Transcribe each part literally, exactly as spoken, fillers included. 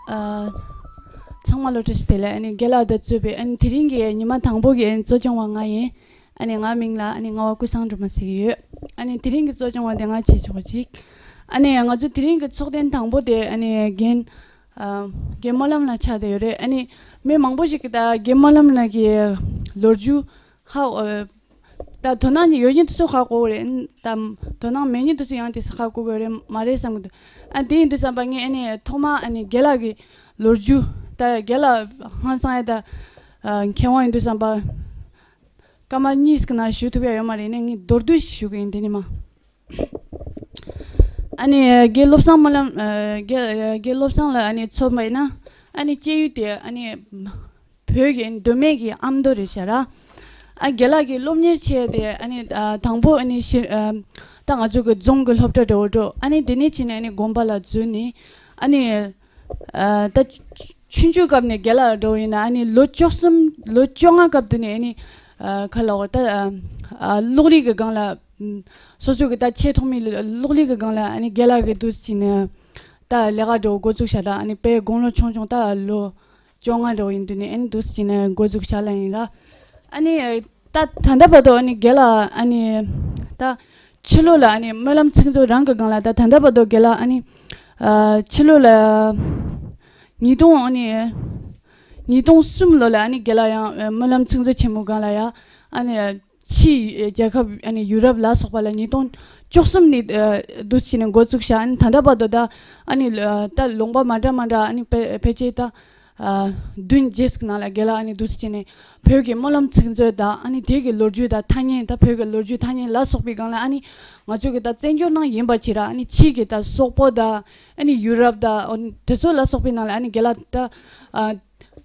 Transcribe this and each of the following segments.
ཨ། ཚང་མ་ལ་བཀྲ་ཤིས་བདེ་ལེགས། ཨ་ནི་རྒན་ལགས་དང་གཙོས་པའི་ཨ་ནི་དེ་རིང་གི་ཉི་མ་དང་པོ་གི་ཨ་ནི་གཙོ་སྐྱོང་བ་ང་ཡིན། ཨ་ནི་ངའི་མིང་ལ་ཨ་ནི་རྔ་བ་ཀུན་བཟང་སྒྲོལ་མ་ཟེར་གྱི་ཡོད། ཨ་ནི་དེ་རིང་གི་གཙོ་སྐྱོང་བ་དེ་ང་བྱེད་ཆོག་པ་ཅིག་ཨ་ནི་ང་ཚོ་དེ་རིང་གི་ཚོགས་ཐེངས་དང་པོ་དེ་ཨ་ནི་རྒན། ཨ། རྒན་སྨོན་ལམ་ལགས་ཆགས་བསྡད་ཡོད་རེད། ཨ་ནི་མི་མང་པོ་ཞིག་གིས་ད་རྒན་སྨོན་ལམ་ལགས་ཀྱི་ལོ་རྒྱུས་ཧ། ཨ། ད་དོ་སྣང་ཡོད་མཁན་དེ་ཚོ་ཧ་གོ་གི་རེད། ད་དོ་སྣང་མེད་མཁན་དེ་ཚོ་ཡང་དེ་ཧ་གོ་གི་རེད་མ་རེད་བསམ་གི་འདུག་ཨ། དེ་ཡིན་དུས་ཙམ་པ་ངས་ཨ་ནི་ཐོག་མ་ཨ་ནི་རྒན་ལགས་ཀྱི་ལོ་རྒྱུས། ད་རྒན་ལགས་ཧང་སང་ཡ་ད། ཨ། མཁས་དབང་ཡིན་དུས་ཙམ་པ་སྐར་མ་གཉིས་ཀྱི་ནང་ཞུ་ཐུབ་ཡ་ཡོད་མ་རེད། ནས་ངས་མདོར་བསྡུས་ཞུ་གི་ཡིན། དེ་ནི་མ། ཨ་ནི་རྒན་བློ་བཟང་སྨོན་ལམ། ཨ། རྒན། རྒན་བློ་བཟང་ལགས་ཨ་ནི་མཚོན་པ་ཡིན་ན། ཨ་ནི་སྐྱེས་ཡུལ་དེ་ཨ་ནི་བོད་ཀྱི་མདོ་སྨད་ཀྱི་ཨ་མདོ་རེད་ཤག་ར། ཨ། རྒན་ལགས་ཀྱི་སློབ་གཉེར་བྱས་ཏེ་ཨ་ནི། ཨ། དང་པོ་ཨ་ནི་ཤི། ཨ། ད་ང་ཚོ་གི་རྫོང་གི་སློབ་གྲྭ་འདྲ་བོ་འགྲོ། ཨ་ནི་དེ་ནས་ཕྱིན་ནས་ཨ་ནི་དགོན་པ་ལ་འཛུལ་ནས། ཨ་ནི། ཨ། ད་ཆུང་ཆུང་སྐབས་ནས་རྒན་ལགས་འགྲོ་ཡིན་ན་ཨ་ནི་ལོ་བཅུ་གསུམ་ལོ་བཅོ་ལྔ་སྐབས་དུ་ནས་ཨ་ནི། ཨ། ག་ལབ་དགོས་ད། ཨ། ཨ། གློག་རིག་གི་སྒང་ལ། ཨ། སོ་སོ་གི་ད་ཆེས་ཐོག་མའི་གློག་རིག་གི་སྒང་ལ་ཨ་ནི་རྒན་ལགས་ཀྱིས་འདུག་སེ་བྱས་ནས་ད་ལས་ཀ་འགྲོ་འགོ་བཙུགས་བཞག་ད། ཨ་ནི་དཔེ་དགུང་ལོ་ཆུང་ཆུང་ད་ལོ་བཅོ་ལྔ་འགྲོ་ཡིན་དུས་ནས་ཨ་ནི་འདུག་སེ་བྱས་ནས་འགོ་བཙུགས་བཞག་ལ་ཡིན་ར། ཨ་ནི། ད་ད་ལྟ་བར་དུ་ཨ་ནི་རྒན་ལགས་ཨ་ནི་ད་ཕྱི་ལོགས་ལ་ཨ་ནི་སྨོན་ལམ་ཚིག་མཛོད་རང་གི་སྒང་ལ་ད་ད་ལྟ་བར་དུ་རྒན་ལགས་ཨ་ནི། ཨ། ཕྱི་ལོགས་ལ་ཉིས་སྟོང་ཨ་ནི་ཉིས་སྟོང་གསུམ་ལོ་ལ་ཨ་ནི་རྒན་ལགས་ཡང་སྨོན་ལམ་ཚིག་མཛོད་ཆེན་མོ་སྒང་ལ་ཡང་ཨ་ནི་ཕྱིའི་རྒྱལ་ཁབ་ཨ་ནི་ཡུ་རོབ་ལ་སོགས་པ་ལ་ཉིས་སྟོང་བཅུ་གསུམ་ནས། ཨ། འདུག་སེ་བྱས་ནས་འགོ་བཙུགས་བཞག་ཨ་ནི་ད་ལྟ་བར་དུ་ད་ཨ་ནི། ཨ། ད་ལུང་པ་མ་འདྲ་མ་འདྲ་ཨ་ནི་ཕལ་ཕལ་ཆེར་ད། ཨ། བདུན་བརྒྱད་ཀྱི་ནང་ལ་རྒན་ལགས་ཨ་ནི་འདུག་སེ་བྱས་ནས་བོད་ཀྱི་སྨོན་ལམ་ཚིག་མཛོད་དང་ཨ་ནི་དེ་གི་ལོ་རྒྱུས་དང་ཐ་སྙད་ད་བོད་ཀྱི་ལོ་རྒྱུས་ཐ་སྙད་ལ་སོགས་པའི་སྒང་ལ་ཨ་ནི་ང་ཚོ་གི་ད་བཙན་བྱོལ་ནང་ཡིན་པ་བྱས་ར་ཨ་ནི་ཕྱིའི་གི་ད་སོག་པོ་དང་ཨ་ནི་ཡུ་རོབ་དང་དེ་ཚོ་ལ་སོགས་པའི་ནང་ལ་ཨ་ནི་རྒན་ལགས་ད། ཨ།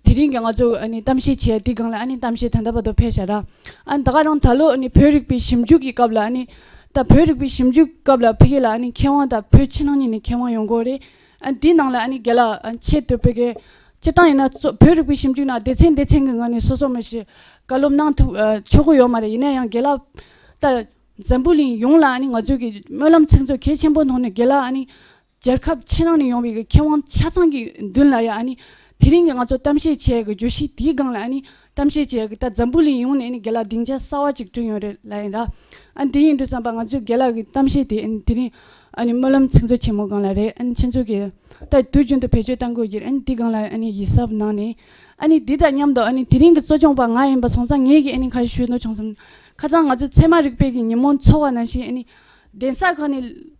དེ་རིང་གི་ང་ཚོ་ཨ་ནི་གཏམ་བཤད་བྱས་དེ་སྒང་ལ་ཨ་ནི་གཏམ་བཤད་ད་ལྟ་བར་དུ་ཕེབས་བཞག་ར། ཨ་ནི་ད་ག་རང་ད་ལོ་ཨ་ནི་བོད་རིག་པའི་ཞིབ་འཇུག་གི་སྐབས་ལ་ཨ་ནི་ད་བོད་རིག་པའི་ཞིབ་འཇུག་སྐབས་ལ་ཕ་གི་ལ་ཨ་ནི་མཁས་དབང་དང་བོད་ཕྱི་ནང་གཉིས་ནས་མཁས་དབང་ཡོང་གི་ཡོད་རེད། ཨ། དེའི་ནང་ལ་ཨ་ནི་རྒན་ལགས་ཨ་ཆེད་དུ་ཕ་གི་སྤྱིར་བཏང་ཡིན་ན་གཙོ་བོད་རིག་པའི་ཞིབ་འཇུག་ནང་སྡེ་ཚན་སྡེ་ཚན་གྱི་ངོས་ནས་སོ་སོ་མི་ཞིག་བཀའ་སློབ་གནང་ཐུབ་ཨ་ཆོག་གི་ཡོད་མ་རེད། ཡིན་ན་ཡང་རྒན་ལགས་ད་འཛམ་བུ་གླིང་ཡོངས་ལ་ཨ་ནི་ང་ཚོའི་གི་སྨོན་ལམ་ཚིག་མཛོད་གལ་ཆེན་པོ་ཐོག་ནས་རྒན་ལགས་ཨ་ནི་རྒྱལ་ཁབ་ཕྱི་ནང་ནས་ཡོང་བའི་གི་མཁས་དབང་ཆ་ཚང་གི་མདུན་ལ་ཡ་ཨ་ནི་དེ་རིང་གི་ང་ཚོ་གཏམ་བཤད་བྱེད་ཡ་གི་བརྗོད་གཞི་དེའི་སྒང་ལ་ཨ་ནི་གཏམ་བཤད་བྱེད་ཡ་གི་ད་འཛམ་བུ་གླིང་ཡོངས་ནས་ཨ་ནི་རྒན་ལགས་སྡིངས་ཆ་གསར་བ་ཅིག་བསྐྲུན་ཡོད་རེད་ལབ་ཡིན་ར། ཨ་ནི་དེ་ཡིན་དུས་ཙམ་པ་ང་ཚོའི་རྒན་ལགས་ཀྱི་གཏམ་བཤད་དེ་ཨ་ནི་དེ་རིང་ཨ་ནི་སྨོན་ལམ་ཚིག་མཛོད་ཆེན་མོ་སྒང་ལ་རེད། ཨ་ནི་ཁྱེད་ཚོ་གི་ད་དུས་རྒྱུན་དུ་བེད་སྤྱོད་གཏང་དགོས་ཀྱི་རེད། ཨ་ནི་དེའི་སྒང་ལ་ཨ་ནི་ཡིད་གཟབ་གནང་ནས་ཨ་ནི་དེ་དང་མཉམ་དུ་ཨ་ནི་དེ་རིང་གི་གཙོ་སྐྱོང་པ་ང་ཡིན་པ་སོང་ཙང་ངས་ཀྱི་ཨ་ནི་ཁ་ཤས་ཞུས་ན་ཆོག་སོང་། ཁ་སང་ང་ཚོ་ཚད་མ་རིག་པའི་གི་ཉིན་མོ་འཚོགས་པ་ནང་བཞིན་ཨ་ནི། གདན་ས་ཁག་ནས་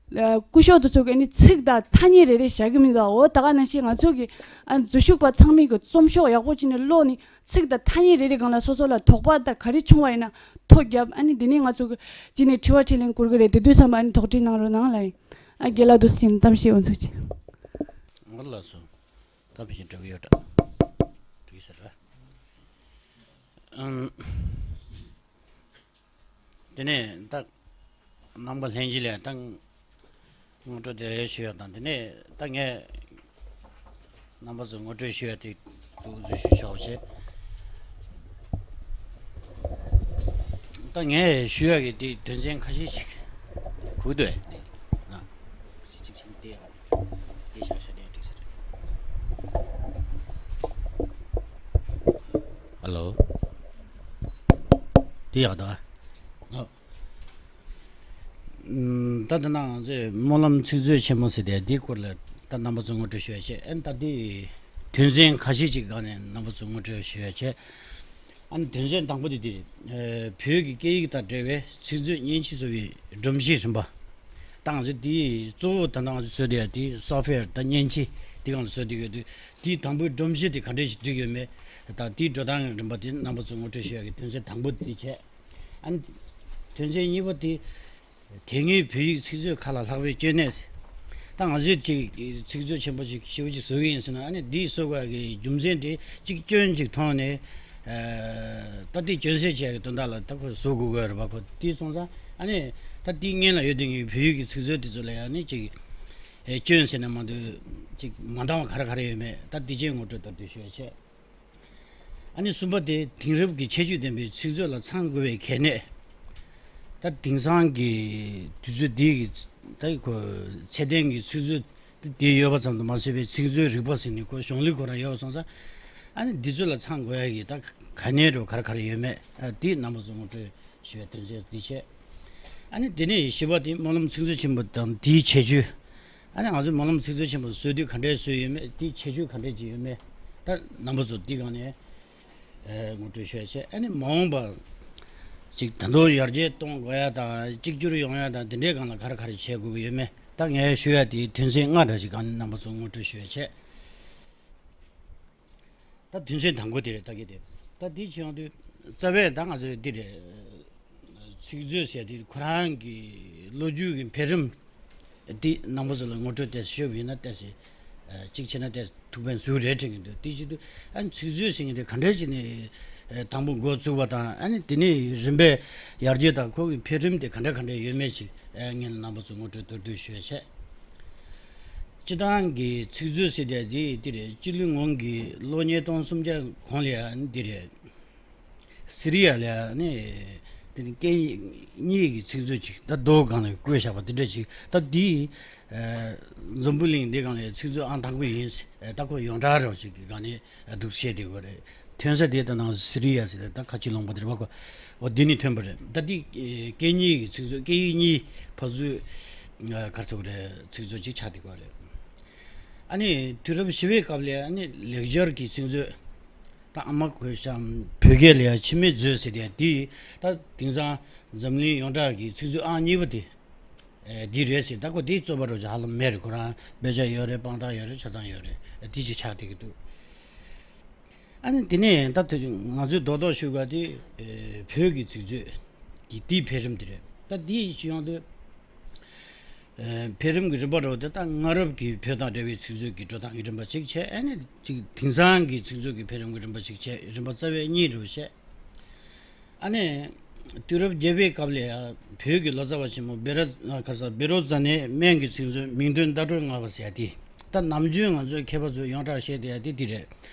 ཨ་སྐུ་ཞབས་དེ་ཚོ་གིས་ཨ་ནི་ཚིག་དང་ཐ་སྙད་རེ་རེ་བཞག་གི་མི་འདུག་འོ་ད་ག་ནང་བཞིན་ང་ཚོ་གི་ཨ་འཛུལ་ཞུགས་པ་ཚང་མས་གི་རྩོམ་ཤོག་ཡག་པོ་བྱས་ནས་ཀློག་ནས་ཚིག་དང་ཐ་སྙད་རེ་རེ་སྒང་ལ་སོ་སོ་ལ་དོགས་པ་དང་ག་རེ་བྱུང་བ་ཡིན་ན་ཐོ་བརྒྱབ། ཨ་ནི་འདི་ནས་ང་ཚོ་གི་གཅིག་ནས་དྲི་བ་དྲིས་ལན་བསྐུར་གི་རེད། དེ་དུས་ཙམ་པ་ཨ་ནི་དོགས་འདྲི་གནང་རོགས་གནང་ལབ་ཡིན། ཨ་རྒན་ལགས་འདུག་སེ་གཏམ་བཤད་འོ་ཚུགས་ཀྱི། ང་ལ་སོ་གཏམ་བཤད་འགྲོ་གི་ཡོད་འདྲ་དེ་ཟེར་བ། ཨམ། དེ་ནས་ད་རྣམ་པ་ལྷན་རྒྱས་ལ་ད་ངོ་སྤྲོད་དེ་ཞུ་ཡག་དང་། དེ་ནས་ད་ངས་རྣམ་པ་ཚོ་ངོ་སྤྲོད་ཞུ་ཡག་དེ་འཛུལ་འཛུལ་ཞུ་ཆོག་བྱས། ད་ངས་ཞུ་ཡག་གི་དེ་དོན་ཚན་ཁ་ཤས་ཤིག་གུག་འདུག་ཨེ། ཨ། ཨ་ལོ། དེ་ཡག་འདུག་ཨ། ཨ། ད་ད་ནང་ང་ཚོས་སྨོན་ལམ་ཚིག་མཛོད་ཆེན་མོ་ཟེར་ཏེ་འདིའི་སྐོར་ལ་ད་རྣམ་པ་ཚོ་ངོ་སྤྲོད་ཞུ་ཡ་བྱས། ཨ་ནི་ད་འདི་དོན་ཚན་ཁ་ཤས་ཅིག་སྒང་ནས་རྣམ་པ་ཚོ་ངོ་སྤྲོད་ཞུ་ཡ་བྱས། ཨ་ནི་དོན་ཚན་དང་པོ་དེ་འདི་རེད། ཨ། བོད་ཀྱི་སྐད་ཡིག་དང་འབྲེལ་བའི་ཚིག་མཛོད་མཉེན་ཆས་བཟོ་བའི་སྒྲོམ་གཞི་རིམ་པ། ད་ང་ཚོས་འདི་གཙོ་བོ་ད་ལྟ་ང་ཚོས་བཟོས་བསྡད་ཡ་དེ་སོཕ་ཝེར་དང་མཉེན་ཆས་འདི་སྒང་ལ་བཟོས་བསྡད་ཡོད་དུས། དེའི་དང་པོའི་སྒྲོམ་གཞི་དེ་ག་འདྲས་ཞིག་བསྒྲིགས་ཡོད་མེད་དང་། དེའི་འགྲོ་སྟངས་རིམ་པ་དེ་རྣམ་པ་ཚོ་ངོ་སྤྲོད་ཞུ་ཡ་གི་དོན་ཚན་དང་པོ་དེ་བྱས། ཨ་ནི་དོན་ཚན་གཉིས་པ་དེ་དེ་སྔའི་བོད་ཡིག་ཚིག་མཛོད་ཁག་ལ་ལྷག་པའི་སྐྱོན་གནད་ཟེར། ད་ང་ཚོས་ཅིག་ཚིག་མཛོད་ཆེན་པོ་ཞིག་ཞེ་པོ་ཅིག་བཟོ་གི་ཡིན་ཟེར་ན། ཨ་ནི་འདི་བཟོ་དགོས་ཀྱི་རྒྱུ་མཚན་དེ་གཅིག་སྐྱོན་ཅིག་མཐོང་ནས། ཨ། ད་དེ་སྐྱོན་སེལ་བྱེད་ཀྱི་དོན་དག་ལ་ད་ཁོ་བཟོ་དགོས་ཀྱི་རེད་པ། ཁོ་དེ་སོང་ཙང་ཨ་ནི་ད་དེའི་སྔོན་ལ་ཡོད་དེ་ངའི་བོད་ཡིག་གི་ཚིག་མཛོད་དེ་ཚོ་ལ་ཡང་ནི་ཅིག་ཨེ། སྐྱོན་ཟེར་ན་མ་འདུག་ཅིག་མ་འདང་བ་ག་རེ་ག་རེ་ཡོད་མེད་ད་དེ་ཅན་ངོ་སྤྲོད་མདོར་བསྡུས་ཞུ་ཡ་བྱས། ཨ་ནི་གསུམ་པ་དེ་དེང་རབས་ཀྱི་ཁྱད་ཆོས་ལྡན་པའི་ཚིག་མཛོད་ལ་ཚང་དགོས་པའི་གལ་གནད། ད་དེང་སང་གི་དུས་ཚོད་འདི་གི་ད་ཁོ་ཚད་ལྡན་གྱི་ཚིག་མཛོད་ དེ་ཡོད་པ་ཙམ་དུ་མ་ཟད་པའི་ཚིག་མཛོད་རིག་པ་ཟེར་ནས་ཁོ་གཞུང་ལུགས་ཁོ་རང་ཡོད་པ་སོང་ཙང་། ཨ་ནི་འདི་ཚོ་ལ་ཚང་དགོས་ཡ་གི་ད་ག་ནས་རུ་ག་རེ་ག་རེ་ཡོད་མེད་ཨ་དེ་རྣམ་པ་ཚོ་ངོ་སྤྲོད་ཞུ་བའི་དོན་ཚན་འདི་བྱས། ཨ་ནི་དེ་ནས་བཞི་པ་དེ་སྨོན་ལམ་ཚིག་མཛོད་ཆེན་པོ་དང་དེའི་ཁྱད་ཆོས། ཨ་ནི་ང་ཚོས་སྨོན་ལམ་ཚིག་མཛོད་ཆེན་པོ་བཟོ་དུས་ག་འདྲས་བཟོས་ཡོད་མེད་དེའི་ཁྱད་ཆོས་ག་འདྲས་ཅིག་ཡོད་མེད་ད་རྣམ་པ་ཚོ་འདི་སྒང་ནས་ཨེ་ངོ་སྤྲོད་ཞུ་ཡ་བྱས། ཨ་ནི་མ་འོངས་པ་ཅིག་ད་དུང་ཡར་རྒྱས་གཏོང་དགོས་ཡ་དང་གཅིག་གྱུར་ཡོང་ཡ་དང་དེ་འདྲའི་སྒང་ལ་ག་རེ་ག་རེ་བྱེད་དགོས་ཀྱི་ཡོད་མེད་ད་ངས་ཞུ་ཡ་དེའི་དོན་ཚན་ལྔ་འདྲ་ཞིག་སྒང་ནས་རྣམ་པ་ཚོ་ངོ་སྤྲོད་ཞུ་ཡ་བྱས། ད་དོན་ཚན་དང་པོ་དེ་རེད་ད་གི་དེ། ད་དེ་བྱེད་ཡོང་དུས་རྩ་བའི་ད་ང་ཚོས་འདི་རེད། ཚིག་མཛོད་ཟེར་དེ་ཁོ་རང་གི་ལོ་རྒྱུས་ཀྱི་འཕེལ་རིམ་དེ་རྣམ་པ་ཚོ་ལ་ངོ་སྤྲོད་དེ་ཞུས་པ་ཡིན་ན་ཏོག་ཙམ་གཅིག་བྱས་ན་ཏོག་ཙམ་ཐུགས་ཕན་ཟུག་རེད་དྲན་གྱི་འདུག་དེ་བྱེད་དུས་ཨ་ནི་ཚིག་མཛོད་ཟེར་མཁན་དེ་ག་འདྲས་བྱས་ནས་དང་པོ་འགོ་བཙུགས་པ་དང་ཨ་ནི་དེ་ནས་རིམ་པས་ཡར་རྒྱས་དང་ཁོ་གི་འཕེལ་རིམ་དེ་ག་འདྲ་ག་འདྲ་ཡོད་མེད་ཅིག་ངས་རྣམ་པ་ཚོ་ངོ་སྤྲོད་མདོར་བསྡུས་ཞུས་བྱས། སྤྱི་བཏང་གི་ཚིག་མཛོད་ཟེར་དེ་དེ་དེ་རེད། སྤྱི་ལོའི་སྔོན་གྱི་ལོ་ཉིས་སྟོང་སུམ་བརྒྱ་གོང་ལ་ཡང་འདི་རེད། སི་རི་ཡ་ལ་ཡང་ནི་དེ་ནི་སྐད་གཉིས་ཀྱི་ཚིག་མཛོད་ཅིག་ད་རྡོ་སྒང་ལ་བརྐོས་བཞག་པ་དེ་འདྲ་ཅིག་ད་འདི་འཛམ་བུ་གླིང་འདི་སྒང་ལ་ཚིག་མཛོད་ཨང་དང་པོ་ཡིན། ད་ཁོ་ཡོངས་གྲགས་རོགས་ཅིག་གི་སྒང་ནས་འདུག་བཤད་དེ་གོ་རེད། ཐོན་ས་དེ་ད་ནང་སི་རི་ཡ་ཟེར་ད་ཁ་ཆེ་ལུང་པ་དེ་རེད་བ་གོ་འོ་འདི་ནི་ཐོན་པ་རེད། ད་འདི་སྐད་གཉིས་ཀྱི་ཚིག་མཛོད་སྐད་ཡིག་གཉིས་ཕར་ཚུར་གར་ཚུགས་རེད་ཚིག་མཛོད་ཅིག་ཆགས་དེ་གོ་རེད། ཨ་ནི་དུས་རབས་བཞི་པའི་སྐབས་ལ་ཨ་ནི་ལེགས་སྦྱར་གྱི་ཚིག་མཛོད་ད་ཨ་མ་གོས་ཤམ་བོད་སྐད་ལ་ཡང་འཆི་མེད་མཛོད་ཟེར་དེ་དེ་ད་དེང་སང་འཛམ་གླིང་ཡོངས་གྲགས་ཀྱི་ཚིག་མཛོད་ཨང་གཉིས་པ་དེ། ཨེ་འདི་རེད་ཟེར་ད་ཁོ་དེའི་རྩོད་པ་རོ་ཅིག་ཧ་ལམ་མེད་རེད། ཁོ་རང་དཔེ་ཆ་ཡོད་རེད། དཔང་རྟགས་ཡོད་རེད། ཆ་ཚང་ཡོད་རེད། དེ་ཅིག་ཆགས་བསྡད་ཀྱི་འདུག་ཨ་ནི་དེ་ནས་ད་དེ་ང་ཚོས་རྡོག་རྡོག་ཞུ་དགོས་དེ་ཨེ་བོད་ཀྱི་ཚིག་མཛོད་ཀྱི་དེའི་འཕེལ་རིམ་དེ་རེད། ད་དེའི་ཞུ་ཡོང་དུས་ཨེ་འཕེལ་རིམ་གྱི་རིམ་པ་རོ་དེ་ད་སྔ་རབས་ཀྱི་བོད་དང་འབྲེལ་བའི་ཚིག་མཛོད་ཀྱི་འགྲོ་སྟངས་ཀྱི་རིམ་པ་གཅིག་བྱས། ཨ་ནི་ཅིག་དེང་སང་གི་ཚིག་མཛོད་ཀྱི་འཕེལ་རིམ་གྱི་རིམ་པ་གཅིག་བྱས། རིམ་པ་རྩ་བའི་གཉིས་རུ་བཤད། ཨ་ནི། དུས་རབས་བརྒྱད་པའི་སྐབས་ལ་ཡང་བོད་ཀྱི་ལོ་ཙཱ་བ་ཆེན་མོ་བཻ་རོ་ཨ་ག་ས་བཻ་རོ་ཙ་ནའི་སྨན་གྱི་ཚིག་མཛོད་མིང་དོན་བརྡ་སྤྲོད་ལྔ་པ་ཟེར་ཡ་དེ། ད་ནམ་རྒྱུན་ང་ཚོའི་མཁས་པ་ཚོས་ཡོངས་གྲགས་བཤད་བསྡད་ཡ་དེ་དེ་རེད།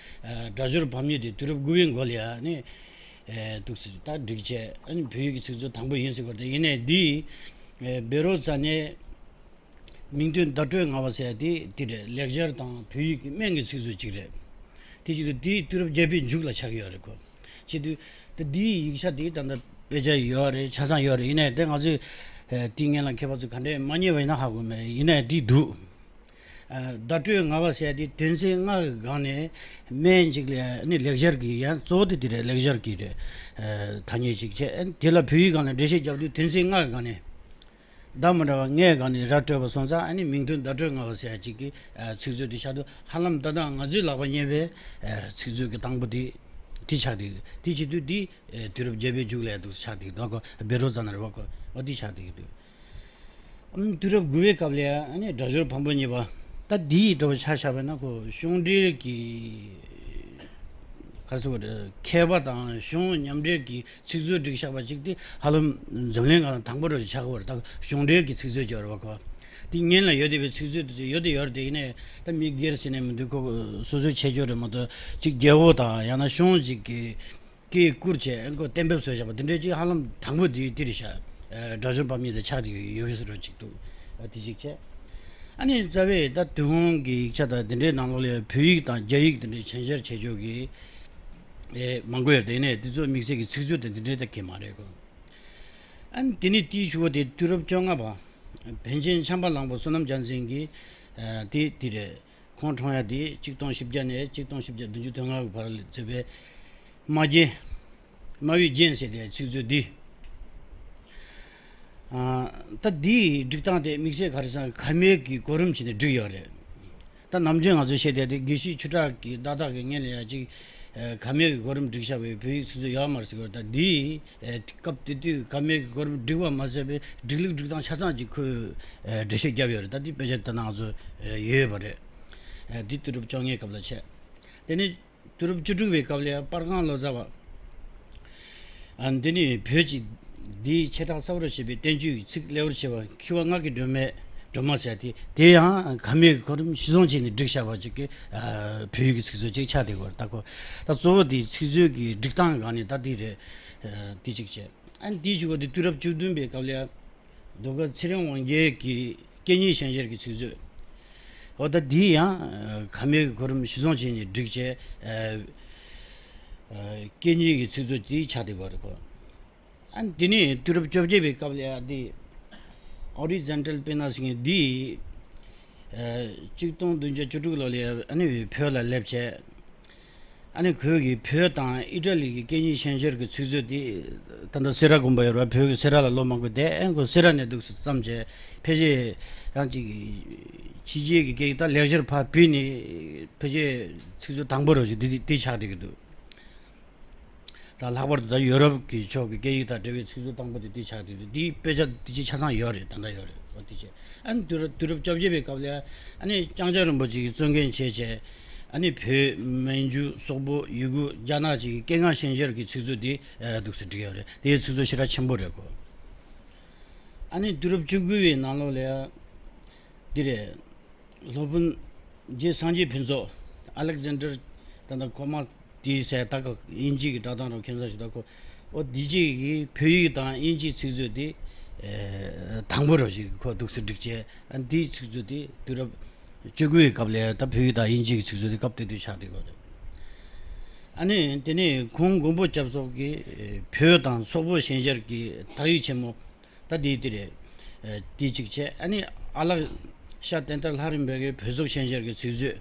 ཨ་སྒྲ་སྦྱོར་བམ་གཉིས་དེ་དུས་རབས་དགུ་པའི་མགོ་ལ་ཡང་ནི། ཨེ་འདུག་སེ་ད་བསྒྲིགས་བྱས་ཨ་ནི་བོད་ཡིག་གི་ཚིག་མཛོད་དང་པོ་ཡིན་ཟེར་བ་དེ་ཡིན་ནའི་འདི། ཨེ་བཻ་རོ་ཙ་ནའི། མིང་དོན་བརྡ་སྤྲོད་ལྔ་པ་ཟེར་ཡ་དེ་དེ་རེད། ལེགས་སྦྱར་དང་བོད་ཡིག་གི་སྨན་གྱི་ཚིག་མཛོད་ཅིག་རེད། དེ་བྱེད་དུས་དེའི་དུས་རབས་བརྒྱད་པའི་མཇུག་ལ་ཆགས་ཀྱི་ཡོད་རེད་ཁོ། བྱེད་དུས་ད་འདིའི་ཡིག་ཆ་དེ་ད་ལྟ་དཔེ་ཆ་ཡོད་རེད། ཆ་ཚང་ཡོད་རེད། ཡིན་ནའི་དེ་ང་ཚོས་ཨ་དེའི་སྔོན་ལ་མཁས་པ་ཚོས་ག་འདྲས་མ་རྙེད་པ་ཡིན་ན་ཧ་གོ་མེད། ཡིན་ནའི་དེ་འདུག་ཨ་བརྡ་སྤྲོད་ལྔ་པ་ཟེར་ཡ་དེ་དོན་ཚན་ལྔ་གི་སྒང་ནས་སྨན་གཅིག་ལ་ནི་ལེགས་སྦྱར་གྱི་ཡང་གཙོ་བོ་དེ་དེ་རེད། ལེགས་སྦྱར་གྱི་རེད། ཨ་ཐ་སྙད་ཅིག་བྱས། ཨ་དེ་ལ་བོད་ཡིག་སྒང་ནས་འགྲེལ་བཤད་རྒྱབ་དུས་དོན་ཚན་ལྔ་གི་སྒང་ནས། བརྡ་མི་འདྲ་བ་ལྔའི་སྒང་ནས་ར་སྤྲོད་པ་སོང་ཙང་ཨ་ནི་མིང་དོན་བརྡ་སྤྲོད་ལྔ་པ་ཟེར་ཡ་གཅིག་གི་ཨ་ཚིག་མཛོད་དེ་ཆགས་འདུག་ཧ་ལམ་ད་ལྟ་ང་ཚོའི་ལག་པ་རྙེད་པའི་ཨ་ཚིག་མཛོད་ཀྱི་དང་པོ་དེ་དེ་ཆགས་འདུག་དེ་བྱེད་དུས་དེ་ཨ་དུས་རབས་བརྒྱད་པའི་མཇུག་ལ་འདུག་ཆགས་འདུག་དོ་གོ་བཻ་རོ་ཙ་ན་རེད་བ་གོ་འོ་དེ་ཆགས་འདུག་ཨམ་དུས་རབས་དགུ་པའི་སྐབས་ལ་ཨ་ནི་སྒྲ་སྦྱོར་བམ་པོ་གཉིས་པ་ད་དེའི་འདྲ་བ་ཆ་བཞག་པ་ན་ཁོ་གཞུང་འབྲེལ་གྱི་ག་རེ་ཟེར་དགོས་རེད། མཁས་པ་དང་གཞུང་མཉམ་འབྲེལ་གྱི་ཚིག་མཛོད་བསྒྲིགས་བཞག་པ་ཅིག་དེ་ཧ་ལམ་འཛམ་གླིང་སྒང་ལ་དང་པོ་རུ་ཆགས་ཀྱི་ཡོད་རེད། ད་གཞུང་འབྲེལ་གྱི་ཚིག་མཛོད་ཅིག་ཡོད་རེད་བ་ཁོ། དེ་སྔོན་ལ་ཡོད་བསྡད་པའི་ཚིག་མཛོད་དེ་ཚོ་ཡོད་དེ་ཡོད་རེད་དེ། ཡིན་ནའི་ད་མི་སྒེར་ཟེར་ནས་མི་འདུག་ཁོ་སོ་སོའི་ཆེད་སྦྱོར་རེད་མ་གཏོགས་གཅིག་རྒྱལ་པོ་དང་ཡང་ན་གཞུང་གཅིག་གི་སྐད་བསྐུར་བྱས་ཁོ་གཏན་འབེབས་བཟོས་བཞག་པ་དེ་འདྲའི་ཅིག་ཧ་ལམ་དང་པོ་དེ་དེ་རེད་ཤག་སྒྲ་སྦྱོར་བམ་པོ་གཉིས་དེ་ཆགས་བསྡད་ཡོད་ཟེར་རོ་ཅིག་འདུག་དེ་གཅིག་བྱས། ཨ་ནི་རྩ་བའི་ད་དུས་ཁོངས་ཀྱི་ཡིག་ཆ་དང་དེ་འདྲའི་ནང་ལོགས་ལ་བོད་ཡིག་དང་རྒྱ་ཡིག་དེ་འདྲའི་བྱང་ཤར་བྱེད་ཕྱོགས་ཀྱི་ཨེ་མང་པོ་ཡོད་དེ། ཡིན་ནའི་དེ་ཚོ་དམིགས་བསལ་གྱི་ཚིག་མཛོད་དེ་འདི་འདྲའི་ད་གི་མ་རེད་གོ། ཨ་ནི་དེ་ནས་དེའི་གཞུག་གུ་དེ་དུས་རབས་བཅོ་ལྔ་པ་པཎ་ཆེན་ཆམ་པ་གླང་པོ་བསོད་ནམས་རྒྱལ་མཚན་གྱིས་ཨ་དེ་དེ་རེད། ཁོང་འཁྲུངས་ཡ་དེ་གཅིག་སྟོང་བཞི་བརྒྱ་ནས་གཅིག་སྟོང་བཞི་བརྒྱ་བདུན་ཅུ་དོན་ལྔ་གི་བར་ལ་མཛད་པའི་སྨྲ་རྒྱན། སྨྲ་བའི་རྒྱན་ཟེར་དེ་ཚིག་མཛོད་འདི། ཨ་ད་འདིའི་སྒྲིག་སྟངས་དེ་དམིགས་བསལ་ག་རེ་ཟེར་ན་ཁ་སྨྲས་ཀྱི་གོ་རིམ་བྱས་ནས་བསྒྲིགས་ཡོད་རེད། ད་ནམ་རྒྱུན་ང་ཚོས་བཤད་བསྡད་དེ་དགེ་བཤེས་ཆོས་གྲགས་ཀྱི་ཏག་ཏག་གི་སྔོན་ལ་ཡ་གཅིག་ཨ་ཁ་སྨྲས་ཀྱི་གོ་རིམ་བསྒྲིགས་བཞག་པའི་བོད་ཡིག་ཚིག་མཛོད་ཡོད་མ་རེད་ཟེར་གི་རེད། ད་འདི་ཨ་སྐབས་དེ་དུས་ཁ་སྨྲས་ཀྱི་གོ་རིམ་བསྒྲིགས་པ་མ་ཟད་པའི་སྒྲིག་ལུགས་སྒྲིག་སྟངས་ཆ་ཚང་ཅིག་ཁོས་ཨ་འགྲེལ་བཤད་བརྒྱབ་ཡོད་རེད། ད་འདི་དཔེ་ཆ་དེ་ནང་ང་ཚོ་ཨ་ཡོད་པ་རེད། ཨ་འདི་དུས་རབས་བཅོ་ལྔའི་སྐབས་ལ་བྱས། དེ་ནས་དུས་རབས་བཅུ་དྲུག་པའི་སྐབས་ལ་པར་ཁང་ལོ་ཙཱ་བ། ཨ་འདི་ནི་བོད་ཀྱི་འདིའི་ཆེ་གྲས་གསལ་བར་བྱེད་པའི་བསྟན་བཅོས་ཀྱི་ཚིག་ལེའུར་ཕྱེ་བ་མཁས་པ་སྔགས་ཀྱི་སྒྲོན་མེ་སྒྲོན་མ་ཟེར་ཏེ་དེ་ཡང་ཁ་སྨྲས་ཀྱི་གོ་རིམ་གཞིར་བཟུང་བྱས་ནས་བསྒྲིགས་བཞག་པ་ཅིག་གི་ཨ་བོད་ཡིག་གི་ཚིག་མཛོད་ཅིག་ཆགས་བསྡད་ཡོད་རེད། ད་ཁོ་ད་གཙོ་བོ་དེའི་ཚིག་མཛོད་ཀྱི་སྒྲིག་སྟངས་སྒང་ནས་ད་འདི་རེད། ཨ་འདི་གཅིག་བྱས། ཨ་འདིའི་གཞུག་གུ་དེ་དུས་རབས་བཅུ་བདུན་པའི་སྐབས་ལ་རྡོ་དཀར་ཚེ་རིང་དབང་རྒྱལ་གྱི་སྐད་གཉིས་ཞལ་མཇལ་གྱི་ཚིག་མཛོད། འོ་ད་འདི་ཡང་ཁ་མའི་གོ་རིམ་གཞིར་བཟུང་བྱས་ནས་བསྒྲིགས་བྱས། སྐད་གཉིས་ཀྱི་ཚིག་མཛོད་དེ་ཆགས་བསྡད་ཡོད་རེད་གོ། ཨ་ནི་དེ་ནས་དུས་རབས་བཅོ་བརྒྱད་པའི་སྐབས་ལ་ཡང་འདི་ཨོ་རི་ཛེན་ཊལ་པེ་ན་ཟེར་མཁན་འདི་གཅིག་སྟོང་བདུན་བརྒྱ་བཅུ་དྲུག་ལོ་ལ་ཡང་ཨ་ནི་བོད་ལ་སླེབས་བྱས། ཨ་ནི་ཁོས་ཀྱིས་བོད་དང་ཨི་ཊ་ལི་གི་སྐད་གཉིས་ཤན་སྦྱར་གྱི་ཚིག་མཛོད་དེ། ད་ལྟ་སེ་ར་དགོན་པ་ཡོད་རེད་བ། བོད་ཀྱི་སེ་ར་ལ་ལོ་མང་པོ་བསྡད། ཨ་ནི་ཁོས་སེ་ར་ནས་འདུག་སེ་བརྩམས་བྱས། ཕལ་ཆེར་ཡང་ཅིག་ཕྱི་རྒྱལ་གྱི་སྐད་ཡིག་དང་ལེགས་སྦྱར་ཕར་བུད་ནས་ཕལ་ཆེར་ཚིག་མཛོད་དང་པོ་རེད་ཅིག་འདི་འདི་ཆགས་བསྡད་ཀྱི་འདུག་ད་ལྷག་པར་དུ་ད་ཡོ་རོབ་ཀྱི་ཕྱོགས་ཀྱི་སྐད་ཡིག་དང་འབྲེལ་བའི་ཚིག་མཛོད་དང་པོ་དེ་དེ་ཆགས་བསྡད་འདུག་དེའི་དཔེ་ཆ་དེ་ཅིག་ཆ་ཚང་ཡོད་རེད། ད་ལྟ་ཡོད་རེད། འོ་དེ་བྱས། ཨ་ནི་དུས་རབས་དུས་རབས་བཅོ་བརྒྱད་པའི་སྐབས་ལ་ཨ་ནི་ལྕང་སྐྱ་རིན་པོ་ཆེ་གིས་གཙོ་འགན་བྱས་བྱས། ཨ་ནི་བོད། མན་ཇུ། སོག་པོ། ཡུ་གུར། རྒྱ་ནག་བཅས་ཀྱི་སྐད་ངག་ཤན་སྦྱར་གྱི་ཚིག་མཛོད་དེ་འདུག་སེ་བསྒྲིགས་ཡོད་རེད། དེའི་ཚིག་མཛོད་ཞེ་དྲག་ཆེན་པོ་རེད་གོ། ཨ་ནི་དུས་རབས་བཅུ་དགུ་བའི་ནང་ལོགས་ལ་འདི་རེད། སློབ་དཔོན་རྗེ་སངས་རྒྱས་ཕུན་ཚོགས། ཨ་ལེག་ཛན་ཌར། ད་ལྟ་ཁོ་མ་དེའི་སའི་ད་ག་དབྱིན་ཇི་གི་སྒྲ་གདངས་རོ་ཁྱེད་ཚོ་ཞིག་ད་ཁོ། འོ་འདི་གཅིག་གིས་བོད་ཡིག་དང་དབྱིན་ཇིའི་ཚིག་མཛོད་དེ་དང་པོ་རོ་ཞིག་ཁོ་འདུག་སེ་བསྒྲིགས་བྱས། ཨ་འདིའི་ཚིག་མཛོད་དེ་དུས་རབས་བཅུ་དགུ་བའི་སྐབས་ལ་ད་བོད་ཡིག་དང་དབྱིན་ཇི་གི་ཚིག་མཛོད་དེ་སྐབས་དེ་དུས་ཆགས་བསྡད་ཡོད་རེད། ཨ་ནི་དེ་ནས་ཁོང་མགོན་པོ་སྐྱབས་སོགས་ཀྱིས་བོད་དང་སོག་པོ་ཤན་སྦྱར་གྱི་དག་ཡིག་ཆེན་མོ། ད་འདི་འདི་རེད། ཨ་འདི་གཅིག་བྱས། ཨ་ནི་ཨ་ལགས་ཤ་བསྟན་དར་ལྷ་རམས་པའི་གི་བོད་སོག་ཤན་སྦྱར་གྱི་ཚིག་མཛོད།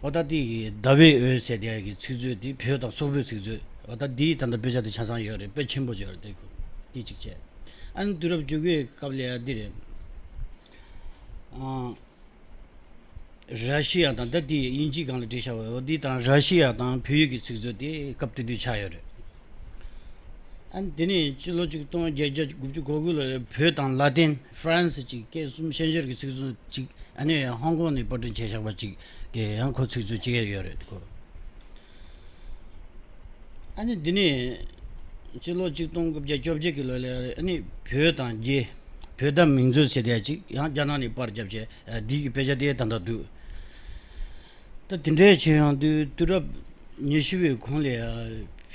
འོ་ད་འདི་གི་ཟླ་བའི་འོད་ཟེར་དེ་གི་ཚིག་མཛོད་འདི་བོད་དང་སོག་པོའི་ཚིག་མཛོད། འོ་ད་འདིའི་ད་ལྟ་དཔེ་ཆ་དེ་ཆ་ཚང་ཡོད་རེད། དཔེ་ཆེན་པོ་ཡོད་རེད། དེ་གི་འདི་གཅིག་བྱས། ཨ་ནི་དུས་རབས་བཅུ་དགུའི་སྐབས་ལ་ཡང་འདི་རེད། ཨང་། ར་ཤི་ཡ་དང་། ད་དེ་དབྱིན་ཇིའི་སྒང་ལ་བྲིས་བཞག་པ་འོ་འདི་དང་། ར་ཤི་ཡ་དང་བོད་ཡིག་གི་ཚིག་མཛོད་དེ་སྐབས་དེ་དུས་ཆགས་ཡོད་རེད། ཨ་ནི་དེ་ནས་སྤྱི་ལོ་ཆིག་སྟོང་བརྒྱད་བརྒྱ་དགུ་བཅུ་གོ་དགུ་ལོ་ལ་བོད་དང་ལ་ཏིན་ཧྥ་རན་སི་གི་སྐད་གསུམ་ཤན་སྦྱར་གྱི་ཚིག་མཛོད་ཅིག་ཨ་ནི་ཧོང་ཀོང་ནས་པར་སྐྲུན་བྱས་བཞག་པ་ཅིག་གི་ཡང་ཁོ་ཚིག་མཛོད་ཅིག་ཡོད་རེད་ཁོ། ཨ་ནི་འདི་ནས་སྤྱི་ལོ་ཆིག་སྟོང་དགུ་བརྒྱ་བཅོ་བརྒྱད་ཀྱི་ལོ་ལ་ཨ་ནི་བོད་དང་རྒྱའི་བོད་ཟླ་མིང་མཛོད་ཟེར་དེ་ཅིག་ཡང་རྒྱ་ནག་ནས་པར་བརྒྱབ་བྱས། ཨ་འདི་གི་དཔེ་ཆ་དེ་ད་ལྟ་འདུག་ད་དེ་འདྲའི་བྱས་ཡོང་དུས་དུས་རབས་ཉི་ཤུ་བའི་གོང་ལ་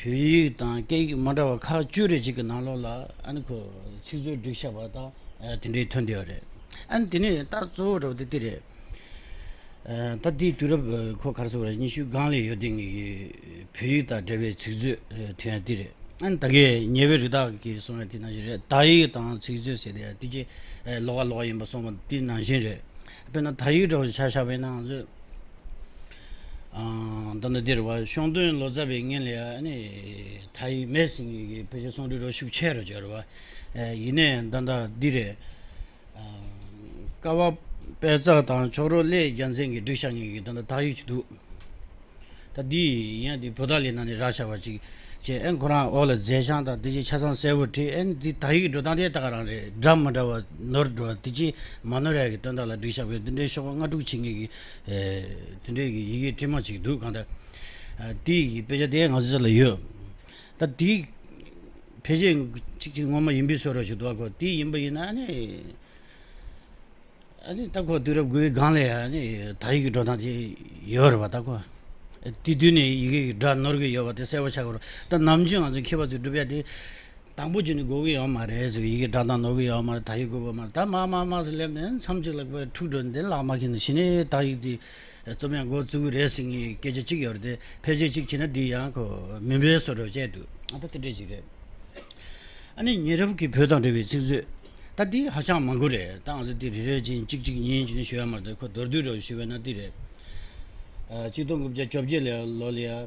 བོད་ཡིག་དང་སྐད་ཡིག་མ་འདྲ་བ་ཁག་བཅུ་རེ་ཅིག་གི་ནང་ལོགས་ལ་ཨ་ནི་ཁོ་ཚིག་མཛོད་བསྒྲིགས་བཞག་པ་དང་། ཨ་དེ་འདྲའི་ཐོན་བསྡད་ཡོད་རེད། ཨ་ནི་དེ་ནས་ད་གཙོ་བོ་འདྲ་བོ་དེ་དེ་རེད། ཨ་ད་དེའི་དུས་རབས་ཁོ་ག་རེ་ཟེར་དགོས་རེད། ཉི་ཤུ་སྒང་ལ་ཡོད་དེ་ངེད་ཀྱི་བོད་ཡིག་དང་འབྲེལ་བའི་ཚིག་མཛོད་ཐོན་ཡ་དེ་རེད། ཨ་ནི་ད་གའི་ཉེ་བའི་རི་དྭགས་ཀྱིས་གསུངས་པ་དེ་ནང་བཞིན་རེད། དག་ཡིག་དང་ཚིག་མཛོད་ཟེར་དེ་དེ་ཅི་ལོགས་ཀ་ལོགས་ཀ་ཡིན་པ་གསུངས་པ་དེ་ནང་བཞིན་རེད། དཔེར་ན་དག་ཡིག་འདྲ་བོ་ཆ་བཞག་པ་ཡིན་ན་ང་ཚོས། ཨ་ད་ནི་འདིར་བ་ཤོང་སྟོན་ལོ་ཙཱ་བའི་སྔོན་ལ་ཡ་ནི་དག་ཡིག་མེད་ཟེར་མཁན་གྱི་ཕལ་ཆེར་གསུང་སྒྲོས་རོ་ཤུགས་ཆེ་རུ་གྱུར་བ། ཡིན་ནའི་ད་ལྟ་འདི་རེད། ཀ་བ་པད་ཚལ་དང་ཆོག་རོ་ཀླད་རྒྱལ་མཚན་གྱིས་བསྒྲིགས་བཞག་མཁན་གྱི་ད་ལྟ་དག་ཡིག་ཅིག་འདུག་ད་འདི་ཡིན་ཡང་འདི་བོད་དག་ལས་ནང་ནས་རག་བཞག་པ་ཅིག་བྱས། ཨེ་ཁོ་རང་འོག་ལ་མཛད་བྱང་དང་དེ་ཅིག་ཆ་ཚང་གསལ་པོ་བྲིས། ཨེ་འདི་དག་ཡིག་གི་འགྲོ་སྟངས་དེ་ད་ག་རང་རེད། སྒྲ་མི་འདྲ་བ་ནོར་འགྲོ་བ་དེ་ཅིག་མ་ནོར་ཡག་གི་དོན་དག་ལ་བསྒྲིགས་བཞག་པའི་དེ་འདྲའི་ཤོག་ལྔ་དྲུག་ཕྱེད་མཁན་གྱི་དེ་འདྲའི་གི་ཡི་གེ་དྲི་མ་ཅིག་འདུག་གང་ལྟར་དེ་ཡི་གི་དཔེ་ཆ་དེ་ང་ཚོ་ལ་ཡོད། ད་དེ་ཕལ་ཆེར་གཅིག་གཅིག་ངོ་མ་ཡིན་པའི་བཟོ་འདྲ་ཞིག་འདུག་གོ། དེ་ཡིན་པ་ཡིན་ན་ནི། ཨ་ནི་ད་ཁོ་དུས་རབས་དགུ་པའི་སྒང་ལ་ཡ་ནི་དག་ཡིག་གི་འགྲོ་སྟངས་དེ་ཡོད་རེད་པ། ད་ཁོ་དེ་དུས་ནས་ཡི་གེ་གི་སྒྲ་ནོར་གི་ཡོད་པ་དེ་གསལ་པོ་ཆགས་ཀྱི་རེད། ད་ནམ་རྒྱུན་ང་ཚོ་མཁས་པ་ཚོས་སྒྲུབ་ཡ་དེ་དང་པོ་རྒྱུ་ནི་དགོས་ཀྱི་ཡོད་མ་རེད་ཟེར། ཡི་གེ་སྒྲ་གདངས་ནོར་གི་ཡོད་མ་རེད། དག་ཡིག་དགོས་ཀྱི་མ་རེད། ད་མ་མ་མ་ཟེར་སླེབས་ནས་མཚམས་གཅིག་ལ་ཕར་འཁྲུག་འགྲོ་ནས་ལག་མ་འཁྱེར་ནས་གཞི་ནས་དག་ཡིག་དེ་རྩོམ་ཡ་འགོ་བཙུགས་ཀྱི་རེད་ཟེར་མཁན་སྐད་ཆ་གཅིག་ཡོད་རེད་དེ། ཕལ་ཆེར་གཅིག་བྱས་ན་འདི་ཡང་ཁོ་མིན་པའི་བཟོ་འདྲ་བྱས་འདུག་ཨ་ད་དེ་འདྲས་ཅིག་རེད། ཨ་ནི་ཉེ་རབས་ཀྱི་བོད་དང་འབྲེལ་བའི་ཚིག་མཛོད། ད་འདི་ཧ་ཅང་མང་པོ་རེད། ད་ང་ཚོ་འདི་རེ་རེ་བཞིན་གཅིག་གཅིག་གཉིས་གཉིས་ཞུ་ཡ་མ་རེད། ཁོ་མདོར་བསྡུས་རེ་ཞུ་བས་ན་འདི་རེད། ཨ་གཅིག་སྟོང་དགུ་བརྒྱ་བཅོ་བརྒྱད་ལོ་ལ་ཡ། ཨ་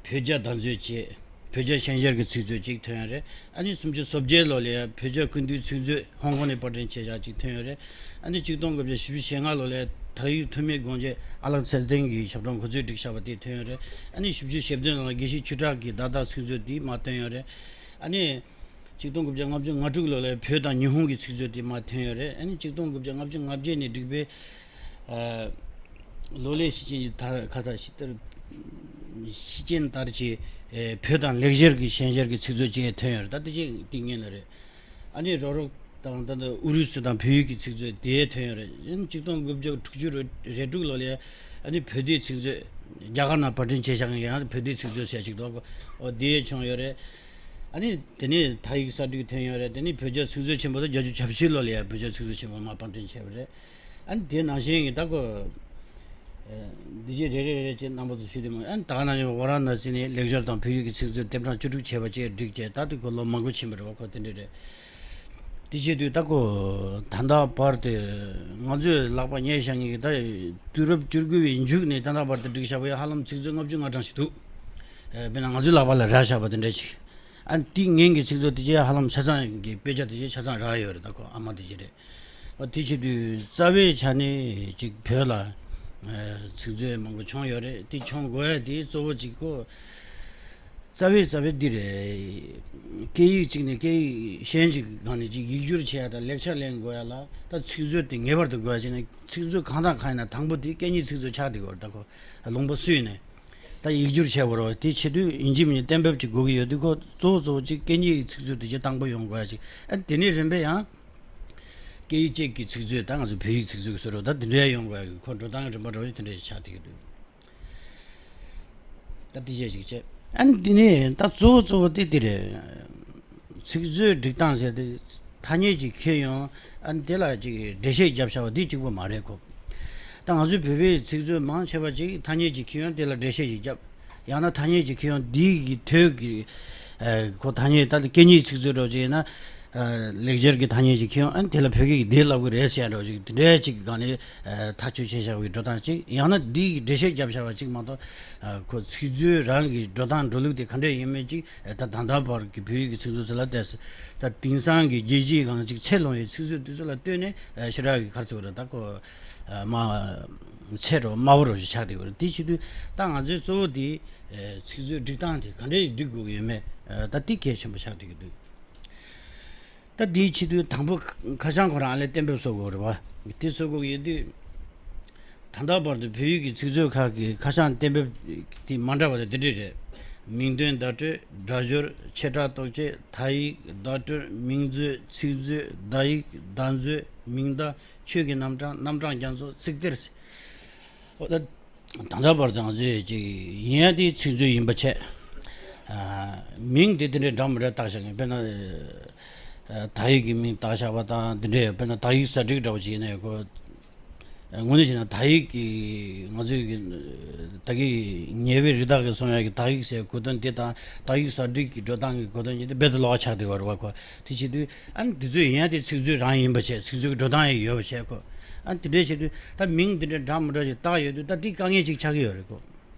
བོད་རྒྱ་བརྡ་མཛོད་ཅེས་བོད་རྒྱ་ཤན་སྦྱར་གྱི་ཚིག་མཛོད་ཅིག་ཐོན་ཡ་རེད། ཨ་ནི་སུམ་ཅུ་སོ་བརྒྱད་ལོ་ལ་ཡ་བོད་རྒྱ་ཀུན་བཏུས་ཚིག་མཛོད་ཧོང་ཀོང་ནས་པར་སྐྲུན་བྱས་བཞག་ཅིག་ཐོན་ཡོད་རེད། ཨ་ནི་གཅིག་སྟོང་དགུ་བརྒྱ་བཞི་བཅུ་ཞེ་ལྔ་ལོ་ལ་ཡ་དག་ཡིག་ཐུར་མའི་དགོངས་བཅས་ཨ་ལགས་ཚེ་བརྟན་གྱིས་ཞབས་བྲོ་འགོ་ཚུགས་བསྒྲིགས་བཞག་པ་དེ་ཐོན་ཡོད་རེད། ཨ་ནི་བཞི་བཅུ་ཞེ་བདུན་ལོ་ལ་དགེ་བཤེས་ཆོས་གྲགས་ཀྱི་བརྡ་དག་ཚིག་མཛོད་དེ་མར་ཐོན་ཡོད་རེད། ཨ་ནི་གཅིག་སྟོང་དགུ་བརྒྱ་ལྔ་བཅུ་ང་དྲུག་ལོ་ལ་བོད་དང་ཉི་ཧོང་གི་ཚིག་མཛོད་དེ་མར་ཐོན་ཡོད་རེད། ཨ་ནི་གཅིག་སྟོང་དགུ་བརྒྱ་ལྔ་བཅུ་ང་བརྒྱད་ནས་བསྒྲིགས་པའི་ཨ་ལོ་ལེགས་ཤེས་ཅན་གྱི་དར་ཁ་ས་ཤེས་དར་ཤེས་ཅན་དར་གྱི་ཨེ་བོད་དང་ལེགས་སྦྱར་གྱི་ཤན་སྦྱར་གྱི་ཚིག་མཛོད་ཅེས་ཐོན་ཡོད་རེད། ད་དེ་ཅིག་དེ་ངེས་ནི་རེད། ཨ་ནི་རོགས་རོགས་དང་ད་ལྟ་ཨུ་རུ་སུ་དང་བོད་ཡིག་གི་ཚིག་མཛོད་དེ་ཐོན་ཡོད་རེད། ཨ་ནི་གཅིག་སྟོང་དགུ་བརྒྱ་དྲུག་ཅུ་རེ་དྲུག་ལོ་ལ་ཨ་ནི་བོད་བསྡུས་ཚིག་མཛོད་རྒྱ་གར་ནང་པར་སྐྲུན་བྱས་བཞག་མཁན་ཡང་བོད་བསྡུས་ཚིག་མཛོད་ཟེར་ཡ་ཅིག་འདུག་འོ་དེ་བྱུང་ཡོད་རེད། ཨ་ནི་དེ་ནས་དག་ཡིག་གསར་བསྒྲིགས་ཐོན་ཡོད་རེད། དེ་ནས་བོད་རྒྱ་ཚིག་མཛོད་ཆེན་པོ་དང་བརྒྱད་ཅུ་གྱ་བཞི་ལོ་ལ་ཡང་བོད་རྒྱ་ཚིག་མཛོད་ཆེན་པོ་མར་པར་སྐྲུན་བྱས་པ་རེད། ཨ་ནི་དེ་ནང་བཞིན་གྱི་ད་ཁོ། ཨ་འདི་བྱས་རེ་རེ་རེ་བྱས་རྣམ་པ་ཚོ་ཞུས་དེ་མོ། ཨ་ནི་ད་ག་ནང་བཞིན་ཝ་ར་ཎ་སི་ནས་ལེགས་སྦྱར་དང་བོད་ཡིག་གི་ཚིག་མཛོད་ལྡེབ་གྲངས་བཅུ་དྲུག་བྱས་པ་བཅས་བསྒྲིགས་བྱས། ད་དེ་ཁོ་ལོ་མང་པོ་ཕྱིན་པ་རེད་བ། ཁོ་དེ་འདྲ་རེད། དེ་བྱེད་དུས་ད་ཁོ་ད་ལྟ་བར་དུ་ང་ཚོས་ལག་པ་ཉལ་བཞག་མཁན་གྱི་ད་དུས་རབས་བཅུ་དགུ་པའི་མཇུག་ནས་ད་ལྟ་བར་དུ་བསྒྲིགས་བཞག་པ་ཡང་ཧ་ལམ་ཚིག་མཛོད་ལྔ་བཅུ་ང་གྲངས་ཤིག་འདུག། ཨ་དཔེར་ན་ང་ཚོའི་ལག་པ་ལ་རག་བཞག་པ་དེ་འདྲ་ཅིག། ཨ་དེ་སྔོན་གྱི་ཚིག་མཛོད་དེ་ཅིག་ཧ་ལམ་ཆ་ཚང་གི་དཔེ་ཆ་དེ་ཅིག་ཆ་ཚང་རག་ཡོད་རེད། ད་ཁོ་ཨ་མ་དེ་ཅིག་རེད། ཨ་དེ་བྱེད་དུས་རྩ་བའི་ཆ་ནས་ཅིག་བོད་ལ་ཨ་ཚིག་མཛོད་མང་པོ་བྱུང་ཡོད་རེད། དེ་བྱུང་དགོས་ཡ་དེ་གཙོ་བོ་ཅིག་ཁོ། རྩ་བའི་རྩ་བའི་འདི་རེད། སྐད་ཡིག་གཅིག་ནས་སྐད་ཡིག་གཞན་ཅིག་སྒང་ནས་ཅིག་ཡིག་སྒྱུར་བྱེད་ཡ་དང་ལེགས་ཆ་ལེན་དགོས་ཡ་ལ་ད་ཚིག་མཛོད་དེ་ངེས་པར་དུ་དགོས་ཡ་བྱས་ནས། ཚིག་མཛོད་གང་དང་གང་ཡིན་ན་དང་པོ་དེ་སྐད་གཉིས་ཚིག་མཛོད་ཆགས་བསྡད་ཡོད་རེད། ད་ཁོ་ལུང་པ་སུ་ཡིན་ནའི་ད་ཡིག་སྒྱུར་བྱེད་དགོས་རེད་བ། དེ་བྱེད་དུས་ཡིན་གཅིག་མིན་གཅིག་གཏན་འབེབས་ཅིག་དགོས་ཀྱི་ཡོད་དུས། ཁོ་གཙོ་བོ་གཙོ་བོ་གཅིག་སྐད་གཉིས་ཚིག་མཛོད་དེ་ཅིག་དང་པོ་ཡོང་དགོས་ཡ་ཅིག། ཨ་དེ་ནས་རིམ་པས་ཡང་སྐད་ཡིག་གཅིག་གི་ཚིག་མཛོད། ད་ང་ཚོ་བོད་ཡིག་ཚིག་མཛོད་ཀྱི་བཟོ་འདྲ་ད་དེ་འདྲ་ཡོང་དགོས་ཡ་གི་ཁོ་འགྲོ་སྟངས་རིམ་པ་འདྲ་བོ་ཞིག་དེ་འདྲ་ཞིག་ཆགས་བསྡད་ཀྱི་འདུག། ད་དེ་བྱས་ཅིག་བྱས། ཨ་ནི་དེ་ནས་ད་གཙོ་བོ་གཙོ་བོ་དེ་དེ་རེད། ཚིག་མཛོད་སྒྲིག་སྟངས་ཟེར་དེ་ཐ་སྙད་ཅིག་ཁྱེར་ཡོང་། ཨ་ནི་དེ་ལ་ཅིག་འགྲེལ་བཤད་བརྒྱབ་བཞག་པ་དེ་གཅིག་པོ་མ་རེད་ཁོ། ད་ང་ཚོའི་བོད་པའི་ཚིག་མཛོད་མང་ཆེ་བ་ཅིག་ཐ་སྙད་ཅིག་ཁྱེར་ཡོང་། དེ་ལ་འགྲེལ་བཤད་ཅིག་བརྒྱབ། ཡང་ན་ཐ་སྙད་ཅིག་ཁྱེར་ཡོང་། འདི་གི་དོད་ཀྱི་ཨ་ཁོ་ཐ་སྙད་ད་སྐད་གཉིས་ཚིག་མཛོད་འདྲ་བོ་ཅིག་ཡིན་ན། ཨ་ལེགས་སྦྱར་གྱི་ཐ་སྙད་ཅིག་ཁྱེར་ཡོང་། ཨ་ནི་དེ་ལ་བོད་སྐད་ཀྱིས་འདི་ལབ་ཀྱི་རེད་ཟེར་ཡ་འདྲ་བོ་ཅིག་དེ་འདྲའི་ཅིག་གི་སྒང་ནས་ཨ་ཐག་གཅོད་བྱས་བཞག་པའི་འགྲོ་སྟངས་ཅིག། ཡང་ན་འདི་གི་འགྲེལ་བཤད་བརྒྱབ་བཞག་པ་ཅིག་མ་གཏོགས། ཨ་ཁོ་ཚིག་མཛོད་རང་གི་འགྲོ་སྟངས་འགྲོ་ལུགས་དེ་ག་འདྲ་ཡིན་མིན་ཅིག། ཨ་ད་ད་ལྟ་བར་གྱི་བོད་ཡིག་གི་ཚིག་མཛོད་ཟེར་ལ་བལྟས་ཚེ། ད་དེང་སང་གི་རྒྱལ་སྤྱིའི་སྒང་ཅིག་ཚད་ལོངས་ཡོད་ཚིག་མཛོད་དེ་ཚོ་ལ་ལྟོས་ནས། ཨ་ཞེ་དྲག་གི་ག་རེ་ཟེར་དགོས་རེད། ད་ཁོ་ཨ་མ་ཚད་འདྲ་བོ་དམའ་བོ་འདྲ་བོ་ཞིག་ཆགས་བསྡད་ཡོད་རེད། དེ་བྱེད་དུས་ད་ང་ཚོའི་གཙོ་བོ་དེ་ཨ་ཚིག་མཛོད་སྒྲིག་སྟངས་དེ་ག་འདྲས་སྒྲིག་དགོས་ཀྱི་ཡོད་མེད། ཨ་ད་དེ་གལ་ཆེན་པོ་ཆགས་བསྡད་ཀྱི་འདུག། ད་དེའི་ཆེད་དུ་དང་པོ་ཁ་བྱང་ཁོ་རང་ཨ་ལས་གཏན་འབེབས་བཟོ་དགོས་རེད་བ། དེ་བཟོ་དགོས་ཀྱི་ཡོད་དུས། ད་ལྟ་བར་དུ་བོད་ཡིག་གི་ཚིག་མཛོད་ཁག་གི་ཁ་བྱང་གཏན་འབེབས་དེ་མ་འདྲ་བ་དེ་འདི་འདྲས་རེད། མིང་དོན་བརྡ་སྤྲོད། སྒྲ་སྦྱོར། བྱེ་བྲག་རྟོགས་བྱེད། དག་ཡིག་བརྡ་སྤྲོད། མིང་མཛོད། ཚིག་མཛོད། བརྡ་ཡིག་བརྡ་མཛོད། མིང་བརྡ། ཆོས་ཀྱི་རྣམ་གྲངས། རྣམ་གྲངས་རྒྱ་མཚོ། ཚིག་གཏེར། འོ་ད། ད་ལྟ་བར་དུ་ང་ཚོས་ཅིག་ཡིན་ཡ་དེ་ཚིག་མཛོད་ཡིན་པ་བྱས། ཨ་མིང་དེ་དེ་འདྲའི་འདྲ་མི་འདྲ་བཏགས་བཞག་གིན། དཔེར་ན། ཨ་དག་ཡིག་གི་མིང་བཏགས་བཞག་པ་དང་དེ་འདྲའི། དཔེར་ན་དག་ཡིག་གསར་བསྒྲིགས་འདྲ་བོ་ཅིག་ཡིན་ན་ཡང་ཁོ། དངོས་གནས་བྱས་ན་དག་ཡིག་གི་ང་ཚོའི་གི་ད་གི་ཉེ་བའི་རིགས་བདག་གིས་གསུང་ཡ་གི་དག་ཡིག་ཟེར་གོ་དོན་དེ་དང་དག་ཡིག་གསར་བསྒྲིགས་ཀྱི་འགྲོ་སྟངས་ཀྱི་གོ་དོན་གཉིས་དེ་རྦད་དེ་ལོགས་ཆགས་བསྡད་ཡོད་རེད་བ་ཁོ། དེ་བྱེད་དུས་ཨ་ནི་དེ་ཚོ་ཡིན་ཡ་དེ་ཚིག་མཛོད་རང་ཡིན་པ་བྱས། ཚིག་མཛོད་ཀྱི་འགྲོ་སྟངས་ཡང་ཡོད་པ་བྱས་ཁོ། ཨ་ནི་དེ་འདྲའི་བྱེད་དུས་ད་མིང་དེ་འདྲ་འདྲ་མི་འདྲ་ཞིག་བཏགས་ཡོད་དུས་ད་དེ་དཀའ་ངལ་ཅིག་ཆགས་ཀྱི་ཡོད་རེད་ཁོ།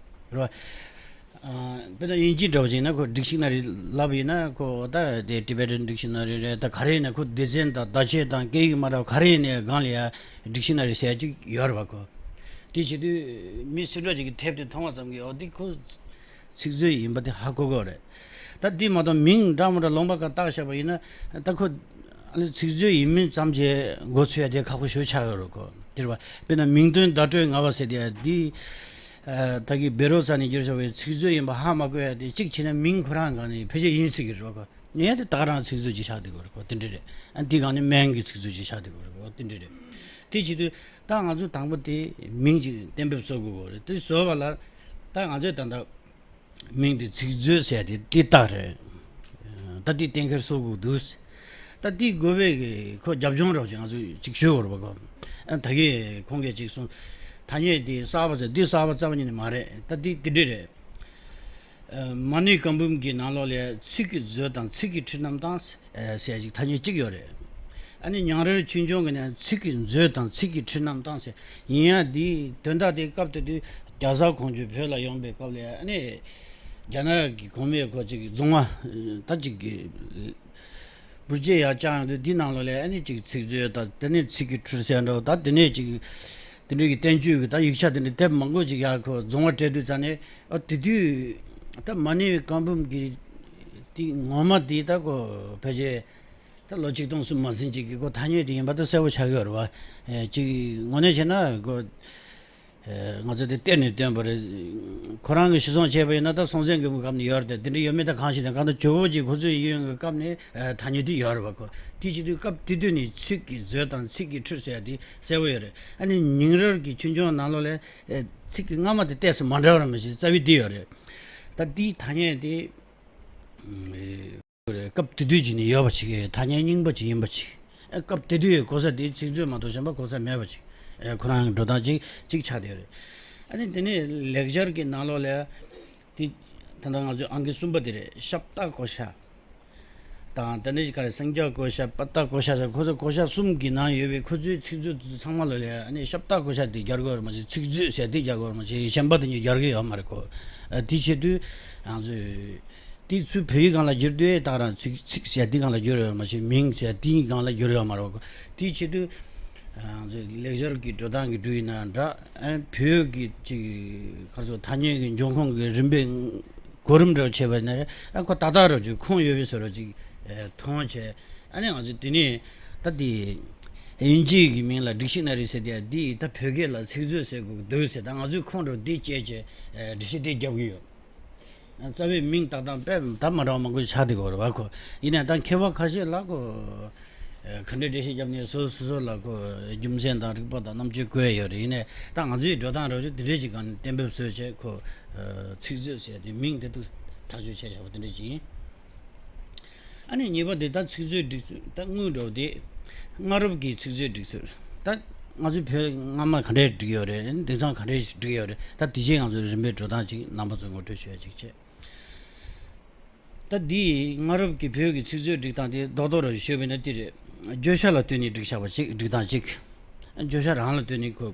རེད་བ། ཨ་དཔེར་ན་དབྱིན་ཇི་འདྲ་བ་ཅིག་ཡིན་ན་ཁོ་ཌིག་ཤི་ན་རི་ལབ་ཡིན་ན་ཁོ་ད་དེ་ཊི་བེ་ཊན་ཌིག་ཤི་ན་རི་རེད། ད་ག་རེ་ཡིན་ན་ཁོ་སྡེ་ཚན་དང་བརྡ་ཆད་དང་སྐད་ཡིག་མ་འདྲ་བ་ག་རེ་ཡིན་ནའི་སྒང་ལ་ཡ་ཌིག་ཤི་ན་རི་ཟེར་ཡ་ཅིག་ཡོད་རེད་བ་ཁོ། དེ་བྱེད་དུས་མི་སུ་འདྲ་ཅིག་གིས་དེབ་དེ་མཐོང་བ་ཙམ་གྱིས་འོ་འདི་ཁོ་ཚིག་མཛོད་ཡིན་པ་དེ་ཧ་གོ་གི་རེད། ད་འདི་མ་གཏོགས་མིང་འདྲ་མི་འདྲ་ལུང་པ་ཁག་བཏགས་བཞག་པ་ཡིན་ན་ད་ཁོ་ཨ་ལེ་ཚིག་མཛོད་ཡིན་མིན་ཙམ་གྱིས་མགོ་ཚོས་ཡ་དེ་ཁག་པོ་ཞེ་པོ་ཆགས་ཡོད་རེད་ཁོ། དེ་རེད་བ། དཔེར་ན་མིང་དོན་བརྡ་སྤྲོད་ངེས་པ་ཟེར་དེ་ཡ་འདི། ཨ་ད་གི་བཻ་རོ་ཙ་ནས་བསྒྱུར་བཞག་པའི་ཚིག་མཛོད་ཡིན་པ་ཧ་མ་གོ་ཡ་དེ། གཅིག་བྱས་ན་མིང་ཁོ་རང་སྒང་ནས་ཕལ་ཆེར་ཡིན་སྲིད་ཀྱི་རེད་བ་ཁོ། ངས་དེ་ད་ག་རང་ཚིག་མཛོད་ཅིག་ཆགས་བསྡད་ཀྱི་རེད་ཁོ། དེ་འདྲ་རེད། ཨ་འདི་སྒང་ནས་མིང་གི་ཚིག་མཛོད་ཅིག་ཆགས་བསྡད་ཀྱི་རེད་ཁོ། དེ་འདྲ་རེད། དེ་བྱེད་དུས་ད་ང་ཚོ་དང་པོ་དེ་མིང་ཅིག་གཏན་འབེབས་བཟོ་དགོས་ཀྱི་རེད། དེ་བཟོ་བ་ལ་ད་ང་ཚོས་ད་ལྟ་མིང་དེ་ཚིག་མཛོད་ཟེར་དེ་དེ་རྟགས་རེད། ད་དེ་གཏན་འཁེལ་བཟོ་དགོས་འདུག། ད་དེ་དགོས་པའི་གི་ཁོ་རྒྱབ་ལྗོངས་རོགས་ཀྱིས་ང་ཚོས་ཅིག་ཞུ་དགོས་རེད་པ་ཁོ། ཨ་ད་གིན་ཁོང་གིས་ཅིག་གསུངས། ཐ་སྙད་དེ་གསར་པ་ཟེར་འདི་གསར་པ་རྩ་བ་ཉིད་ནས་མ་རེད། ད་དེ་དེ་འདྲ་རེད། ཨ་མ་ཎི་བཀའ་འབུམ་གྱི་ནང་ལོགས་ལ་ཚིག་གི་མཛོད་དང་ཚིག་གི་ཁྲིད་རྣམ་དང་ཟེར་ཅིག་ཐ་སྙད་གཅིག་ཡོད་རེད། ཨ་ནི་ཉང་རལ་ཆོས་འབྱུང་གི་ནང་ཚིག་གི་མཛོད་དང་ཚིག་གི་ཁྲིད་རྣམ་དང་ཟེར། ཡིན་ཡང་འདིའི་དོན་དག་དེ་སྐབས་དེ་དུས་རྒྱ་བཟའ་ཁོང་ཚོས་བོད་ལ་ཡོང་པའི་སྐབས་ལ་ཨ་ནི་རྒྱ་ནག་གི་གོང་མས་ཁོ་ཅིག་རྫོང་བ་ད་ཅིག་གི་འབུར་རྗེས་ཡར་བཅག་ཡོང་དུས་འདི་ནང་ལོགས་ལ་ཨ་ནི་ཅིག་ཚིག་མཛོད་དང་དེ་ནས་ཚིག་གི་ཁྲིད་ཟེར་འདྲ་བོ་ད་དེ་ནས་ཅིག་དེ་འདྲའི་གི་བསྟན་བཅོས་ཀྱི་ད་ཡིག་ཆ་དེ་འདྲ་དེབ་མང་པོ་ཅིག་ཡར་ཁོ་རྫོང་བ་སྤྲད་དུས་ཙ་ནས། ཨ་དེ་དུས་ད་མ་ཎི་བཀའ་འབུམ་གྱི་དེ་ངོ་མ་དེ་ད་ཁོ་ཕལ་ཆེར་ད་ལོ་ཆིག་སྟོང་གསུམ་མ་ཟིན་ཅིག་གི་ཁོ་ཐ་སྙད་དེ་ཡིན་པ་ད་གསལ་པོ་ཆགས་ཀྱི་ཡོད་རེད་བ། ཨེ་ཅིག་དངོས་གནས་བྱས་ན་ཁོ་ཨེ་ང་ཚོ་དེ་གཏེར་ནས་བཏོན་པ་རེད། ཁོ་རང་གིས་ཤི་སོང་བྱས་པ་ཡིན་ན་ད་སྲོང་བཙན་སྒམ་པོའི་སྐབས་ནས་ཡོད་རེད་དེ། དེ་འདྲ་ཡོད་མེད་ད་གང་ཤེས་དང་གང་ལྟར་ཇོ་བོ་རྗེ་ཁོ་ཚོའི་ཡོན་གྱི་སྐབས་ནས་ཨེ་ཐ་སྙད་དེ་ཡོད་རེད་བ་ཁོ། དེ་བྱེད་དུས་སྐབས་དེ་དུས་ནས་ཚིག་གི་མཛོད་དང་ཚིག་གི་ཁྲིད་ཟེར་ཡ་དེ་གསལ་པོ་ཡོད་རེད། ཨ་ནི་ཉིང་རལ་གྱི་ཆོས་འབྱུང་ནང་ལོགས་ལ། ཨེ་ཚིག་གི་སྔ་མ་དེ་ཏོག་ཙམ་མ་འདྲ་བ་རེད་མ་གཞི་རྩ་བའི་འདི་ཡོད་རེད། ད་འདིའི་ཐ་སྙད་དེ་ཨེ་རེད། སྐབས་དེ་དུས་ཀྱི་ནི་ཡོད་པ་ཅིག་ཐ་སྙད་རྙིང་པ་ཅིག་ཡིན་པ་ཅིག། ཨེ་སྐབས་དེ་དུས་གོ་ས་དེ་ཚིག་མཛོད་མ་གཏོགས་གཞན་པ་གོ་ས་མེད་པ་ཅིག། ཨེ་ཁོ་རང་གི་འགྲོ་སྟངས་གཅིག་གཅིག་ཆགས་བསྡད་ཡོད་རེད། ཨ་ནི་དེ་ནས་ལེགས་སྦྱར་གྱི་ནང་ལོགས་ལ་དེ་ད་ལྟ་ང་ཚོའི་ཨང་ཀི་གསུམ་པ་དེ་རེད། ཤབྟ་ཀོ་ཤ་དང་། དེ་ནས་ག་རེ་སངས་རྒྱས་ཀོ་ཤ། པ་ཏ་ཀོ་ཤ་ཟེར། ཁོ་ཚོ་ཀོ་ཤ་གསུམ་གྱི་ནང་ཡོད་པའི་ཁོ་ཚོའི་ཚིག་མཛོད་ཚང་མ་ལོ་ལ་ཨ་ནི་ཤབྟ་ཀོ་ཤ་དེ་སྦྱར་དགོས་རེད་མ་གཞི། ཚིག་མཛོད་ཟེར་དེ་སྦྱར་དགོས་རེད་མ་གཞི། གཞན་པ་དེ་གཉིས་སྦྱར་གི་ཡོད་མ་རེད་ཁོ། ཨ་དེ་བྱེད་དུས་ང་ཚོས། དེ་ཚུར་བོད་ཡིག་སྒང་ལ་བསྒྱུར་དུས་ད་རང་ཚིག་ཚིག་ཟེར་དེ་སྒང་ལ་བསྒྱུར་ཡོད་མ་གཞི། མིང་ཟེར་དེའི་སྒང་ལ་བསྒྱུར་ཡོད་མ་རེད། དེ་བྱེད་དུས་ང་ཚོས་ལེགས་སྦྱར་གྱི་འགྲོ་སྟངས་ཀྱི་འབྲུ་ཡིན་ན་འདྲ། ཨ་བོད་ཀྱི་ཅིག་ག་རེ་ཟེར། ཐ་སྙད་ཀྱི་འབྱུང་ཁུངས་ཀྱི་རིམ་པའི་གོ་རིམ་འདྲ་བྱས་པ་ན་ཨ་ཁོ་ཏག་ཏག་རེད་ཅིག་ཁུངས་ཡོད་པའི་བཟོ་འདྲ་ཅིག་ཨེ་མཐོང་བྱས། ཨ་ནི་ང་ཚོས་དེ་ནས་ད་དེ་དབྱིན་ཇིའི་གི་མིང་ལ་ཌིག་ཤི་ན་རི་ཟེར་དེ་འདི་ད་བོད་སྐད་ལ་ཚིག་མཛོད་ཟེར་དགོས་ཀྱི་འདུག་ཟེར། ད་ང་ཚོས་ཁུངས་འདྲ་འདི་བཅད་བྱས་ཨེ་འགྲེལ་བཤད་དེ་རྒྱབ་ཀྱི་ཡོད། རྩ་བའི་མིང་བཏགས་སྟངས་དཔེ་ད་མ་འདྲ་བ་མང་པོ་ཆགས་བསྡད་ཡོད་རེད་བ་ཁོ། ཡིན་ནའི་ད་མཁས་པ་ཁ་ཤས་ལ་ཁོ་ཨེ་ག་འདྲའི་འགྲེལ་བཤད་བརྒྱབ་ནས་སོ་སོ་སོ་ལ་ཁོ་རྒྱུ་མཚན་དང་རིགས་པ་དང་རྣམ་དཔྱོད་བཀོད་ཡོད་རེད། ཡིན་ནའི་ད་ང་ཚོའི་འགྲོ་སྟངས་རོབ་ཙམ་དེ་འདྲས་ཅིག་སྒང་ནས་གཏན་འབེབས་བཟོས་བྱས་ཁོ་ཚིག་མཛོད་ཟེར་དེ་མིང་དེ་དུ་ཐག་གཅོད་བྱས་བཞག་པ་དེ་འདྲས་ཅིག་ཡིན། ཨ་ནི་གཉིས་པ་དེ་ད་ཚིག་མཛོད་སྒྲིག་ཚུལ། ད་དངོས་འགྲོ་དེ་སྔ་རབས་ཀྱི་ཚིག་མཛོད་སྒྲིག་ཚུལ། ད་ང་ཚོས་བོད་སྔ་མ་ག་འདྲས་བསྒྲིགས་ཡོད་རེད། དེང་སང་ག་འདྲས་བསྒྲིགས་ཡོད་རེད། ད་དེ་རྗེས་ང་ཚོས་རིམ་པས་འགྲོ་སྟངས་ཅིག་རྣམ་པ་ཚོར་ངོ་སྤྲོད་ཞུ་ཡ་ཅིག་བྱས། ད་འདི་སྔ་རབས་ཀྱི་བོད་ཀྱི་ཚིག་མཛོད་སྒྲིག་སྟངས་དེ་རྡོག་རྡོག་རེ་ཞུས་པ་ཡིན་ན་དེ་རེད། བརྗོད་བྱ་ལ་ལྟོས་ནས་བསྒྲིགས་བཞག་པ་ཅིག་སྒྲིག་སྟངས་གཅིག་བརྗོད་བྱ་རང་ལ་ལྟོས་ནས་ཁོ་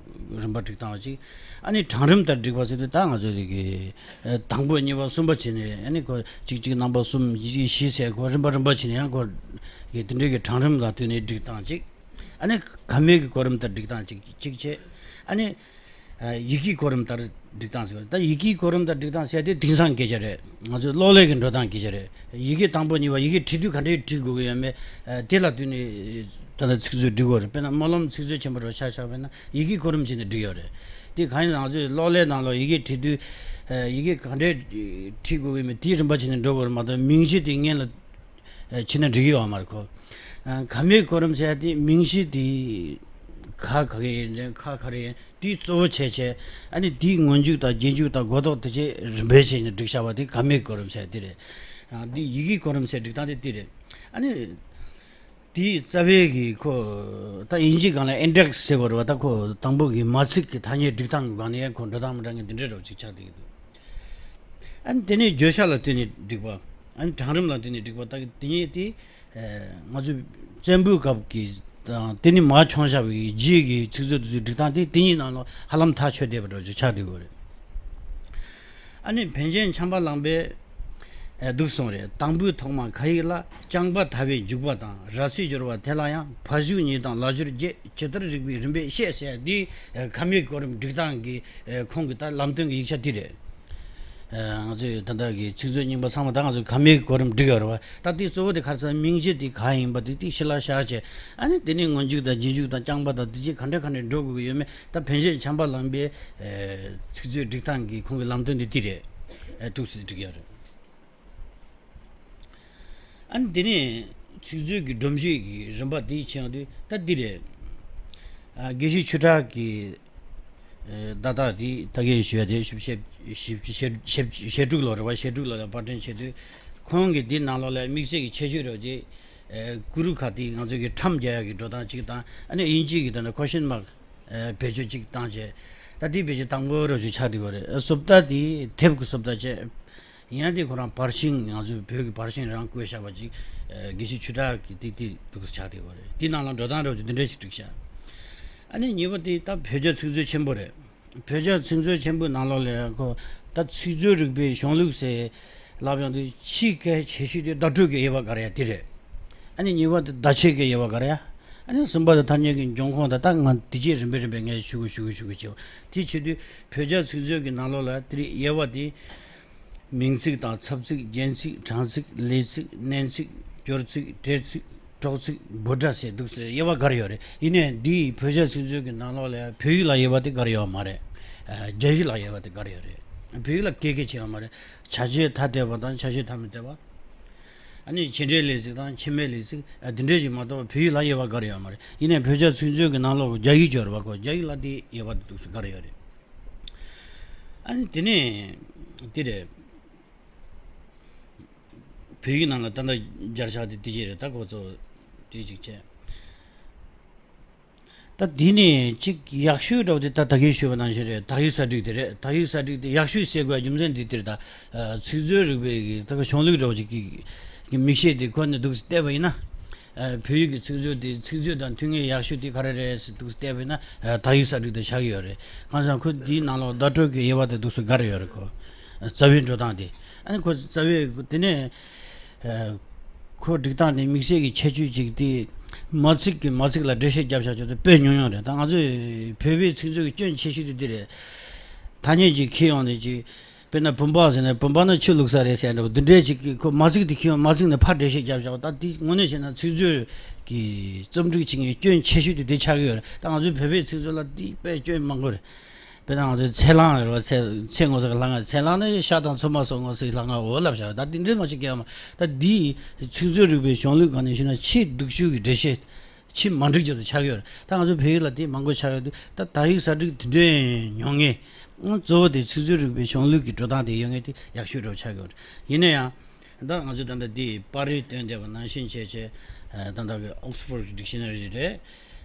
རིམ་པ་སྒྲིག་སྟངས་པ་ཅིག་ཨ་ནི་གྲངས་རིམ་ལྟར་བསྒྲིགས་པ་ཟེར་དུས་ད་ང་ཚོ་རིག་གི་ཨ་དང་པོ་གཉིས་པ་གསུམ་པ་བྱས་ནས། ཨ་ནི་ཁོ་གཅིག་གཅིག་རྣམ་པ་གསུམ། བཞི་བཞི་ཟེར་ཁོ་རིམ་པ་རིམ་པ་བྱས་ནས་ཡང་ཁོ་གི་དེ་འདྲའི་གི་གྲངས་རིམ་ལ་ལྟོས་ནས་སྒྲིག་སྟངས་ཅིག་ཨ་ནི་ག་མེད་ཀྱི་གོ་རིམ་ལྟར་སྒྲིག་སྟངས་ཅིག་གཅིག་བྱས། ཨ་ནི་ཨ་ཡི་གེའི་གོ་རིམ་ལྟར་སྒྲིག་སྟངས་ཟེར་བ། ད་ཡི་གེའི་གོ་རིམ་ལྟར་སྒྲིག་སྟངས་ཟེར་དེ་དེང་སང་སྐད་ཆ་རེད། ང་ཚོའི་གློག་ཀླད་ཀྱི་འགྲོ་སྟངས་སྐད་ཆ་རེད། ཡི་གེ་དང་པོ་གཉིས་པ་ཡི་གེ་བྲིས་དུས་ག་འདྲས་བྲིས་དགོས་ཀྱི་ཡོད་མེད་ཨ་དེ་ལ་ལྟོས་ནས་ད་ལྟ་ཚིག་མཛོད་སྒྲིག་དགོས་རེད། དཔེར་ན་སྨོན་ལམ་ཚིག་མཛོད་ཆེན་པོ་རུ་ཆ་བཞག་པ་ཡིན་ན་ཡི་གེའི་གོ་རིམ་བྱས་ནས་བསྒྲིགས་ཡོད་རེད། དེ་གང་ཡིན་ན་ང་ཚོའི་གློག་ཀླད་ནང་ལ་ཡི་གེ་བྲིས་དུས་ཨ་ཡི་གེ་ག་འདྲས་བྲིས་དགོས་ཀྱི་ཡོད་མེད་དེའི་རིམ་པ་བྱས་ནས་འགྲོ་དགོས་རེད་མ་གཏོགས་མིང་གཞི་དེ་སྔོན་ལ་ཨ་བྱས་ན་འགྲིག་གི་ཡོད་མ་རེད་ཁོ། ཨ་ག་མེད་གོ་རིམ་ཟེར་ཡ་དེ་མིང་གཞི་དེ་ག་ག་གི་ཡིན་རེད། ག་ག་རེ་ཡིན། དེ་གཙོ་བོ་བྱས་བྱས། ཨ་ནི་དེའི་སྔོན་འཇུག་དང་རྗེས་འཇུག་དང་གོ་ལྡོག་དེ་བཅས་རིམ་པས་བྱས་ནས་བསྒྲིགས་བཞག་པ་དེ་ག་མེད་གོ་རིམ་ཟེར་ཡ་དེ་རེད། ཨ་འདི་ཡི་གེའི་གོ་རིམ་ཟེར་སྒྲིག་སྟངས་དེ་དེ་རེད། ཨ་ནི་དེའི་རྩ་བའི་གི་ཁོ་ད་དབྱིན་ཇིའི་སྒང་ལ་ཨིན་ཌེག་སི་ཟེར་གོ་རེད་བ། ད་ཁོ་དང་པོ་གི་མ་ཚིག་གི་ཐ་སྙད་སྒྲིག་སྟངས་གི་སྒང་ནས་ཡང་ཁོ་འགྲོ་སྟངས་མི་འདྲ་མཁན་དེ་འདྲ་འདྲ་བོ་ཅིག་ཆགས་བསྡད་ཀྱི་འདུག་ཨ་ནི་དེ་ནས་བརྗོད་བྱ་ལ་ལྟོས་ནས་བསྒྲིགས་པ། ཨ་ནི་གྲངས་རིམ་ལ་ལྟོས་ནས་བསྒྲིགས་པ། ད་དེ་ཉིད་དེ་ཨ་ང་ཚོའི་བཙན་པོའི་སྐབས་ཀྱི་དང་དེ་ནི་མར་བྱུང་བཞག་པའི་རྗེས་ཀྱི་ཚིག་མཛོད་དེ་ཚོའི་སྒྲིག་སྟངས་དེ་དེ་ཉིད་ནང་ལ་ཧ་ལམ་ཐག་ཆོད་བསྡད་པ་འདྲ་ཅིག་ཆགས་བསྡད་ཡོད་རེད། ཨ་ནི་བན་ཆེན་བྱམས་པ་གླང་པས་ཨ་འདུག་གསུངས་རེད། དང་པོའི་ཐོག་མ་ཁ་ཡིག་ལ། རྐྱང་པ་དར་བའི་འཇུག་པ་དང་། ར་བསྲེ་སྦྱོར་བ་དེ་ལ་ཡང་། ཕ་གཞུག་གཉིས་དང་ལ་སྦྱོར་བརྒྱད། ཇི་ལྟར་རིགས་པའི་རིམ་པས་བཤད་ཟེར་ཡ་འདི་ཨ་ག་མེད་གོ་རིམ་སྒྲིག་སྟངས་ཀྱི་ཨ་ཁོང་གི་ད་ལམ་སྟོན་གྱི་ཡིག་ཆ་འདི་རེད། ཨ་ང་ཚོས་ད་ལྟ་གི་ཚིག་མཛོད་རྙིང་པ་ཚང་མ་ད་ང་ཚོས་ག་མེད་གོ་རིམ་བསྒྲིགས་ཡོད་རེད་བ། ད་དེ་གཙོ་བོ་དེ་ག་རེ་ཟེར་ན་མིང་གཞི་དེ་ག་ཡིན་པ་དེ་དེ་ཕྱི་ལ་བཞག་བྱས། ཨ་ནི་དེ་ནས་སྔོན་འཇུག་དང་རྗེས་འཇུག་དང་རྐྱང་པ་དང་དེ་རྗེས་ག་འདྲ་ག་འདྲ་འགྲོ་དགོས་ཀྱི་ཡོད་མེད། ད་བན་ཆེན་བྱམས་པ་གླང་པའི་ཨ་ཚིག་མཛོད་སྒྲིག་སྟངས་ཀྱི་ཁོང་གི་ལམ་སྟོན་དེ་དེ་རེད། ཨ་འདུག་སེ་བསྒྲིགས་ཡོད་རེད། ཨ་ནི་དེ་ནས་ཚིག་མཛོད་ཀྱི་སྒྲོམ་གཞི་གི་རིམ་པ་དེ་ཕྱེ་ཡོང་དུས་ད་འདི་རེད། ཨ་དགེ་བཤེས་ཆོས་གྲགས་ཀྱི་ཨ་བརྡ་རྟགས་དེ་ད་གིན་ཞུས་པ་དེ་བཞི་བཅུ་ཞེ་དྲུག་ལོ་རེད་བ། ཞེ་དྲུག་ལོ་ལ་པར་སྐྲུན་བྱེད་དུས་ཁོང་གིས་འདི་ནང་ལོགས་ལ་དམིགས་བསལ་གྱི་ཁྱད་ཆོས་རེད་དེ། ཨ་གུ་རུ་ཁ་དེ་ང་ཚོ་གི་ཁྲམ་རྒྱག་ཡག་གི་འགྲོ་སྟངས་གཅིག་དང་། ཨ་ནི་དབྱིན་ཇི་གི་ད་ནི་ཁོ་ཤན་མཱག་ཨ་བེད་སྤྱོད་གཅིག་བཏང་བྱས། ད་དེ་བེད་སྤྱོད་དང་པོ་རོ་ཅིག་ཆགས་བསྡད་ཡོད་རེད། ཨ་སོབ་ད་དེ་དེབ་ཀྱི་སོབ་ད་བྱས། ཡང་དེ་ཁོ་རང་བར་ཤིང་། ང་ཚོའི་བོད་ཀྱི་བར་ཤིང་རང་བརྐོས་བཞག་པ་ཅིག་ཨ་དགེ་བཤེས་ཆོས་གྲགས་ཀྱི་དེ་དེ་འདུག་སེ་ཆགས་བསྡད་ཡོད་རེད། དེ་ནང་ལ་འགྲོ་སྟངས་རོ་ཅིག་འདི་འདྲ་ཞིག་བསྒྲིགས་བཞག་ཨ་ནི་གཉིས་པ་དེ་ད་བོད་རྒྱ་ཚིག་མཛོད་ཆེན་པོ་རེད། བོད་རྒྱ་ཚིག་མཛོད་ཆེན་པོའི་ནང་ལོགས་ལ་ཁོ་ད་ཚིག་མཛོད་རིག་པའི་གཞུང་ལུགས་ཟེར་ལབ་ཡོང་དུས་ཕྱིའི་གལ་ཆེ་ཤོས་དེ་བརྡ་སྤྲོད་ཀྱི་དབྱེ་བ་དགར་ཡ་དེ་རེད། ཨ་ནི་གཉིས་པ་དེ་བརྡ་ཆད་ཀྱི་དབྱེ་བ་དགར་ཡ། ཨ་ནི་གསུམ་པ་དེ་ཐ་སྙད་ཀྱི་འབྱུང་ཁུངས་དང་། ད་ང་དེ་རྗེས་རིམ་པས་རིམ་པས་ངས་ཞུ་གི་ཞུ་གི་ཞུ་གི་བྱེད། དེ་བྱེད་དུས་བོད་རྒྱ་ཚིག་མཛོད་ཀྱི་ནང་ལོགས་ལ་དེ་རིགས་དབྱེ་བ་དེ། མིང་ཚིག་དང་ཚབ་ཚིག། རྒྱན་ཚིག། དྲང་ཚིག། ལས་ཚིག། བསྣན་ཚིག། སྦྱོར་ཚིག། འབྲེལ་ཚིག། གྲོགས་ཚིག། འབོད་སྒྲ་ཟེར་འདུག་སེ་དབྱེ་བ་དགར་ཡོད་རེད། ཡིན་ནའི་འདིའི་བོད་རྒྱ་ཚིག་མཛོད་ཀྱི་ནང་ལོགས་ལ་བོད་ཡིག་ལ་དབྱེ་བ་དེ་དགར་ཡོད་མ་རེད། ཨ་རྒྱ་ཡིག་ལ་དབྱེ་བ་དེ་དགར་ཡོད་རེད། བོད་ཡིག་ལ་སྐད་སྐད་བྱས་ཡོད་མ་རེད། བྱ་བྱེད་ཐ་དད་པ་དང་བྱ་བྱེད་ཐ་མི་དད་པ། ཨ་ནི་བྱེད་འབྲེལ་ལས་ཚིག་དང་ཕྱི་མའི་ལས་ཚིག་ཨ་དེ་འདྲས་ཞིག་མ་གཏོགས་བོད་ཡིག་ལ་དབྱེ་བ་དགར་ཡོད་མ་རེད། ཡིན་ནའི་བོད་རྒྱ་ཚིག་མཛོད་ཀྱི་ནང་ལོགས་རྒྱ་ཡིག་སྦྱོར་བ་ཁོ་རྒྱ་ཡིག་ལ་དེ་དབྱེ་བ་དེ་འདུག་སེ་དགར་ཡོད་རེད། ཨ་ནི་དེ་ནས་དེ་རེད། བོད་ཡིག་ནང་ལ་ད་ལྟ་སྦྱར་བྱ་དེ་དེ་ཅི་རེད། ད་ཁོ་ཚོ་དེ་ཅིག་བྱས། ད་འདི་ནས་གཅིག་ཡག་ཤོས་འདྲ་བོ་དེ་ད་ད་གིན་ཞུས་པ་ནང་བཞིན་རེད། དག་ཡིག་གསར་བསྒྲིགས་དེ་རེད། དག་ཡིག་གསར་བསྒྲིགས་དེ་ཡག་ཤོས་ཟེར་དགོས་རྒྱུ་མཚན་འདི་དེར་ད། ཚིག་མཛོད་རིག་པའི་གི་ད་གཞུང་ལུགས་འདྲ་བོ་ཅིག་གི་གི་མིག་ཤེལ་དེ་ཁོ་ནས་འདུག་སེ་བལྟས་པ་ཡིན་ན། བོད་ཡིག་གི་ཚིག་མཛོད་དེ་ཚིག་མཛོད་དང་མཐུན་ངེས་ཡག་ཤོས་དེ་ག་རེ་རེད་ཟེར་འདུག་སེ་བལྟས་པ་ཡིན་ན། དག་ཡིག་གསར་བསྒྲིགས་དེ་ཆགས་ཀྱི་ཡོད་རེད། གང་ཟེར་ན་ཁོ་འདིའི་ནང་ལོགས་བརྡ་སྤྲོད་ཀྱི་དབྱེ་བ་དེ་འདུག་སེ་བགར་ཡོད་རེད་ཁོ། རྩ་བའི་འགྲོ་སྟངས་དེ། ཨ་ནི་ཁོ་རྩ་བའི་དེ་ནས། ཁོ་སྒྲིག་སྟངས་དེ་དམིགས་བསལ་གྱི་ཁྱད་ཆོས་ཅིག་དེ། མ་ཚིག་གིས་མ་ཚིག་ལ་འགྲེལ་བཤད་རྒྱབ་བཞག་ཆོག་དེ་དཔེ་ཉུང་ཉུང་རེད། ད་ང་ཚོས་བོད་པའི་ཚིག་མཛོད་ཀྱི་སྐྱོན་ཆེ་ཤོས་དེ་འདི་རེད། ཐ་སྙད་ཅིག་ཁྱེར་ཡོང་ནས་ཅིག་དཔེར་ན་བུམ་པ་ཟེར་ནས་བུམ་པ་ནི་ཆུ་བླུགས་ས་རེད་ཟེར་འདྲ་བོ་འདི་འདྲའི་ཅིག་གིས་ཁོ་མ་ཚིག་དེ་ཁྱེར་ཡོང་མ་ཚིག་ནས་ཕར་འགྲེལ་བཤད་རྒྱབ་བཞག་ད་འདི་དངོས་གནས་བྱས་ན་ཚིག་མཛོད་ཀྱི་རྩོམ་སྒྲིག་བྱེད་མཁན་སྐྱོན་ཆེ་ཤོས་དེ་དེ་ཆགས་ཀྱི་ཡོད་རེད། ད་ང་ཚོའི་བོད་པའི་ཚིག་མཛོད་ལ་འདི་དཔེ་སྐྱོན་མང་པོ་རེད། དཔེར་ན་ང་ཚོའི་ཚེ་གླང་རེད་བ། ཚེ་ཚེ་ངོ་ཟེར་གི་ལྷ་ང་། ཚེ་གླང་ནི་ཤ་དང་ཚོད་མ་སོགས་ངོ་ཟེར་གི་ལྷ་ང་འོ་ལབ་བཞག་ད་འདི་འདྲའི་མ་ཞིག་སྐྱེ་བ་མ། ད་འདིའི་ཚིག་མཛོད་རིག་པའི་གཞུང་ལུགས་སྒང་ནས་ཞུས་ན་ཆེས་སྡུག་ཤོས་ཀྱི་འགྲེལ་བཤད་ཆེས་མ་འགྲིག་རྒྱུ་དེ་ཆགས་ཡོད་རེད། ད་ང་ཚོ་བོད་ཡིག་ལ་དེ་མང་པོ་ཆགས་ཡོད་དུས་ད་དག་ཡིག་གསར་བསྒྲིགས་དེ་འདྲའི་ཉུང་ངེས། གཙོ་བོ་དེ་ཚིག་མཛོད་རིག་པའི་གཞུང་ལུགས་ཀྱི་འགྲོ་སྟངས་དེ་ཡོད་ངེས་དེ་ཡག་ཤོས་འདྲ་བོ་ཆགས་ཡོད་རེད། ཡིན་ན་ཡང་། ད་ང་ཚོས་ད་ལྟ་འདི་པར་རིས་བཏོན་བསྡད་པ་ནང་བཞིན་བྱས་བྱས། ད་ལྟ་གི་Oxford Dictionary་རེད།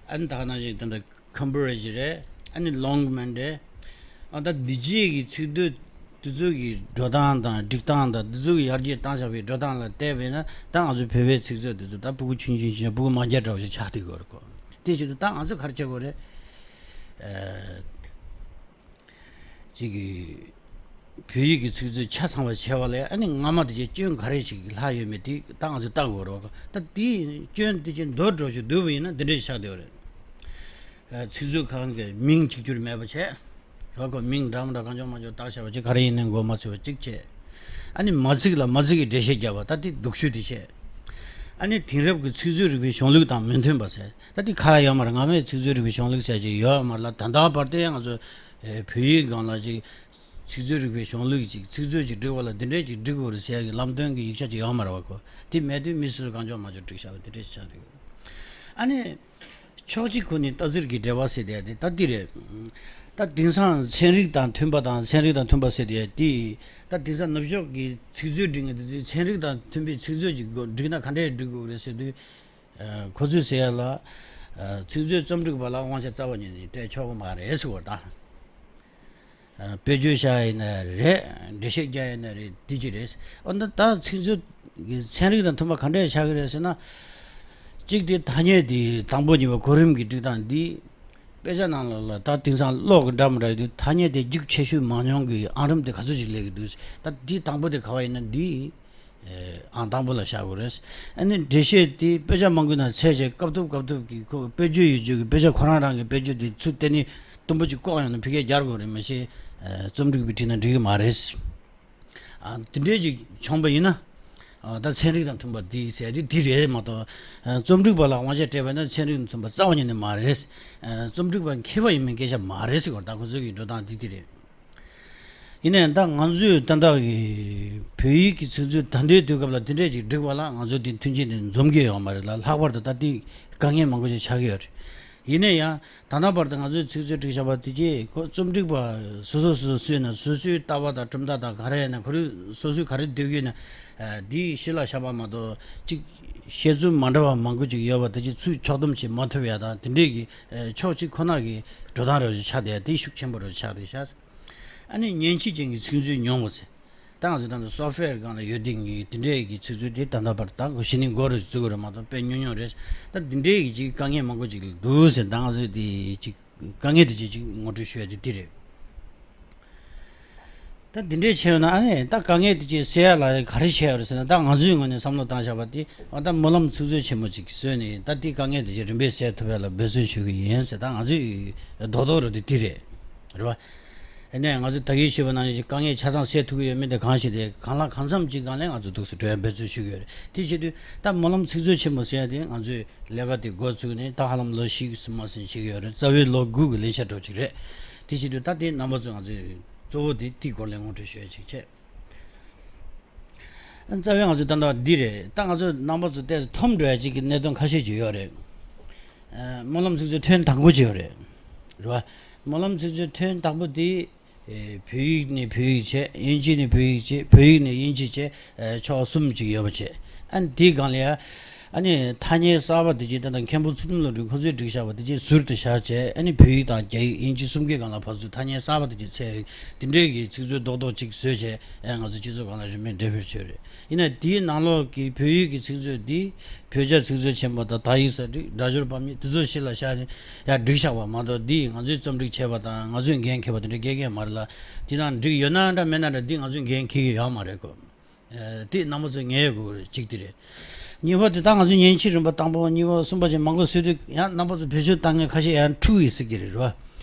ཨ་ནི་ད་ག་ནང་བཞིན་ད་ལྟ་Cambridge་རེད། ཨ་ནི་Longman་རེད། ཨ་ད་འདི་རྗེས་ཀྱི་ཚིག་མཛོད་འདི་ཚོ་གི་འགྲོ་སྟངས་དང་སྒྲིག་སྟངས་དང་འདི་ཚོ་གི་ཡར་རྒྱས་བཏང་བཞག་པའི་འགྲོ་སྟངས་ལ་བལྟས་པས་ན་ད་ང་ཚོའི་བོད་པའི་ཚིག་མཛོད་འདི་ཚོ་ད་ཕྲུ་གུ་ཆུང་ཆུང་ཆུང་ཕྲུ་གུ་མ་རྒྱ་འདྲ་བོ་ཞིག་ཆགས་བསྡད་ཡོད་རེད་གོ། དེ་བྱེད་དུས་ད་ང་ཚོ་ག་རེ་བྱེད་དགོས་རེད། ཨ། གཅིག་གིས་བོད་ཡིག་གི་ཚིག་མཛོད་ཆ་ཚང་བ་བྱས་པ་ལས་ཨ་ནི་སྔ་མ་དེ་ཅིག་སྐྱོན་ག་རེ་ཞིག་ལྷག་ཡོད་མེད་དེ་ད་ང་ཚོས་བལྟ་དགོས་རེད་བ། ད་དེའི་སྐྱོན་དེ་ཅིག་འདོར་འགྲོ་ཞིག་འདུག་པ་ཡིན་ན་འདི་འདྲ་ཞིག་ཆགས་བསྡད་པ་རེད། ཚིག་མཛོད་ཁང་གི་མིང་གཅིག་གྱུར་མེད་པ་བྱས། རོགས་ཀྱི་མིང་འདྲ་མི་འདྲ་གང་བྱུང་མང་བྱུང་བཏགས་བཞག་པ་ཅིག་ག་རེ་ཡིན་ནའི་མགོ་མ་ཚོས་པ་གཅིག་བྱས། ཨ་ནི་མ་ཚིག་ལ་མ་ཚིག་གི་འགྲེལ་བཤད་བརྒྱབ་པ་ད་དེ་སྡུག་ཤོས་དེ་བྱས། ཨ་ནི་དེང་རབས་ཀྱི་ཚིག་མཛོད་རིག་པའི་གཞུང་ལུགས་དང་མི་མཐུན་པ་ཟེར། ད་དེ་ཁ་ལ་ཡོད་མ་རེད། སྔ་མའི་ཚིག་མཛོད་རིག་པའི་གཞུང་ལུགས་ཟེར་ཅིག་ཡོད་མ་རེད་ལ། ད་ལྟ་བར་དུ་ཡང་ང་ཚོ་བོད་ཡིག་སྒང་ལ་ཅིག་ཚིག་མཛོད་རིག་པའི་གཞུང་ལུགས་ཅིག་ཚིག་མཛོད་ཅིག་སྒྲིག་པ་ལ་འདི་འདྲས་ཅིག་སྒྲིག་དགོས་རེད་ཟེར་ཡ་གི་ལམ་སྟོན་གྱི་ཡིག་ཆ་ཅིག་ཡོད་མ་རེད་བ་ཁོ། དེ་མེད་དུས་མི་སུ་གང་བྱུང་མང་བྱུང་བསྒྲིགས་བཞག་པ་འདི་འདྲས་ཅིག་ཆགས་འདུག་ཨ་ནི། ཕྱོགས་གཅིག་ཁོ་ནས་ལྟ་ཚུལ་གྱི་འབྲེལ་བ་ཟེར་དེ་དེ་ལྟ་འདི་རེད། ད་དེང་སང་ཚན་རིག་དང་མཐུན་པ་དང་ཚན་རིག་དང་མཐུན་པ་ཟེར་དེ་དེ་ད་དེང་སང་ནུབ་ཕྱོགས་ཀྱི་ཚིག་མཛོད་སྒྲིག་མཁན་དེ་ཚོས་ཚན་རིག་དང་མཐུན་པའི་ཚིག་མཛོད་ཅིག་དགོས་སྒྲིག་ན་ག་འདྲས་སྒྲིག་དགོས་རེད་ཟེར་དུས། ཁོ་ཚོས་ཟེར་ཡ་ལ། ཚིག་མཛོད་རྩོམ་སྒྲིག་པ་ལ་དབང་ཆ་རྩ་བ་ཉིད་ནས་སྤྲད་ཆོག་གི་མ་རེད་ཟེར་བ་ད། དཔེ་བརྗོད་བྱ་ཡིན་ན་རེད། འགྲེལ་བཤད་རྒྱག་ཡིན་ན་རེད། འདི་ཅི་རེད། འོ་ན་ད་ཚིག་མཛོད་ཀྱི་ཚན་རིག་དང་མཐུན་པ་ག་འདྲས་ཆགས་ཀྱི་རེད་ཟེར་ན། གཅིག་དེ་ཐ་སྙད་དེ་དང་པོ་གཉིས་པ་གོ་རིམ་གྱི་སྒྲིག་སྟངས་འདི། དཔེ་ཆ་ནང་ལ་ལ་ད་དེང་སང་ཀློག་གི་འདྲ་མི་འདྲ་ཡོད་དུས་ཐ་སྙད་དེ་རྒྱུགས་ཆེ་ཤོས་མང་ཉུང་གི་ཨང་རིམ་དེ་ག་ཚོད་ཅིག་སླེབས་ཀྱི་འདུག་ད་འདི་དང་པོ་དེ་ག་བ་ཡིན་ན་འདི། ཨང་དང་པོ་ལ་བཞག་དགོས་རེད། ཨ་ནི་འགྲེལ་བཤད་དེ་དཔེ་ཆ་མང་པོའི་ནང་ཚད་བྱས་སྐབས་ཐོབ་སྐབས་ཐོབ་ཀྱི་ཁོ་དཔེ་བརྗོད་ཡོད་རྒྱུ་གི་དཔེ་ཆ་ཁོ་རང་རང་གི་དཔེ་བརྗོད་དེ་ཚུར་བལྟས་ནས་དུམ་བུ་གཅིག་བཀོག་ཡོང་ན་ཕི་ཀའི་རྒྱར་དགོས་རེད། མ་གཞི་རྩོམ་སྒྲིག་པས་བྲིས་ན་འགྲིག་གི་མ་རེད། ཨ་དེ་འདྲས་ཅིག་བྱུང་པ་ཡིན་ན། ཨ་ད་ཚན་རིག་དང་མཐུན་པ་འདི་ཟེར་དེ་འདི་རེད་མ་གཏོགས། རྩོམ་སྒྲིག་པ་ལ་དབང་ཆ་སྤྲད་པ་ན་ཚན་རིག་དང་མཐུན་པ་རྩ་བ་ཉིད་ནས་མ་རེད། རྩོམ་སྒྲིག་པ་མཁས་པ་ཡིན་མིན་སྐད་ཆ་མ་རེད་ཟེར་བ་ད་ཁོ་ཚོའི་གི་འགྲོ་སྟངས་འདི་འདི་རེད། ཡིན་ནའི་ད་ང་ཚོས་ད་ལྟ་གི་བོད་ཡིག་གི་ཚིག་མཛོད་ད་ལྟའི་དུས་སྐབས་ལ་དེ་འདྲས་ཅིག་བསྒྲིགས་པ་ལ་ང་ཚོ་དེ་མཐུན་རྐྱེན་དེ་འཛོམས་ཀྱི་ཡོད་མ་རེད་ལ། ལྷག་པར་དུ་ད་ལྟའི་དཀའ་ངལ་མང་པོ་ཞིག་ཆགས་ཀྱི་ཡོད་རེད། ཡིན་ནའི་ཡང་ད་ལྟ་བར་དུ་ང་ཚོའི་ཚིག་མཛོད་བསྒྲིགས་བཞག་པ་དེ་རྗེས་ཁོ་རྩོམ་སྒྲིག་པ་སོ་སོ་སོ་སོས་ན་སོ་སོའི་ལྟ་བ་དང་གྲུབ་མཐའ་དང་ག་རེ་ཡིན་ན་ཁོ་རང་སོ་སོས་ག་རེ་འདོད་ཀྱི་ཡོད་ན། འདིའི་གཞི་ལ་བཞག་པ་མ་གཏོགས་གཅིག་བཤད་ཚུལ་མ་འདྲ་བ་མང་པོ་ཅིག་ཡོད་པ་དེ་རྗེས་ཚུར་ཕྱོགས་བསྡོམས་བྱེད་མ་ཐུབ་ཡ་དང་དེ་འདྲས་ཀྱི་ཕྱོགས་གཅིག་ཁོ་ན་གི་འགྲོ་སྟངས་རེ་ཆགས་བསྡད་ཡ་དེ་ཤུགས་ཆེན་པོ་རེ་ཆགས་བསྡད་ཤག་ཨ་ནི་མཉེན་ཆས་ཅན་གྱི་ཚིག་མཛོད་ཉུང་བ་ཟེར། ད་ང་ཚོ་ད་ལྟ་སོབ་ཝེར་སྒང་ལ་ཡོད་དེ་ངེས་དེ་འདྲའི་གི་ཚིག་མཛོད་དེ་ད་ལྟ་བར་ད་གཞི་ནས་འགོ་རུ་བཙུགས་རེད་མ་གཏོགས་དཔེ་ཉུང་ཉུང་རེད། ད་དེ་འདྲའི་གི་ཅིག་དཀའ་ངལ་མང་པོ་ཅིག་འདུག་ཟེར། ད་ང་ཚོས་དེ་ཅིག་དཀའ་ངལ་དེ་ཅིག་ཅིག་ངོ་སྤྲོད་ཞུ་ཡ་དེ་དེ་རེད། ད་དེ་འདྲའི་ཆེ་བ་ན་ཨ་ནི་ད་དཀའ་ངལ་དེ་ཅིག་སེལ་ཡ་ལ་ག་རེ་བྱས་ཡོད་རེད་ཟེར་ན། ད་ང་ཚོའི་ངོས་ནས་བསམ་བློ་བཏང་བཞག་པ་དེ་ཨ་ད་སྨོན་ལམ་ཚིག་མཛོད་ཆེན་མོ་ཅིག་བཟོས་ནས་ད་དེའི་དཀའ་ངལ་དེ་ཅིག་རིམ་པས་སེལ་ཐུབ་ཡ་ལ་འབད་བརྩོན་ཞུ་གི་ཡིན་ཟེར། ད་ང་ཚོའི་རྡོག་རྡོག་རུ་དེ་དེ་རེད། རེད་བ། ཨ་ནི་ང་ཚོས་ད་གིན་ཞུས་པ་ནང་བཞིན་དཀའ་ངལ་ཆ་ཚང་སེལ་ཐུབ་ཀྱི་ཡོད་མེད་དེ་གང་ཞིག་དེ་གང་ལ་གང་འཚམ་ཅིག་སྒང་ལ་ང་ཚོ་འདུག་སེ་འགྲོ་ཡ་འབད་བརྩོན་ཞུ་གི་ཡོད་རེད། དེ་བྱེད་དུས་ད་སྨོན་ལམ་ཚིག་མཛོད་ཆེན་མོ་ཟེར་ཡ་དེ་ང་ཚོས་ལས་ཀ་དེ་འགོ་བཙུགས་ནས་ད་ཧ་ལམ་ལོ་བཞི་གི་ཟིན་མ་ཟིན་བྱེད་ཀྱི་ཡོད་རེད། རྩ་བའི་ལོ་དགུ་གི་ལས་འཆར་འདྲ་བོ་ཅིག་རེད། དེ་བྱེད་དུས་ད་དེ་རྣམ་པ་ཚོས་ང་ཚོས་གཙོ་བོ་དེ་དེའི་སྐོར་ལ་ངོ་སྤྲོད་ཞུ་ཡ་ཅིག་བྱས། རྩ་བའི་ང་ཚོའི་ད་ལྟ་འདི་རེད། ད་ང་ཚོ་རྣམ་པ་ཚོ་ཏོག་ཙམ་འཐོམ་འགྲོ་ཡ་ཅིག་གི་གནད་དོན་ཁ་ཤས་ཅིག་ཡོད་རེད། སྨོན་ལམ་ཚིག་མཛོད་ཐོན་དང་པོ་ཅིག་ཡོད་རེད། རེད་བ། སྨོན་ལམ་ཚིག་མཛོད་ཐོན་དང་པོ་དེ། བོད་ཡིག་ནས་བོད་ཡིག་བྱས། དབྱིན་ཇི་ནས་བོད་ཡིག་བྱས། བོད་ཡིག་ནས་དབྱིན་ཇི་བྱས། ཕྱོགས་གསུམ་ཅིག་ཡོད་པ་བྱས། ཨ་ནི་དེའི་སྒང་ལ་ཡ། ཨ་ནི་ཐ་སྙད་གསར་པ་དེ་ཅིག་ད་ལྟ་མཁན་པོ་ཚུལ་ཁྲིམས་བློ་གྲོས་ཁོ་ཚོས་བསྒྲིགས་བཞག་པ་དེ་ཅིག་ཟུར་དུ་བཞག་བྱས། ཨ་ནི་བོད་ཡིག་དང་རྒྱ་ཡིག་དབྱིན་ཇི་གསུམ་ཀའི་སྒང་ལ་ཕར་ཚུར་ཐ་སྙད་གསར་པ་དེ་ཅིག་བཙལ་ཡོད། དེ་འདྲའི་གི་ཚིག་མཛོད་རྡོག་རྡོག་ཅིག་བཟོས་བྱས། ཨ་ང་ཚོ་སྤྱི་ཚོགས་སྒང་ལ་རིན་མེད་འགྲེམས་སྤེལ་བྱས་རེད། ཡིན་ན་དེའི་ནང་ལོགས་ཀྱི་བོད་ཡིག་གི་ཚིག་མཛོད་འདི་བོད་རྒྱ་ཚིག་མཛོད་ཆེན་པོ་དང་དག་ཡིག་གསར་བསྒྲིགས། སྒྲ་སྦྱོར་དཔག་མེད་དེ་ཚོ་གཞི་ལ་བཞག་ནས་ཡར་བསྒྲིགས་བཞག་པ་མ་གཏོགས། འདི་ང་ཚོས་རྩོམ་སྒྲིག་བྱས་པ་དང་ང་ཚོས་འགན་འཁྱེར་བ་དེ་འདྲ་སྐད་ཀྱང་མ་རེད་ལ། དེ་ནང་འགྲིག་ཡོད་ན་འདྲ་མེད་ན་འདྲ། འདི་ང་ཚོས་འགན་འཁྱེར་གྱི་ཡོད་མ་རེད་གོ། ཨ་དེ་རྣམ་པ་ཚོས་ངེས་དགོས་རེད། གཅིག་དེ་རེད། གཉིས་པ་དེ་ད་ང་ཚོས་མཉེན་ཆས་རིམ་པ་དང་པོ་གཉིས་པ་གསུམ་པ་བཅས་མང་པོ་བཟོས་དུས། ཡང་རྣམ་པ་ཚོ་བེད་སྤྱོད་བཏང་མཁན་ཁ་ཤས་ཡང་འཁྲུག་ཡོད་སྲིད་ཀྱི་རེད་རོ།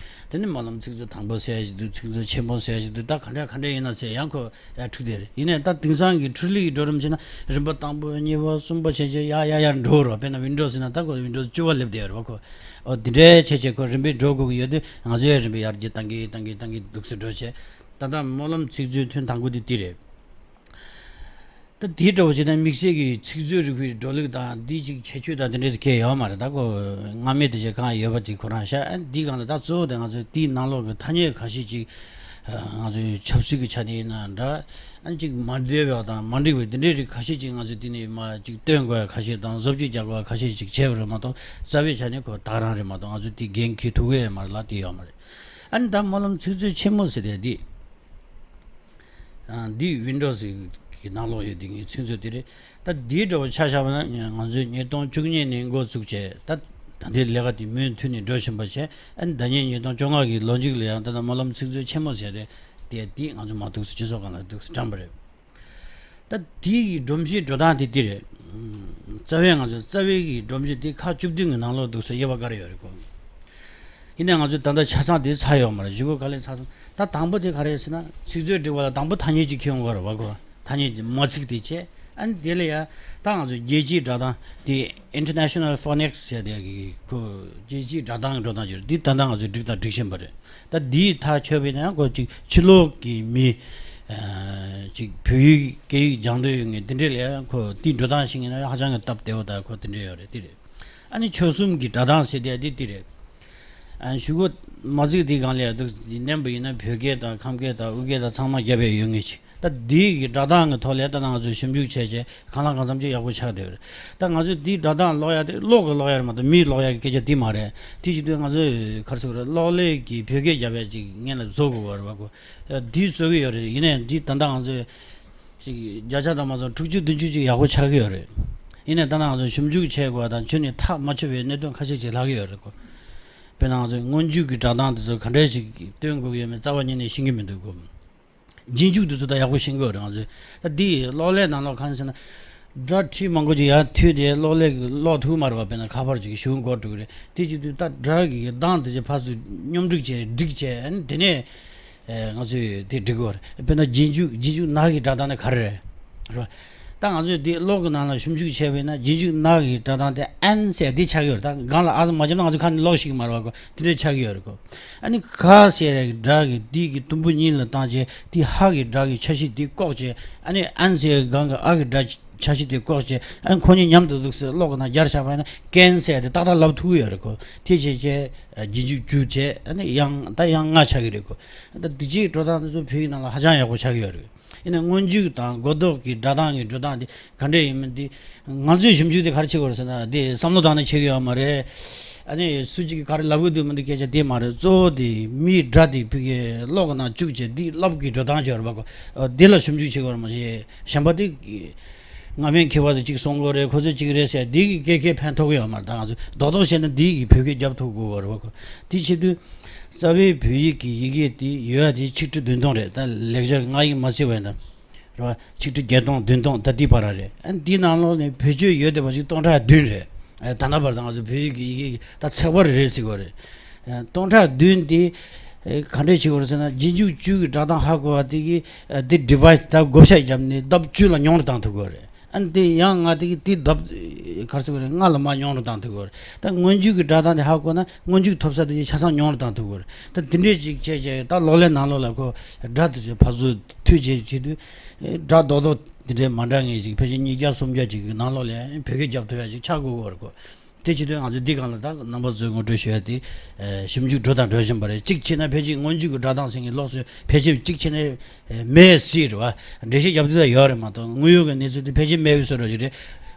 དེ་ནི་སྨོན་ལམ་ཚིག་མཛོད་དང་པོ་ཟེར་ཡ་ཞིག་འདུག་ཚིག་མཛོད་ཆེན་པོ་ཟེར་ཡ་ཞིག་འདུག་ད་ག་འདྲ་ག་འདྲ་ཡིན་ན་ཟེར་ཡང་ཁོ་ཡང་འཁྲུག་བསྡད་རེད། ཡིན་ནའི་ད་དེང་སང་གི་འཕྲུལ་ལས་ཀྱི་འགྲོ་རིམ་བྱས་ན་རིམ་པ་དང་པོ་གཉིས་པ་གསུམ་པ་བྱས་བྱས་ཡར་ཡར་ཡར་འགྲོ་རོ། དཔེར་ན་ཝིན་ཌོ་ཟེར་ན་ད་ཁོ་ཝིན་ཌོ་བཅུ་པ་སླེབས་བསྡད་ཡོད་རེད་བ། ཁོ་ཨོ་དེ་འདྲའི་བྱས་བྱས་ཁོ་རིམ་པས་འགྲོ་དགོས་ཀྱི་ཡོད་དུས། ང་ཚོས་ཡང་རིམ་པས་ཡར་རྒྱས་བཏང་གི་བཏང་གི་བཏང་གི་འདུག་སེ་འགྲོ་བྱས། ད་ལྟ་སྨོན་ལམ་ཚིག་མཛོད་ཐོན་དང་པོ་དེ་དེ་རེད། ད་དེའི་འདྲ་བོ་བྱས་ན་དམིགས་བསལ་གྱི་ཚིག་མཛོད་རིག་པའི་འགྲོ་ལུགས་དང་འདི་ཅིག་ཁྱད་ཆོས་དང་དེ་འདྲ་ཞིག་གང་ཡང་ཡོད་མ་རེད། ད་ཁོ་སྔ་མའི་དེ་ཅིག་གང་ཡོད་པ་དེ་ཁོ་རང་བཞག་ཨ་འདི་སྒང་ལ་ད་གཙོ་བོ་དེ་ང་ཚོས་དེའི་ནང་ལོགས་ཀྱི་ཐ་སྙད་ཁ་ཤས་ཅིག་ང་ཚོའི་ཆབ་སྲིད་ཀྱི་ཆ་ནས་ཡིན་ན་འདྲ། ཨ་ཅིག་མ་འདྲེས་པ་དང་མ་འགྲིག་པའི་དེ་འདྲའི་རིགས་ཁ་ཤས་ཅིག་ང་ཚོས་དེ་ནས་མར་ཅིག་སྟོན་དགོས་ཡ་ཁ་ཤས་དང་། བཟོ་བཅོས་རྒྱག་དགོས་ཡ་ཁ་ཤས་ཅིག་བྱས་པ་རེད་མ་གཏོགས། རྩ་བའི་ཆ་ནས་ཁོ་དེ་རང་རེད་མ་གཏོགས། ང་ཚོས་དེ་འགན་འཁྱེར་ཐུབ་ཀྱི་ཡོད་མ་རེད་ལ། དེ་ཡོད་མ་རེད། ཨ་ནི་ད་སྨོན་ལམ་ཚིག་མཛོད་ཆེན་མོ་ཟེར་དེ་འདི། ཨ་འདི་ཝིན་ཌོ་སི་གི་ནང་ལོགས་ཡོད། དེ་ངའི་ཚིག་མཛོད་དེ་རེད། ད་འདིའི་འདྲ་བོ་ཆ་བཞག་པ་ན་ང་ཚོས་ཉིས་སྟོང་བཅུ་གཉིས་ནས་འགོ་བཙུགས་བྱས། ད་ད་ལྟའི་ལས་ཀ་དེ་མུ་མཐུད་ནས་འགྲོ་བཞིན་པ་བྱས། ཨ་ནི་ཟླ་ཉིན་ཉིས་སྟོང་བཅོ་ལྔ་གི་ལོ་མཇུག་ལ་ཡང་ད་ལྟ་སྨོན་ལམ་ཚིག་མཛོད་ཆེན་མོ་ཟེར་རེད། དེ་དེ་ང་ཚོ་མ་གཏོགས་སུ་སྤྱི་ཚོགས་སྒང་ལ་འདུག་སེ་བཀྲམ་པ་རེད། ད་དེ་གི་སྒྲོམ་གཞིའི་འགྲོ་སྟངས་དེ་འདི་རེད། རྩ་བའི་ང་ཚོ་རྩ་བའི་གི་སྒྲོམ་གཞི་དེ་ཁག་བཅུ་བདུན་གི་ནང་ལོགས་འདུག་སེ་དབྱེ་བ་བཀར་ཡོད་རེད་གོ། ཡིན་ནའི་ང་ཚོས་ད་ལྟ་ཆ་ཚང་དེ་ཚར་ཡོད་མ་རེད། གཞུག་གུ་ག་ལེར་ཚར་སོང་། ད་དང་པོ་དེ་ག་རེ་རེད་ཟེར་ན། ཚིག་མཛོད་སྒྲིག་པ་ལ་དང་པོ་ཐ་སྙད་ཅིག་འཁྱེར་ཡོང་དགོས་རེད་བ་གོ། ཐ་སྙད་ཀྱི་མ་ཚིག་དེ་བྱས། ཨ་ནི་དེ་ལ་ཡ་ད་ང་ཚོ་རྒྱལ་སྤྱིའི་སྒྲ་གདངས་དེ། International Phonics ཟེར་དེ་གི་ཁོ་རྒྱལ་སྤྱིའི་སྒྲ་གདངས་འགྲོ་སྟངས་ཅིག་རེད། འདི་ད་ལྟ་ང་ཚོས་སྒྲིག་དང་སྒྲིག་བཞིན་པ་རེད། ད་འདིའི་ཐག་ཆོད་པ་ཡིན་ན་ཁོ་ཅིག་ཕྱི་ལོགས་ཀྱི་མི་ཨ་ཅིག་བོད་ཡིག་སྐད་ཡིག་སྦྱང་འདོད་ཡོད་མཁན་དེ་འདྲས་ལ་ཡང་ཁོ་དེའི་འགྲོ་སྟངས་ཤེས་མཁན་ན་ཧ་ཅང་གི་སྟབས་བདེ་བོ་དང་ཁོ་དེ་འདྲས་ཡོད་རེད། དེ་རེད། ཨ་ནི་ཆོལ་གསུམ་གྱི་སྒྲ་གདངས་ཟེར་དེ་དེ་དེ་རེད། ཨ་གཞུག་གུ་མ་ཚིག་དེའི་སྒང་ལ་ཡང་འདུག་མནན་པ་ཡིན་ན་བོད་སྐད་དང་ཁམས་སྐད་དང་ཨུ་སྐད་དང་ཚང་མ་རྒྱབ་ཡས་ཡོད་ངེས་ཤིག་ད་འདི་གི་སྒྲ་གདངས་ཀྱི་ཐོག་ལ་ད་ང་ཚོས་ཞིབ་འཇུག་བྱས་བྱས་གང་ལ་གང་འཚམ་ཅིག་ཡག་པོ་ཆགས་བསྡད་ཡོད་རེད། ད་ང་ཚོས་འདིའི་སྒྲ་གདངས་ཀློག་ཡ་དེ་གློག་གིས་ཀློག་ཡ་རེད་མ་གཏོགས་མིས་ཀློག་ཡ་གི་སྐད་ཆ་དེ་མ་རེད། དེ་བྱེད་དུས་ང་ཚོས་ག་རེ་ཟེར་དགོས་རེད། གློག་ཀླད་ཀྱིས་བོད་སྐད་རྒྱབ་ཡ་ཅིག་སྔོན་ལ་བཟོ་དགོས་པ་རེད་བ་གོ། འདི་བཟོ་གི་ཡོད་རེད། ཡིན་ནའི་འདི་ད་ལྟ་ང་ཚོས་ཅིག་བརྒྱ་ཆ་དང་མ་སོང་དྲུག་ཅུ་བདུན་ཅུ་ཅིག་ཡག་པོ་ཆགས་ཀྱི་ཡོད་རེད། ཡིན་ནའི་ད་ལྟ་ང་ཚོས་ཞིབ་འཇུག་བྱེད་དགོས་པ་དང་ཁྱོན་ནས་ཐག་མ་ཆོད་པའི་གནད་དོན་ཁ་ཤས་ཅིག་ལྷག་གི་ཡོད་རེད་གོ། དཔེར་ན་ང་ཚོས་སྔོན་འཇུག་གི་སྒྲ་གདངས་དེ་ཚོ་ག་འདྲས་ཤིག་སྟོན་དགོས་ཀྱི་ཡོད་མེད་རྩ་བ་ཉིད་ནས་ཤེས་ཀྱི་མི་འདུག་གོ། རྗེས་འཇུག་དེ་ཚོ་ད་ཡག་པོ་ཤེས་ཀྱི་ཡོད་རེད་ང་ཚོས། ད་འདི་གློག་ཀླད་ནང་ལོགས་གང་ཟེར་ན། སྒྲ་ཁྲི་མང་པོ་ཅིག་ཡར་མཐུད་དེ་གློག་ཀླད་ཀྱིས་ཀློག་ཐུབ་མ་རེད་བ། དཔེར་ན་ཁ་པར་ཅིག་གཞུང་འགོ་འགྲོ་གི་རེད། དེ་བྱེད་དུས་ད་སྒྲ་གི་གདངས་དེ་ཚོ་ཕར་ཚུར་སྙོམས་སྒྲིག་བྱས་སྒྲིག་བྱས། ཨ་ནི་དེ་ནས་ཨེ་ང་ཚོས་དེ་སྒྲིག་གི་ཡོད་རེད། དཔེར་ན་རྗེས་འཇུག་རྗེས་འཇུག་ན་གི་སྒྲ་གདངས་དེ་ག་རེ་རེད། རེད་བ། ད་ང་ཚོས་དེ་གློག་གི་ནང་ལ་ཞིབ་འཇུག་བྱས་པ་ཡིན་ན་རྗེས་འཇུག་ན་གི་སྒྲ་གདངས་དེ་ཨན་ཟེར་དེ་ཆགས་ཀྱི་ཡོད་རེད། ད་སྒང་ལ་ཨ་ཟེར་མ་བརྒྱབ་ན་ང་ཚོ་ཁ་ནས་ཀློག་ཤེས་ཀྱི་མ་རེད་བ་གོ། དེ་འདྲས་ཆགས་ཀྱི་ཡོད་རེད་གོ། ཨ་ནི་ག་ཟེར་གི་སྒྲ་གི་དེ་གི་དུམ་བུ་གཉིས་ལ་བཏང་བྱས་དེ་ཧ་གི་སྒྲ་གི་ཆ་ཤས་དེ་བཀོག་བྱས། ཨ་ནི་ཨན་ཟེར་གི་སྒང་གི་ཨ་གི་སྒྲ་ཆ་ཤས་དེ་བཀོག་བྱས། ཨ་ནི་ཁོ་གཉིས་མཉམ་དུ་འདུག་སེ་གློག་གི་ནང་སྦྱར་བཞག་པ་ཡིན་ན་ཀན་ཟེར་དེ་ཏག་ཏག་ལབ་ཐུབ་ཀྱི་ཡོད་རེད་གོ། དེ་བྱས་བྱས་རྗེས་འཇུག་བཅུ་བྱས། ཨ་ནི་ཡང་ད་ཡང་ལྔ་ཆགས་ཀྱི་རེད་གོ། ད་དེ་ཅིག་འགྲོ་སྟངས་དེ་ཚོ་བོད་ཡིག་ནང་ལ་ཧ་ཅང་ཡག་པོ་ཆགས་ཀྱི་ཡོད་རེད། ཡིན་ན་སྔོན་འཇུག་དང་མགོ་ཐོག་གི་སྒྲ་གདངས་ཀྱི་འགྲོ་སྟངས་དེ་ག་འདྲས་ཡིན་མིན་དེ། ང་ཚོས་ཞིབ་འཇུག་དེ་ག་རེ་བྱེད་དགོས་རེད་ཟེར་ན། དེ་བསམ་བློ་བཏང་ནས་བྱེད་ཀྱི་ཡོད་མ་རེད། ཨ་ནི་སུ་གཅིག་གིས་ག་རེ་ལབ་ཀྱི་འདུག་མི་འདུག་སྐད་ཆ་དེ་མ་རེད། གཙོ་བོ་དེ་མིའི་སྒྲ་དེ་ཕ་གིའི་གློག་གི་ནང་བཅུག་བྱས་དེ་ཀློག་གི་འགྲོ་སྟངས་ཅིག་ཡོད་རེད་པ་གོ། ཨ་དེ་ལ་ཞིབ་འཇུག་བྱེད་དགོས་རེད་མ་གཞི། གཞན་པ་དེ་སྔ་མའི་མཁས་པ་ཚོས་གཅིག་གསུང་གི་ཡོད་རེད། ཁོ་ཚོས་གཅིག་རེད་ཟེར། དེ་གིས་སྐད་ཁྱད་ཕན་ཐོགས་ཀྱི་ཡོད་མ་རེད། ད་ང་ཚོས་རྡོག་རྡོག་བྱས་ན་དེ་གིས་བོད་སྐད་རྒྱབ་ཐུབ་དགོས་པ་རེད་པ་གོ། དེ་བྱེད་དུས་རྩ་བའི་བོད་ཡིག་གི་ཡི་གེ་དེ་ཡོད་ཡ་དེ་ཆིག་ཁྲི་བདུན་སྟོང་རེད། ད་ལེགས་སྦྱར་སྔགས་ཡིག་མ་བརྩིས་པ་ཡིན་ན། རེད་བ། ཆིག་ཁྲི་བརྒྱད་སྟོང་བདུན་སྟོང་ད་དེའི་བར་རེད། ཨ་འདིའི་ནང་ལོགས་ནས་བེད་སྤྱོད་ཡོད་བསྡད་པ་ཞིག་སྟོང་ཕྲག་བདུན་རེད། ཨ་ད་ལྟ་བར་དུ་ང་ཚོ་བོད་ཡིག་གི་ཡི་གེ་ད་ཚེག་བར་རེད་ཟེར་གྱི་ཡོད་རེད། ཨ་སྟོང་ཕྲག་བདུན་དེ་ཨ་ག་འདྲས་བྱེད་དགོས་རེད་ཟེར་ན། རྗེས་འཇུག་བཅུ་གི་སྒྲ་གདངས་ཧ་གོ་བ་དེ་གིས་ཨ་དེ་ཌི་བའི་སི་ད་བགོ་བཤའ་བརྒྱབ་ནས་ལྡབ་བཅུ་ལ་ཉུང་རུ་བཏང་ཐུབ་ཀྱི་ཡོད་རེད། ཨ་འདི་ཡང་ང་དེ་གི་དེ་ལྡབ་ག་རེ་ཟེར་དགོས་རེད། ལྔ་ལ་མར་ཉུང་རུ་བཏང་ཐུབ་ཀྱི་ཡོད་རེད། ད་སྔོན་འཇུག་གི་སྒྲ་གདངས་དེ་ཧ་གོ་ན་སྔོན་འཇུག་ཐོབ་ས་དེ་ཆ་ཚང་ཉུང་རུ་བཏང་ཐུབ་ཀྱི་ཡོད་རེད། ད་དེ་འདྲས་ཅིག་བྱས་བྱས་ད་གློག་ཀླད་ནང་ལོགས་ལ་ཁོ་སྒྲ་དེ་ཚོ་ཕར་ཚུར་མཐུད་བྱས་བྱེད་དུས། སྒྲ་རྡོག་རྡོག་དེ་འདྲའི་མ་འདྲ་ངེས་ཅིག་ཕལ་ཆེར་ཉིས་བརྒྱ་སུམ་བརྒྱ་ཅིག་གི་ནང་ལོགས་ལ་བོད་སྐད་རྒྱབ་ཐུབ་ཡ་ཅིག་ཆགས་དགོས་ཀྱི་ཡོད་རེད་གོ། དེ་བྱེད་དུས་ང་ཚོས་འདི་སྒང་ལ་ད་རྣམ་པ་ཚོས་ངོ་སྤྲོད་ཞུ་ཡ་དེ། ཨ་ཞིབ་འཇུག་འགྲོ་དང་འགྲོ་བཞིན་པ་རེད། གཅིག་བྱས་ན་ཕལ་ཆེར་སྔོན་འཇུག་གི་སྒྲ་གདངས་ཟེར་མཁན་ལོགས་སུ་ཕལ་ཆེར་གཅིག་བྱས་ན་ཨ་མེད་སྲིད་རེད་བ། འགྲེལ་བཤད་རྒྱབ་དུས་ད་ཡོད་རེད་མ་གཏོགས། དངོས་ཡོད་ཀྱི་གནས་ཚུལ་དེ་ཕལ་ཆེར་མེད་པའི་བཟོ་འདྲ་ཞིག་རེད།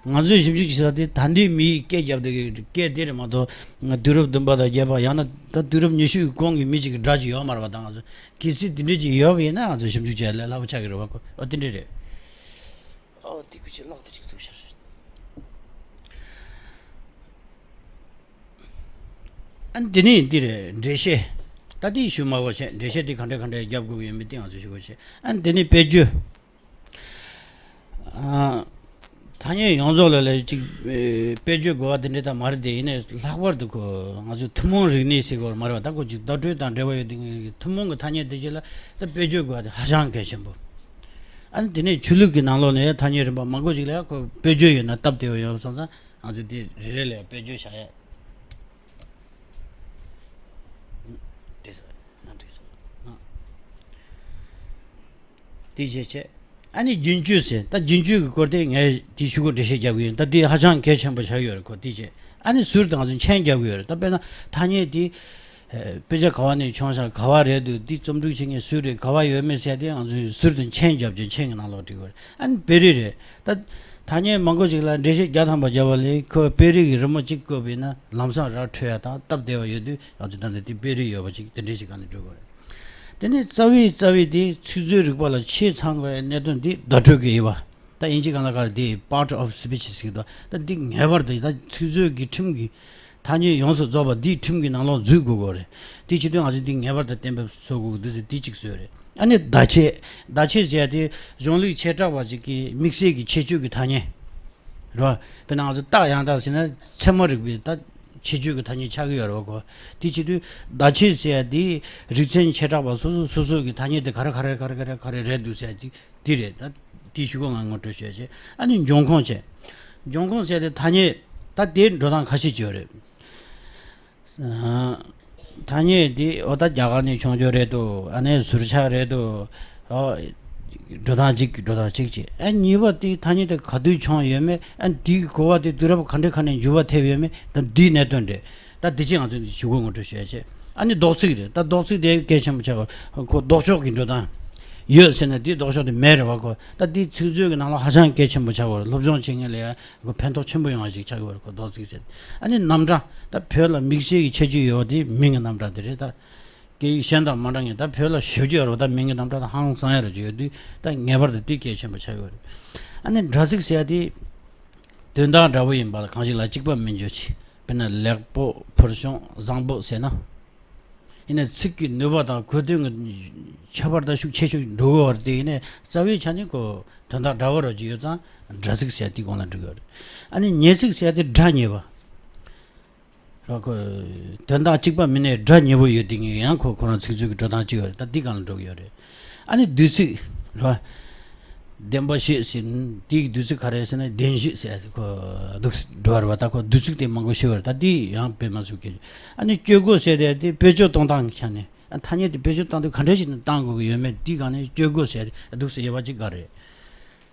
ང་ཚོས་ཞིབ་འཇུག་བྱེད་ས་དེ་ད་ལྟའི་མིའི་སྐད་རྒྱབ་དེ་གི་སྐད་དེ་རེད་མ་གཏོགས། དུས་རབས་བདུན་པ་དང་བརྒྱད་པ། ཡང་ན་ད་དུས་རབས་ཉི་ཤུའི་གོང་གི་མི་གཅིག་གི་སྒྲ་ཅིག་ཡོད་མ་རེད་པ། ད་ང་ཚོ་གལ་སྲིད་དེ་འདྲས་ཅིག་ཡོད་པ་ཡིན་ན་ང་ཚོ་ཞིབ་འཇུག་བྱས་ལས་སླ་པོ་ཆགས་ཀྱི་རེད་པ་ཁོ། ཨོ་དེ་འདྲས་རེད། ཨོ་དེ་ཁུ་ཆེ་ལག་དེ་ཅིག་བཙུགས་ཤར། ཨ་ནི་དེ་ནས་འདི་རེད། འགྲེལ་བཤད། ད་དེའི་ཞུ་མ་བ་བྱས། འགྲེལ་བཤད་དེ་ག་འདྲས་ག་འདྲས་རྒྱབ་དགོས་ཀྱི་ཡོད་མེད་དེ་ང་ཚོས་ཞུ་དགོས་བྱས། ཨ་ནི་དེ་ནས་དཔེ་བརྗོད། ཨ། ཐ་སྙད་ཡོངས་རྫོགས་ལ་ལ་ཅིག་ཨེ། དཔེ་བརྗོད་དགོས་པ་དེ་འདྲས་ད་མ་རེད་དེ། ཡིན་ནའི་ལྷག་པར་དུ་ཁོ་ང་ཚོས་ཐུན་མོང་རིག་གནས་ཟེར་དགོས་རེད་མ་རེད་པ། ད་ཁོ་ཅིག་བརྡ་སྤྲོད་དང་འབྲེལ་བ་ཡོད་དེ། ཐུན་མོང་གི་ཐ་སྙད་དེ་ཅིག་ལ་ད་དཔེ་བརྗོད་དགོས་པ་དེ་ཧ་ཅང་གལ་ཆེན་པོ། ཨ་ནི་དེ་ནས་ཆོས་ལུགས་ཀྱི་ནང་ལོགས་ནས་ཐ་སྙད་རིམ་པ་མང་པོ་ཞིག་ལ་ཁོ་དཔེ་བརྗོད་ཡོད་ན་སྟབས་བདེ་བ་ཡོད་པ་སོང་ཙང་། ང་ཚོས་དེ་རེ་རེ་ལ་དཔེ་བརྗོད་བྱ་ཡ། དེ་ཟེར་ན་འགྲིག་སོང་། དེ་བྱས་བྱས། ཨ་ནི་རྒྱུན་སྤྱོད་ཟེར། ད་རྒྱུན་སྤྱོད་ཀྱི་སྐོར་དེ་ངས་དེ་ཤུ་གུ་འགྲེལ་བཤད་རྒྱབ་ཀྱི་ཡིན། ད་དེ་ཧ་ཅང་གལ་ཆེན་པོ་ཆགས་ཡོད་རེད་ཁོ། དེ་བྱས་ཨ་ནི་ཟུར་དུ་ང་ཚོས་མཆན་རྒྱབ་ཀྱི་ཡོད་རེད། ད་དཔེར་ན་ཐ་སྙད་དེ། ཨེ། དཔེ་ཆ་ག་བ་ནས་བྱུང་ཤག་ག་བ་རེད་འདུག་འདི་རྩོམ་སྒྲིག་བྱེད་མཁན་སུ་རེད། ག་བ་ཡོད་མེད་ཟེར་དེ་ང་ཚོས་ཟུར་དུ་མཆན་རྒྱབ་བྱས་མཆན་གྱི་ནང་ལོགས་བྲིས་དགོས་རེད། ཨ་ནི་དཔེ་རིས་རེད། ད་ཐ་སྙད་མང་པོ་ཞིག་ལ་འགྲེལ་བཤད་བརྒྱ་ཐམ་པ་བརྒྱབ་པ་ལས་ཁོ་དཔེ་རིས་ཀྱི་རི་མོ་གཅིག་བཀོད་པ་ཡིན་ན་ལམ་སང་ར་འཕྲོད་ཡ་དང་སྟབས་བདེ་བ་ཡོད་དུས། ང་ཚོས་ད་ལྟ་དེ་དཔེ་རིས་ཡོད་པ་ཅིག་དེ་འདྲས་ཞིག་ག་ནས་འགྲོ་དགོས་རེད། དེ་ནས་རྩ་བའི་རྩ་བའི་དེ་ཚིག་མཛོད་རིག་པ་ལ་ཆེས་ཚང་བའི་གནད་དོན་དེ་བརྡ་སྤྲོད་ཀྱི་དབྱེ་བ། ད་དབྱིན་ཇི་སྒང་ལ་ག་རེ་དེ་part of speech ཟེར་གྱི་འདུག་ད་འདི་ངེས་པར་དུ་ད་ཚིག་མཛོད་ཀྱི་ཁྲིམས་ཀྱི་ཐ་སྙད་ཡོངས་སུ་རྫོགས་པ་འདིའི་ཁྲིམས་ཀྱི་ནང་ལོགས་འཛུལ་དགོས་དགོས་རེད། དེ་བྱེད་དུས་ང་ཚོས་འདི་ངེས་པར་དུ་གཏན་འབེབས་བཟོ་དགོས་ཀྱི་འདུག་ཟེར་འདི་གཅིག་བཟོས་རེད། ཨ་ནི་བརྡ་ཆད། བརྡ་ཆད་ཟེར་ཡ་དེ་གཞུང་ལུགས་བྱེ་བྲག་པ་ཅིག་གིས་དམིགས་བསལ་གྱི་ཁྱད་ཆོས་ཀྱི་ཐ་སྙད་རེད་བ། དཔེར་ན་ང་ཚོ་རྟགས་ཡང་དག་ཟེར་ན་ཚད་མ་རིག་པའི་ད་ཁྱད་ཆོས་ཀྱི་ཐ་སྙད་ཆགས་ཀྱི་ཡོད་རེད་བ་ཁོ། དེ་བྱེད་དུས་བརྡ་ཆད་ཟེར་ཡ་དེ་རིག་ཚན་བྱེ་བྲག་པ་སོ་སོ་སོ་སོ་གི་ཐ་སྙད་དེ་ག་རེ་ག་རེ་ག་རེ་ག་རེ་ག་རེ་རེད་འདུག་ཟེར་ཡ་ཅིག་དེ་རེད། ད་དེའི་ཤུ་གུ་ང་ངོ་སྤྲོད་བྱས་བྱས། ཨ་ནི་འབྱུང་ཁུངས་བྱས། འབྱུང་ཁུངས་བྱས་ཏེ་ཐ་སྙད་ད་དེའི་འགྲོ་སྟངས་ཁ་ཤས་ཅིག་ཡོད་རེད། ཨ། ཐ་སྙད་དེ་འོ་ད་རྒྱ་གར་ནས་བྱུང་རྒྱུ་རེད་འདུག་ཨ་ནི་ཟུར་ཆག་རེད་འདུག་ཨོ། འགྲོ་སྟངས་གཅིག་གི་འགྲོ་སྟངས་གཅིག་བྱས། ཨ་གཉིས་པ་དེ་ཐ་སྙད་དེ་ག་དུས་བྱུང་ཡོད་མེད། ཨ་དེའི་གོ་བ་དེ་དུས་རབས་ག་འདྲ་ག་ནས་འགྱུར་བ་ཐེབས་ཡོད་མེད། ད་འདིའི་གནད་དོན་རེད། ད་འདི་ཕྱིན་ང་ཚོས་འདི་ཞུ་སྒོ་ངོ་སྤྲོད་ཞུ་ཡ་བྱས། ཨ་ནི་ལྡོག་ཚིག་རེད། ད་ལྡོག་ཚིག་དེ་གལ་ཆེན་པོ་ཆགས་པ་ཁོ་ལྡོག་ཕྱོགས་ཀྱི་འགྲོ་སྟངས་ཡོད་ཟེར་ན་འདི་ལྡོག་ཕྱོགས་དེ་མེད་རེད་བ་ཁོ། ད་འདི་ཚིག་མཛོད་ཀྱི་ནང་ལ་ཧ་ཅང་གལ་ཆེན་པོ་ཆགས་པ་རེད། སློབ་སྦྱོང་བྱེད་མཁན་ལ་ཡང་ཁོ་ཕན་ཐོགས་ཆེན་པོ་ཡོང་བ་ཞིག་ཆགས་ཀྱི་ཡོད་རེད་ཁོ་ལྡོག་ཚིག་ཟེར། ཨ་ནི་རྣམ་གྲངས་ད་བོད་ལ་དམིགས་བསལ་གྱི་ཁྱད་ཆོས་ཡོད་པ་དེ་མིང་གི་རྣམ་གྲངས་དེ་རེད། ད་སྐད་ཡིག་གཞན་དང་མ་འདྲ་མཁན་ད་བོད་ལ་ཞེ་པོ་ཅིག་ཡོད་རེད་བ། ད་མིང་གི་རྣམ་གྲངས་ད་ཧང་སང་ཡ་རེ་ཅིག་ཡོད་དུས་ད་ངེས་པར་དུ་དེ་གལ་ཆེན་པོ་ཆགས་ཀྱི་ཡོད་རེད། ཨ་ནི་སྒྲ་ཚིག་ཟེར་ཡ་དེ། དོན་དག་འདྲ་བོ་ཡིན་པ་ལ་གང་ཞིག་ལ་གཅིག་པ་མིན་རྒྱུ་ཅིག་དཔེར་ན་ལེགས་པོ་ཕུལ་བྱུང་བཟང་པོ་ཟེར་ན། ཡིན་ནའི་ཚིག་གི་ནུས་པ་དང་གོ་དོན་གྱི་ཁྱད་པར་ད་ཤུགས་ཆེ་ཤོས་འགྲོ་གི་ཡོད་རེད་དེ། ཡིན་ནའི་རྩ་བའི་ཆ་ནས་ཁོ་དོན་དག་འདྲ་བོ་ར་ཅིག་ཡོད་ཙང་སྒྲ་ཚིག་ཟེར་དེའི་གོང་ལ་འགྲོ་གི་ཡོད་རེད། ཨ་ནི་ཉེས་ཚིག་ཟེར་དེ་སྒྲ་ཉེས་པ། ར་ཁོ། དོན་དག་གཅིག་པ་མིན་ནའི་སྒྲ་ཉེ་བོ་ཡོད་དེ་ངས་ཡང་ཁོ་ཁོ་རང་ཚིག་མཛོད་ཀྱི་འགྲོ་སྟངས་གཅིག་ཡོད་རེད། ད་འདི་སྒང་ལ་འགྲོ་གི་ཡོད་རེད། ཨ་ནི་བསྡུས་ཚིག་ར། བདེན་པ་བཞི་ཟེར་ན་དེའི་བསྡུས་ཚིག་ག་རེ་ཟེར་ན་བདེན་བཞི་ཟེར་ཁོ་འདུག་འགྲོ་བ་རེད་བ། ད་ཁོ་བསྡུས་ཚིག་དེ་མང་པོ་ཤེས་པ་རེད། ད་འདི་ཡང་དཔེ་མ་སྲིད་གལ་ཆེ། ཨ་ནི་སྤྱོད་སྒོ་ཟེར་དེ་དེ་བེད་སྤྱོད་གཏོང་སྟངས་ཀྱི་ཆ་ནས། ཨ་ཐ་སྙད་དེ་བེད་སྤྱོད་གཏོང་དུས་ག་འདྲ་ཞིག་ནས་གཏོང་དགོས་ཀྱི་ཡོད་མེད་འདི་སྒང་ནས་སྤྱོད་སྒོ་ཟེར་འདུག་ཟེར་དབྱེ་བ་གཅིག་ག་རེད།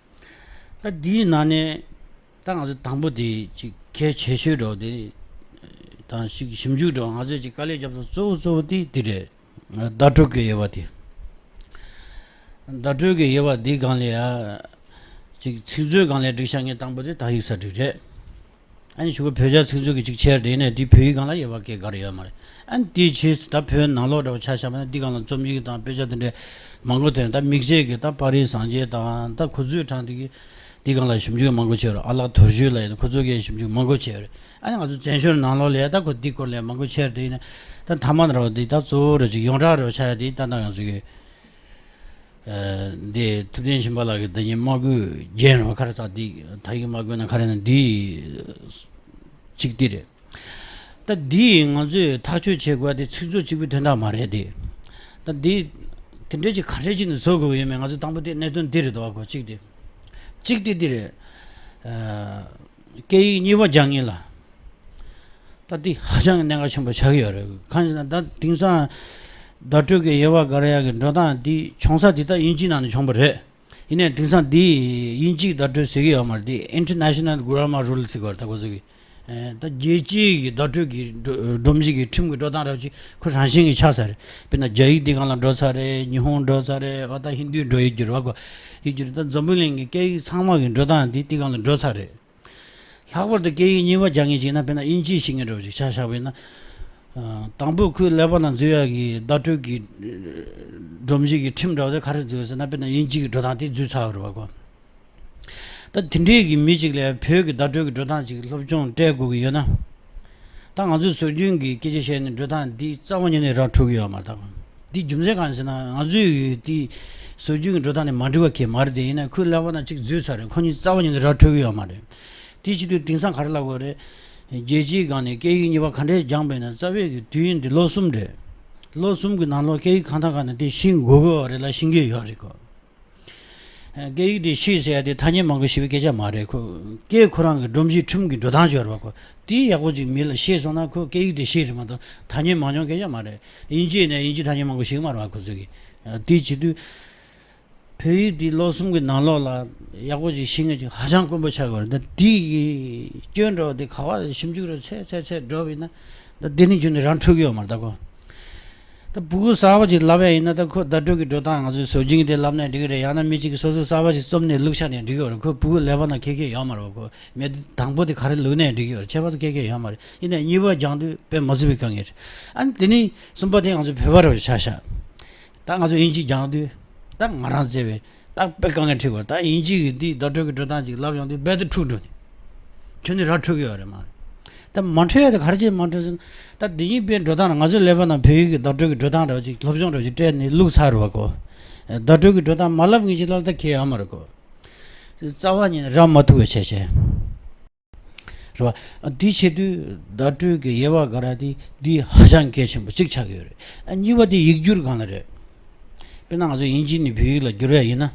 ད་འདིའི་ནང་ནས་ད་ང་ཚོ་དང་པོ་དེ་ཅིག་གལ་ཆེ་ཤོས་འགྲོ་དེ་དང་ཞིབ་ཞིབ་འཇུག་འགྲོ་ང་ཚོས་ཅིག་དཀའ་ལས་རྒྱབ་ས་གཙོ་བོ་གཙོ་བོ་དེ་འདི་རེད། བརྡ་སྤྲོད་ཀྱི་དབྱེ་བ་དེ། བརྡ་སྤྲོད་ཀྱི་དབྱེ་བ་འདི་སྒང་ལ་ཡ། ཅིག་ཚིག་མཛོད་སྒང་ལ་བསྒྲིགས་ཤག་ངས་དང་པོ་དེ་དག་ཡིག་གསར་བསྒྲིགས་རེད། ཨ་ནི་ཞུ་གི་བོད་རྒྱ་ཚིག་མཛོད་ཀྱི་ཅིག་ཆེར་དེ་ནས་དེ་བོད་ཡིག་སྒང་ལ་དབྱེ་བ་སྐད་ག་རེ་ཡོད་མ་རེད། ཨ་ནི་དེའི་ཕྱིས་སུ་ད་བོད་ནང་ལོགས་འདྲ་བོ་ཆ་བཞག་པ་ན་འདི་སྒང་ལ་རྩོམ་ཡིག་དང་དཔེ་ཆ་དེ་འདྲ་མང་པོ་ཐོན། ད་དམིགས་བསལ་གྱི་ད་དཔའ་རིས་སངས་རྒྱས་དང་ད་ཁོ་ཚོའི་གྲས་དེ་གི་འདི་སྒང་ལ་ཞིབ་འཇུག་མང་པོ་བྱས་རེད། ཨ་ལགས་དོར་ཞུ་ལ་ཡིན་ན་ཁོ་ཚོ་གིས་ཞིབ་འཇུག་མང་པོ་བྱས་རེད། ཨ་ནི་ང་ཚོ་བཙན་བྱོལ་ནང་ལོགས་ལ་ད་ཁོ་འདི་སྐོར་ལ་མང་པོ་བྱས་རེད། དེ་ཡིན་ན་ད་མཐའ་མ་འདྲ་བོ་འདི་ད་གཙོ་བོ་རེད་ཅིག་ཡོངས་གྲགས་རེ་བ་ཆགས་ཡ་དེ་ད་ལྟ་ང་ཚོ་གི་འདི་ཐུབ་བསྟན་ཤིང་པ་ལགས་ཀྱི་ད་ཉིན་དམག་རྒོད་རྒྱན་རོ་ཁ་ར་ཚ་འདི་ད་ཡིག་དམག་རྒོད་ན་ཁ་ར་ན་འདི་གཅིག་འདི་རེད། ད་འདི་ང་ཚོས་ཐག་གཅོད་བྱེད་དགོས་དེ་ཚིག་མཛོད་གཅིག་པུའི་དོན་དག་མ་རེད་དེ། ད་འདི་དེ་འདྲས་ཀྱི་ག་འདྲས་ཀྱི་ནས་བཟོ་དགོས་ཡོད་མེད་ང་ཚོས་དང་པོ་དེ་གནད་དོན་འདི་རེད་དོ་གོ་གཅིག་དེ། གཅིག་དེ་འདི་རེད། སྐད་ཡིག་གཉིས་པ་སྦྱང་མཁན་ལ། ད་འདི་ཧ་ཅང་གི་གནད་འགག་ཆེན་པོ་ཆགས་ཀྱི་ཡོད་རེད། གང་ཞེ་ན་ད་དེང་སང་བརྡ་སྤྲོད་ཀྱི་དབྱེ་བ་དགར་ཡག་གི་འགྲོ་སྟངས་འདི་བྱུང་ས་འདི་ད་དབྱིན་ཇིའི་ནང་ནས་བྱུང་བ་རེད། ཡིན་ནའི་དེང་སང་འདི་དབྱིན་ཇིའི་བརྡ་སྤྲོད་ཟེར་གྱི་ཡོད་མ་རེད། འདི་International Grammar Rule ཟེར་གྱི་ཡོད་རེད། ད་ཁོ་ཚོ་གི་ད་རྒྱལ་སྤྱིའི་གི་བརྡ་སྤྲོད་ཀྱི་སྒྲོམ་གཞི་གི་ཁྲིམས་ཀྱི་འགྲོ་སྟངས་ར་ཅིག་ཁོ་རང་བཞིན་གྱི་ཆགས་ཚར་རེད། དཔེར་ན་རྒྱ་ཡིག་འདི་སྒང་ལ་འགྲོ་ཚར་རེད། ཉི་ཧོང་འགྲོ་ཚར་རེད། འོ་ད་ཧིན་རྡུའི་འགྲོ་ཡི་གྱུར་བ་ཁོ་ཡི་གྱུར་ད་འཛམ་བུ་གླིང་གི་སྐད་ཡིག་ཚང་མ་གི་འགྲོ་སྟངས་འདི་འདི་སྒང་ལ་འགྲོ་ཚར་རེད། ལྷག་པར་དུ་སྐད་ཡིག་གཉིས་པ་སྦྱང་མཁན་ཅིག་ཡིན་ན། དཔེར་ན་དབྱིན་ཇི་ཤེས་མཁན་འདྲ་བོ་ཅིག་ཆ་བཞག་པ་ཡིན་ན། ཨ། དང་པོ་ཁོས་ཀླད་པ་ནང་འཛུལ་ཡག་གི་བརྡ་སྤྲོད་ཀྱི་སྒྲོམ་གཞི་གི་ཁྲིམས་འདྲ་བོ་དེ་ག་རེ་འཛུལ་ཟེར་ན། དཔེར་ན་དབྱིན་ཇི་གི་འགྲོ་སྟངས་དེ་འཛུལ་ཚར་བ་རེད་པ་ཁོ། ད་དེ་འདྲའི་གི་མི་གཅིག་ལ་བོད་ཀྱི་བརྡ་སྤྲོད་ཀྱི་འགྲོ་སྟངས་ཅིག་སློབ་སྦྱོང་སྤྲད་དགོས་ཀྱི་ཡོད་ན། ད་ང་ཚོས་སྲོལ་རྒྱུན་གྱི་སྐད་ཆ་བཤད་ནས་འགྲོ་སྟངས་འདི་རྩ་བ་ཉིད་ནས་ར་འཕྲོད་ཀྱི་ཡོད་མ་རེད་ད། འདི་རྒྱུ་མཚན་གང་ཟེར་ན། ང་ཚོས་འདི་སྲོལ་རྒྱུན་གྱི་འགྲོ་སྟངས་ནས་མ་འགྲིག་པ་གང་ཡང་མ་རེད། དེ་ཡིན་ན་ཁོའི་ཀླད་པ་ནང་གཅིག་འཛུལ་ཚར་རེད། ཁོ་གཉིས་རྩ་བ་ཉིད་ནས་ར་འཕྲོད་ཀྱི་ཡོད་མ་རེད། དེ་བྱེད་དུས་དེང་སང་ག་རེ་ལབ་དགོས་རེད། རྒྱལ་སྤྱིའི་སྒང་ནས་སྐད་ཡིག་གཉིས་པ་ག་འདྲས་སྦྱངས་པ་ཡིན་ན། རྩ་བའི་གི་དུས་ཡུན་འདི་ལོ་གསུམ་རེད། ལོ་གསུམ་གྱི་ནང་ལོགས་སྐད་ཡིག་གང་དང་གང་ནས་དེ་ཤེས་དགོས་ཀྱི་ཡོད་རེད་ལ། ཤེས་ཀྱི་ཡོད་རེད་ཁོ། སྐད་ཡིག་དེ་ཤེས་ཟེར་ཡ་དེ་ཐ་སྙད་མང་པོ་ཤེས་པའི་སྐད་ཆ་མ་རེད་ཁོ། སྐད་ཁོ་རང་གི་སྒྲོམ་གཞི་ཁྲིམས་ཀྱི་འགྲོ་སྟངས་ཅིག་ཡོད་རེད་པ་ཁོ། དེ་ཡག་པོ་ཅིག་མི་ལ་ཤེས་སོང་ན་ཁོ་སྐད་ཡིག་དེ་ཤེས་རེད་མ་གཏོགས་ཐ་སྙད་མང་ཉུང་སྐད་ཆ་མ་རེད། དབྱིན་ཇི་ནས་དབྱིན་ཇི་ཐ་སྙད་མང་པོ་ཤེས་ཀྱི་མ་རེད་པ་ཁོ་ཚོས་ཀྱི། དེ་བྱེད་དུས་བོད་ཡིག་འདི་ལོ་གསུམ་གྱི་ནང་ལོགས་ལ་ཡག་པོ་ཅིག་ཤེས་མཁན་ཅིག་ཧ་ཅང་དཀོན་པོ་ཆགས་ཀྱི་ཡོད་རེད། ད་འདི་གི་སྐྱོན་འདྲ་བོ་དེ་ག་པར་ཞིབ་འཇུག་རེ་ཚད་ཚད་ཚད་འགྲོ་བ་ཡིན་ན། ད་འདི་ནི་རྒྱུན་ནས་ར་འཕྲོད་ཀྱི་ཡོད་མ་རེད་ད་ཁོ། ད་ཕྲུ་གུ་གསར་པ་ཅིག་ལབ་ཡ་ཡིན་ན། ད་ཁོ་བརྡ་སྤྲོད་ཀྱི་འགྲོ་སྟངས་ང་ཚོའི་སྲོལ་རྒྱུན་དེ་ལབ་ན་འགྲིག་གི་རེད། ཡང་ན་མི་གཅིག་གིས་སོ་སོ་གསར་པ་ཞིག་རྩོམ་ནས་བླུགས་བཞག་ནས་འགྲིག་གི་རེད། ཁོ་ཕྲུ་གུ་ཀླད་པ་ནང་ཁེ་ཁེ་ཡོད་མ་རེད་པ་ཁོ། མི་དང་པོ་དེ་ག་རེ་བླུགས་ནའི་འགྲིག་གི་རེད། ཁྱད་པར་དུ་ཁེ་ཁེ་ཡོད་མ་རེད། ཡིན་ནའི་གཉིས་པ་སྦྱང་དུས་དཔེ་མ་སྲིད་པའི་དཀའ་ངལ་རེད། ཨ་ནི་དེ་ནས་གསུམ་པ་དེ་ང་ཚོ་བོད་པ་རེད་པ་ཆ་བཞག་ད་ང་ཚོ་དབྱིན་ཇི་སྦྱང་དུས་ད་ང་རང་བཙལ་བས་ད་དཔེ་དཀའ་ངལ་འཕྲད་ཀྱི་ཡོད་རེད། ད་དབྱིན་ཇི་གི་འདི་བརྡ་སྤྲོད་ཀྱི་འགྲོ་སྟངས་ཅིག་ལབ་ཡོང་དུས་རྦད་དེ་འཁྲུག་འགྲོ་ནས། ཁྱོན་ནས་ར་འཕྲོད་ཀྱི་ཡོད་རེད་མ། ད་མ་འཕྲོད་ཡ་དེ་ག་རེ་བྱས་མ་འཕྲོད་ཟེར་ན། ད་འདི་གཉིས་པའི་འགྲོ་སྟངས་ང་ཚོའི་ཀླད་པ་ནང་བོད་ཡིག་གི་བརྡ་སྤྲོད་ཀྱི་འགྲོ་སྟངས་འདྲ་བོ་ཅིག་སློབ་སྦྱོང་འདྲ་བོ་ཅིག་སྤྲད་ནས་བླུགས་ཚར་རེད་པ་ཁོ། བརྡ་སྤྲོད་ཀྱི་འགྲོ་སྟངས་མ་ལབ་མཁན་ཅིག་ལ་ད་ཁྱད་ཡོད་མ་རེད་ཁོ། རྩ་བ་ཉིད་ནས་ར་མ་ཐུག་པའི་ཆ་བྱས། རེད་པ། འདི་བྱེད་དུས་བརྡ་སྤྲོད་ཀྱི་དབྱེ་བ་ག་རེ་དེ་འདི་ཧ་ཅང་གལ་ཆེན་པོ་གཅིག་ཆགས་ཀྱི་ཡོད་རེད། ཨ། གཉིས་པ་དེ་ཡིག་སྒྱུར་སྒང་ལ་རེད། དཔེར་ན་ང་ཚོ་དབྱིན་ཇི་ནས་བོད་ཡིག་ལ་བསྒྱུར་ཡ་ཡིན་ན།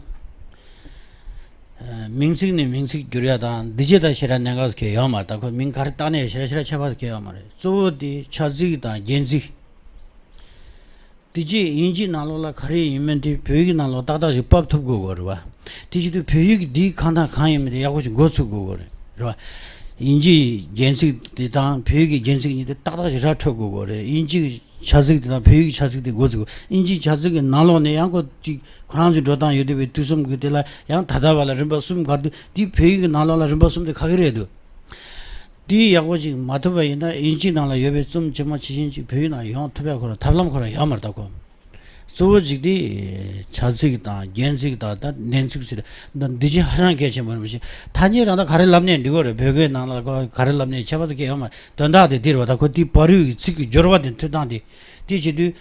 ཨ། མིང་ཚིག་ནས་མིང་ཚིག་བསྒྱུར་ཡ་དང་འདི་བྱེད་སྟངས་ཞེ་དྲག་གནད་འགག་གལ་ཡོད་མ་རེད། ད་ཁོ་མིང་ག་རེ་བཏགས་ནའི་ཞེ་དྲག་ཞེ་དྲག་ཁྱད་པར་གལ་ཡོད་མ་རེད། གཙོ་བོ་དེ་བྱ་ཚིག་དང་རྒྱན་ཚིག་དེ་རྗེས་དབྱིན་ཇིའི་ནང་ལོགས་ལ་ག་རེ་ཡིན་མིན་དེ་བོད་ཡིག་ནང་ལོགས་ཏག་ཏག་ཞིག་ཕབ་ཐུབ་དགོས་ཀྱི་རེད་པ། དེ་བྱེད་དུས་བོད་ཡིག་འདི་གང་དང་གང་ཡིན་མིན་དེ་ཡག་པོ་ཞིག་མགོ་ཚོས་དགོས་ཀྱི་རེད། རེད་པ། དབྱིན་ཇིའི་རྒྱན་ཚིག་དེ་དང་བོད་ཡིག་གི་རྒྱན་ཚིག་གཉིས་དེ་ཏག་ཏག་ཞིག་ར་འཕྲོད་དགོས་ཀྱི་རེད། དབྱིན་ཇིའི་བྱ་ཚིག་དེ་དང་བོད་ཡིག་གི་བྱ་ཚིག་དེ་མགོ་ཚོས་དགོས། དབྱིན་ཇིའི་བྱ་ཚིག་གི་ནང་ལོགས་ནས་ཡང་ཁོ་གཅིག་ཁོ་རང་ཚོའི་འགྲོ་སྟངས་ཡོད་བསྡད་པའི་དུས་གསུམ་གྱི་དེ་ལ་ཡང་ད་ལྟ་བར་ལ་རིམ་པ་གསུམ་ག་རེ་འདུག་དེ་བོད་ཡིག་གི་ནང་ལོགས་ལ་རིམ་པ་གསུམ་དེ་ག་གི་རེད་འདུག་དེ་ཡག་པོ་ཅིག་མ་ཐུབ་པ་ཡིན་ན་དབྱིན་ཇིའི་ནང་ལ་ཡོད་པའི་རྩོམ་ཇི་མ་ཇི་བཞིན་ཅིག་བོད་ཡིག་ནང་ཡོང་ཐུབ་ཡ་ཁོ་རང་ཐབས་ལམ་ཁོ་རང་ཡོད་མ་རེད་ད་ཁོ། གཙོ་བོ་ཅིག་དེ་བྱ་ཚིག་དང་རྒྱན་ཚིག་དང་ད་ལྡན་ཚིག་ཟེར་ད་འདི་ཅིག་ཧ་ཅང་གལ་ཆེན་པོ་རེད་མ་གཞི། ཐ་སྙད་རང་ད་ག་རེ་ལབ་ནའི་འགྲིག་གི་རེད། བོད་སྐད་ནང་ལ་ག་རེ་ལབ་ནའི་ཁྱད་པར་དུ་གལ་ཡོད་མ་རེད། དོན་དག་དེ་འདི་རེད་པ། ད་ཁོ་དེའི་བར་དུ་ཡི་ཚིག་གི་སྦྱོར་བ་དེ་འཐུས་སྟངས་དེ་དེ་བྱེད་དུས།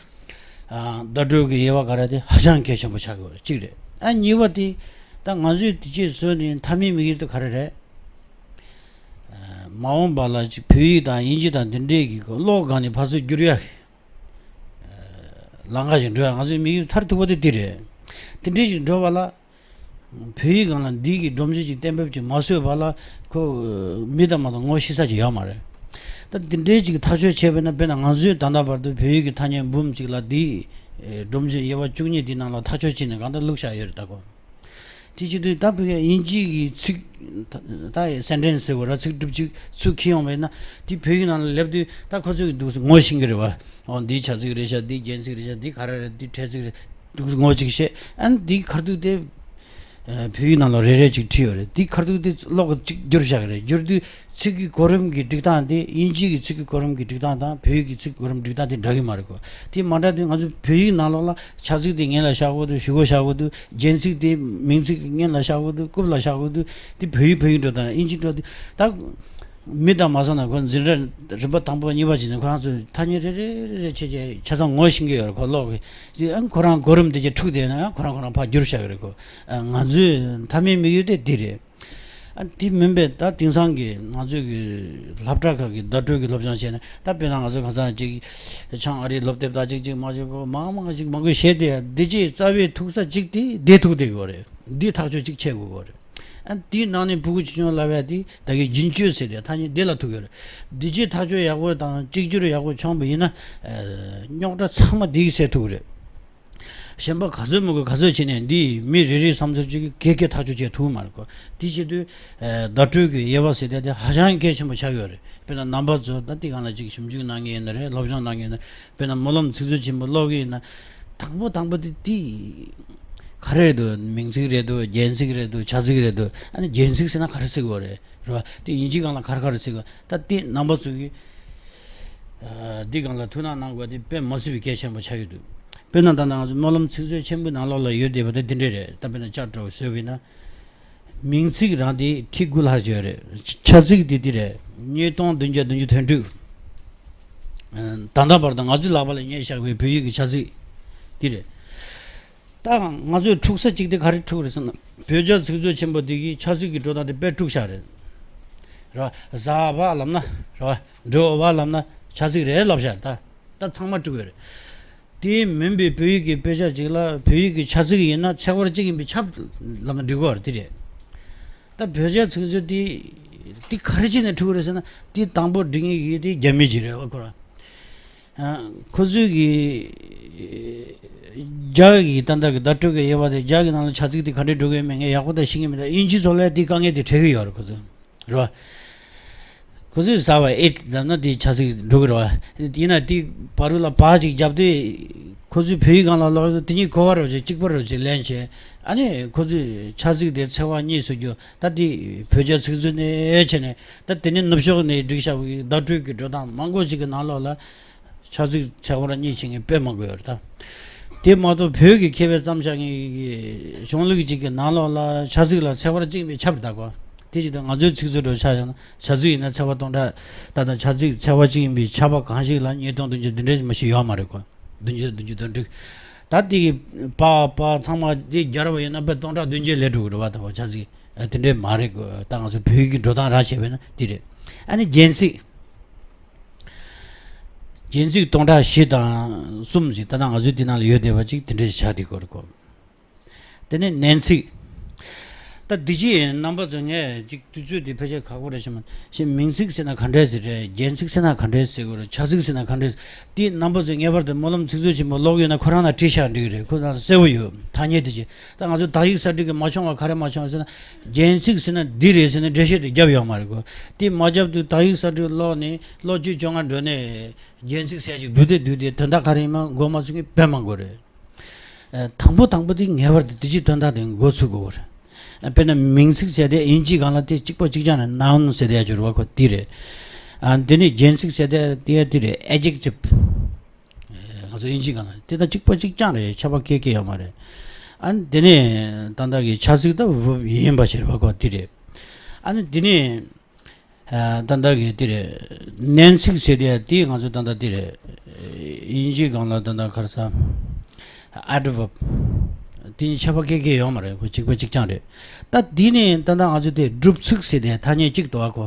ཨ། བརྡ་སྤྲོད་ཀྱི་དབྱེ་བ་ག་རེ་དེ་ཧ་ཅང་གལ་ཆེན་པོ་ཆགས་ཀྱི་ཡོད་རེད། གཅིག་རེད། ཨ། གཉིས་པ་དེ་ད་ང་ཚོས་དེ་རྗེས་བཟོས་ནས་མཐའ་མའི་དམིགས་ཡུལ་དེ་ག་རེ་རེད། ཨ། མ་འོངས་པ་ལ་ཅིག་བོད་ཡིག་དང་དབྱིན་ཇི་དང་འདི་འདྲའི་གི་ཀློག་སྒང་ནས་ཕར་ཚུར་བསྒྱུར་ཡ་གི། ཨ། ལམ་ཁ་ཞིག་འགྲོ་ཡ་ང་ཚོའི་དམིགས་ཡུལ་མཐར་ཐུག་པ་དེ་འདི་རེད། དེ་འདྲའི་ཞིག་འགྲོ་བ་ལ། བོད་ཡིག་སྒང་ལ་འདི་གི་སྒྲོམ་གཞི་ཅིག་གཏན་འབེབས་ཅིག་མ་བཟོས་པ་ལ་ཁོ་མི་དང་མ་གཏོགས་ངོ་ཤེས་ས་ཅིག་ཡོད་མ་རེད། ད་འདི་འདྲའི་ཅིག་ཐག་གཅོད་བྱས་པ་ཡིན་ན། དཔེར་ན་ང་ཚོས་ད་ལྟ་བར་དུ་བོད་ཡིག་གི་ཐ་སྙད་འབུམ་གཅིག་ལ་འདི་སྒྲོམ་གཞི་དབྱེ་བ་བཅུ་གཉིས་འདི་ནང་ལ་ཐག་གཅོད་བྱས་ནས་གང་ལྟར་བླུགས་བཞག་ཡོད་རེད་ད་ཁོ། དེ་བྱེད་དུས་ད་བོད་སྐད་དབྱིན་ཇི་གི་ཚིག་ད་སེན་ཊེན་སི་ཟེར་དགོས་ར། ཚིག་གྲུབ་ཅིག་ཚུར་འཁྱེར་ཡོང་བ་ཡིན་ན་དེ་བོད་ཡིག་ནང་ལ་སླེབས་དུས་ད་ཁོ་ཚོས་འདུག་སེ་ངོ་ཤེས་ཀྱི་རེད་པ། ཨོ་འདི་བྱ་ཚིག་རེད་ཤག་འདི་རྒྱན་ཚིག་རེད་ཤག་འདི་ག་རེ་རེད། འདི་འཕྲེད་ཚིག་རེད། འདུག་སེ་ངོ་གཅིག་བཤད། ཨ་ནི་འདི་ཁ་ཐུག་དེ། ཨ། བོད་ཡིག་ནང་ལ་རེ་རེ་ཅིག་བྲིས་ཡོད་རེད། འདི་ཁ་ཐུག་དེ་ཀློག་གི་ཅིག་བསྒྱུར་བཞག་གི་རེད། བསྒྱུར་དུས་ཚིག་གི་གོ་རིམ་གྱི་སྒྲིག་སྟངས་དེ་དབྱིན་ཇི་གི་ཚིག་གི་གོ་རིམ་གྱི་སྒྲིག་སྟངས་དང་བོད་ཡིག་གི་ཚིག་གི་གོ་རིམ་སྒྲིག་སྟངས་དེ་འདྲ་གི་མ་རེད་གོ། དེ་མ་འདྲ་དུས་ང་ཚོ་བོད་ཡིག་ནང་ལོགས་ལ་བྱ་ཚིག་དེ་སྔོན་ལ་བཞག་དགོས་འདུག་གཞུག་གུ་བཞག་དགོས་འདུག་རྒྱན་ཚིག་དེ་མིང་ཚིག་གི་སྔོན་ལ་བཞག་དགོས་འདུག་རྐུབ་ལ་བཞག་དགོས་འདུག་དེ་བོད་ཡིག་བོད་ཡིག་འགྲོ་སྟངས་དབྱིན་ཇི་འགྲོ་དུས་ད། མི་དང་མ་སོང་ན་ཁོ་འཛིན་གྲྭ་རིམ་པ་དང་པོ་གཉིས་པ་བྱས་ནས་ཁོ་རང་ཚོས་ཐ་སྙད་རེ་རེ་རེ་རེ་བྱས་བྱས་ཆ་ཚང་ངོ་ཤེས་ཀྱི་ཡོད་རེད། ཁོ་ཀློག་གི་ཨང་ཁོ་རང་གོ་རིམ་དེ་ཅིག་འཁྲུག་བསྡད་ན་ཡང་ཁོ་རང་ཁོ་རང་ཕར་བསྒྱུར་བཞག་གི་རེད་ཁོ། ཨ། ང་ཚོའི་མཐའ་མའི་དམིགས་ཡུལ་དེ་འདི་རེད། ཨ། དེ་མིན་པའི་ད་དེང་སང་གི་ང་ཚོའི་གི་སློབ་གྲྭ་ཁག་གི་བརྡ་སྤྲོད་ཀྱི་སློབ་སྦྱོང་བྱས་ན་ད་དཔེར་ན་ང་ཚོ་ཁ་སང་ཅིག་བྱང་ཨ་རིའི་སློབ་དེབ་དག་ཅིག་ཅིག་མ་ཅིག་གོ་མང་མང་ཅིག་མང་པོ་བཤད་དེ་འདི་ཅིག་རྩ་བའི་ཐུག་ས་ཅིག་དེ་བསྡད་ཐུག་བསྡད་དགོས་རེད། འདི་ཐག་གཅོད་ཅིག་བྱེད་དགོས་གོ་རེད། ཨ། དེའི་ནང་ནས་ཕྲུ་གུ་ཆུང་ཆུང་ལབ་ཡ་དེ་ད་གི་རྒྱུན་སྤྱོད་ཟེར་ཏེ་ཐ་སྙད་འདི་ལ་ཐུག་ཡོད་རེད། འདི་ཅིག་ཐག་གཅོད་ཡག་པོ་དང་གཅིག་གྱུར་ཡག་པོ་བྱུང་བ་ཡིན་ན། ཨ། རྙོག་དྲ་ཚང་མ་འདི་གིས་སེལ་ཐུབ་ཀྱི་རེད། གཞན་པ་ག་ཚོད་མང་པོ་ག་ཚོད་བྱས་ནས་འདི་མི་རེ་རེའི་བསམ་ཚུལ་ཅིག་གི་གེ་གེ་ཐག་གཅོད་བྱེད་ཐུབ་མ་རེད་གོ། དེ་བྱེད་དུས། ཨ། བརྡ་སྤྲོད་ཀྱི་དབྱེ་བ་ཟེར་ཏེ་དེ་ཧ་ཅང་གལ་ཆེན་པོ་ཆགས་ཡོད་རེད། དཔེར་ན་རྣམ་པ་ཚོ་ད་འདི་སྒང་ལ་ཅིག་ཞིབ་འཇུག་གནང་མཁན་ཡིན་ན་རེད། སློབ་སྦྱོང་གནང་མཁན་ཡིན་ན། དཔེར་ན་སྨོན་ལམ་ཚིག་མཛོད་ཆེན་པོ་ཀློག་གི་ཡིན་ན། དང་པོ་དང་པོ་དེ་དེ། ག་རེ་རེད་འདུག་མིང་ཚིག་རེད་འདུག་རྒྱན་ཚིག་རེད་འདུག་བྱ་ཚིག་རེད་འདུག་ཨ་ནི་རྒྱན་ཚིག་ཟེར་ན་ག་རེ་ཟེར་གི་ཡོད་རེད། རེད་བ། དེ་དབྱིན་ཇིའི་སྒང་ལ་ག་རེ་ག་རེ་ཟེར་གི་ཡོད། ད་དེ་རྣམ་པ་ཚོ་གིས་ཨ་འདི་སྒང་ལ་ཐུགས་སྣང་གནང་དགོས། དེ་དཔེ་མ་སྲིད་པའི་གལ་ཆེན་པོ་ཆགས་ཀྱི་འདུག་དཔེར་ན་ད་ལྟ་ང་ཚོ་སྨོན་ལམ་ཚིག་མཛོད་ཆེན་པོའི་ནང་ལོགས་ལ་ཡོད་བསྡད་པ་དེ་འདི་འདྲས་རེད། ད་དཔེར་ན་ལྕགས་སྒྲོག་བཟོས་པ་ཡིན་ན། མིང་ཚིག་རང་དེ་ཁྲི་དགུ་ལྷག་ཅིག་ཡོད་རེད། བྱ་ཚིག་དེ་དེ་རེད། ཉིས་སྟོང་བདུན་བརྒྱ་བདུན་ཅུ་དོན་དྲུག་ད་ལྟ་བར་དུ་ང་ཚོའི་ལག་པ་ལ་རྙེད་བཞག་པའི་བོད་ཡིག་གི་བྱ་ཚིག་དེ་རེད། ད་ང་ཚོས་འཁྲུག་ས་གཅིག་དེ་ག་རེ་འཁྲུག་རེད་ཟེར་ན། བོད་རྒྱ་ཚིག་མཛོད་ཆེན་པོ་འདི་གིས་བྱ་ཚིག་གི་འགྲོ་སྟངས་དེ་དཔེ་དཀྲུག་བཞག་རེད། རེད་བ། ཟ་བ་ལབ་ན་རེད་བ། འགྲོ་བ་ལབ་ན་བྱ་ཚིག་རེད་ལབ་བཞག་རེད། ད་ད་ཚང་མ་དཀྲུག་ཡོད་རེད། དེ་མིན་པའི་བོད་ཡིག་གི་དཔེ་ཆ་ཅིག་ལ་བོད་ཡིག་གི་བྱ་ཚིག་ཡིན་ན་ཚེག་བར་གཅིག་ཡིན་པས་ཁྱབ་ལབ་ན་འགྲིག་གི་རེད། དེ་རེད། ད་བོད་རྒྱ་ཚིག་མཛོད་དེ་དེ་ག་རེ་བྱས་ནས་འཁྲུག་རེད་ཟེར་ན། དེ་དང་པོ་འབྲི་མཁན་གྱི་དེ་རྒྱ་མི་ཅིག་རེད་བ། ཁོ་རང་ཨ། ཁོ་ཚོས་ཀྱི་རྒྱ་གི་ད་ལྟ་གི་བརྡ་སྤྲོད་ཀྱི་དབྱེ་བ་དེ། རྒྱ་གི་ནང་ལ་བྱ་ཚིག་དེ་ག་འདྲས་འགྲོ་གི་ཡོད་མེད་ངས་ཡག་པོ་ད་ཤེས་ཀྱི་མེད། ད་དབྱིན་ཇི་ཚོ་ལ་དེ་དཀའ་ངལ་དེ་འཕྲད་ཀྱི་ཡོད་རེད། ཁོ་ཚོས་རེད་བ། ཁོ་ཚོས་ཟ་བ་ཨིཊ་ལབ་ན་དེ་བྱ་ཚིག་འགྲོ་གི་རེད་བ། ཡིན་ན་དེ་བར་ལ་བ་ཅིག་བརྒྱབ་དུས་ཁོ་ཚོས་བོད་ཡིག་སྒང་ལ་ཀློག་དུས་དེ་གཉིས་གོ་བ་རོ་ཅིག་གཅིག་པ་རོ་ཅིག་ལེན་བྱས། ཨ་ནི་ཁོ་ཚོས་བྱ་ཚིག་དེ་ཚེག་བར་གཉིས་བཟོ་རྒྱུ། ད་དེ་བོད་རྒྱ་ཚིག་མཛོད་ནས་བྱས་ནས། ད་དེ་ནས་ནུབ་ཕྱོགས་ནས་བསྒྲིགས་བཞག་པའི་བརྡ་སྤྲོད་ཀྱི་འགྲོ་སྟངས་མང་པོ་ཞིག་གི་ནང་ལོགས་ལ་བྱ་ཚིག་ཚེག་བར་གཉིས་བྱེད་མཁན་དཔེ་མང་པོ་ཡོད་རེད་ད། དེ་མ་གཏོགས་བོད་ཀྱི་མཁས་པས་བརྩམས་བཞག་མཁན་གྱི་གཞུང་ལུགས་ཅིག་གི་ནང་ལོགས་ལ་བྱ་ཚིག་ལ་ཚེག་བར་གཅིག་ཡིན་པས་ཁྱབ་རེད་ད་གོ། དེ་བཞིན་དུ་ང་ཚོའི་ཚིག་མཛོད་འདྲ་ཆ་བཞག་ན་བྱ་ཚིག་ཡིན་ན་ཚེག་བར་སྟོང་ཕྲག་ད་ལྟ་བྱ་ཚིག་ཚེག་བར་གཅིག་ཡིན་པས་ཁྱབ་པ་གང་ཞིག་ལ་ཉིས་སྟོང་བདུན་ཅུ་དོན་དྲུག་མ་གཏོགས་ཡོད་མ་རེད་གོ། བདུན་ཅུ་བདུན་ཅུ་དོན་དྲུག་ད་དེ་གི་པ་པ་ཚང་མ་དེ་སྦྱར་བ་ཡིན་ན་དཔེ་སྟོང་ཕྲག་བདུན་ཅུ་ལས་འགྲོ་གི་རེད་བ། ད་བྱ་ཚིག་ཨ་དེ་འདྲས་མ་རེད་གོ། ད་ང་ཚོ་བོད་ཡིག་གི་འགྲོ་སྟངས་རང་བྱས་པས་ན་དེ་རེད། ཨ་ནི་རྒྱན་ཚིག་རྒྱན་ཚིག་སྟོང་ཕྲག་བཞི་དང་གསུམ་ཞིག་ད་ལྟ་ང་ཚོའི་འདི་ནང་ལ་ཡོད་བསྡད་པ་ཅིག་དེ་འདྲ་ཞིག་ཆགས་བསྡད་ཀྱི་ཡོད་རེད་གོ། དེ་ནས་ནན་ཚིག་ད་འདི་ཅི་ཡིན། རྣམ་པ་ཚོ་ངས་ཅིག་དུས་ཚོད་འདི་ཕལ་ཆེར་ཁག་པོ་རེད་ཤག་མ་གཞི་མིང་ཚིག་ཟེར་ན་ག་འདྲས་ཟེར་རེད། རྒྱན་ཚིག་ཟེར་ན་ག་འདྲས་ཟེར་དགོས་རེད། བྱ་ཚིག་ཟེར་ན་ག་འདྲས། དེ་རྣམ་པ་ཚོས་ངེས་པར་དུ་སྨོན་ལམ་ཚིག་མཛོད་ཆེན་པོ་ཀློག་ཡོད་ན་ཁོ་རང་ལ་བྲིས་བཞག་འགྲིག་གི་རེད། ཁོ་རང་ལ་གསལ་པོ་ཡོད། ཐ་སྙད་དེ་ཅི། ད་ང་ཚོ་དག་ཡིག་གསར་བསྒྲིགས་ཀྱི་མ་བྱུང་བ་ག་རེ་མ་བྱུང་ཟེར་ན། རྒྱན་ཚིག་ཟེར་ན་འདི་རེད་ཟེར་ནས་འགྲེལ་བཤད་དེ་བརྒྱབ་ཡོད་མ་རེད་གོ། དེ་མ་བརྒྱབ་དུས་དག་ཡིག་གསར་བསྒྲིགས་ཀློག་ནས་ལོ་བཅུ་བཅོ་ལྔ་འགྲོ་ནས་རྒྱན་ཚིག་ཟེར་ཅིག་བསྡུས་ཏེ་བསྡུས་ཏེ་དོན་དག་ག་རེ་ཡིན་མིན་མགོ་མ་ཚོས་མཁན་དཔེ་མང་པོ་རེད། ཨ། དང་པོ་དང་པོ་དེ་ངེས་པར་དུ་དེ་ཅིག་དོན་དག་དེ་མགོ་ཚོས་དགོས་པ་རེད། ཨ། དཔེར་ན་མིང་ཚིག་ཟེར་དེ་དབྱིན་ཇིའི་སྒང་ལ་དེ་གཅིག་པ་གཅིག་རྐྱང་རེད། ནའུན་ཟེར་དེ་ཡ་སྦྱོར་བ་ཁོ་དེ་རེད། ཨ། དེ་ནས་རྒྱན་ཚིག་ཟེར་དེ་དེ་ཡ་དེ་རེད། ཨེ་ཌེག་ཊིབ། ཨེ། ང་ཚོ་དབྱིན་ཇིའི་སྒང་ལ་དེ་ད་གཅིག་པ་གཅིག་རྐྱང་རེད། ཁྱད་པར་སྐད་སྐད་ཡོད་མ་རེད། ཨ་ནི་དེ་ནས་ད་ལྟ་གི་བྱ་ཚིག་ད་བར་བྷི་ཡིན་པ་ཞིག་རེད་བ་ཁོ་དེ་རེད། ཨ་ནི་དེ་ནས་ཨ། ད་ལྟ་གི་དེ་རེད། ནན་ཚིག་ཟེར་དེ་དེ་ང་ཚོ་ད་ལྟ་དེ་རེད། དབྱིན་ཇིའི་སྒང་ལ་ད་ལྟ་ག་རེ་ཟ། ཨེ་ཌ་ཝརབ། དེ་ནི་ཁྱད་པར་སྐད་སྐད་ཡོད་མ་རེད། ཁོ་གཅིག་པ་གཅིག་རྐྱང་རེད། ད་དེ་ནས་ད་ལྟ་ང་ཚོ་དེ་སྒྲུབ་ཚིག་ཟེར་དེ་ཐ་སྙད་གཅིག་འདུག་ཨ་ཁོ།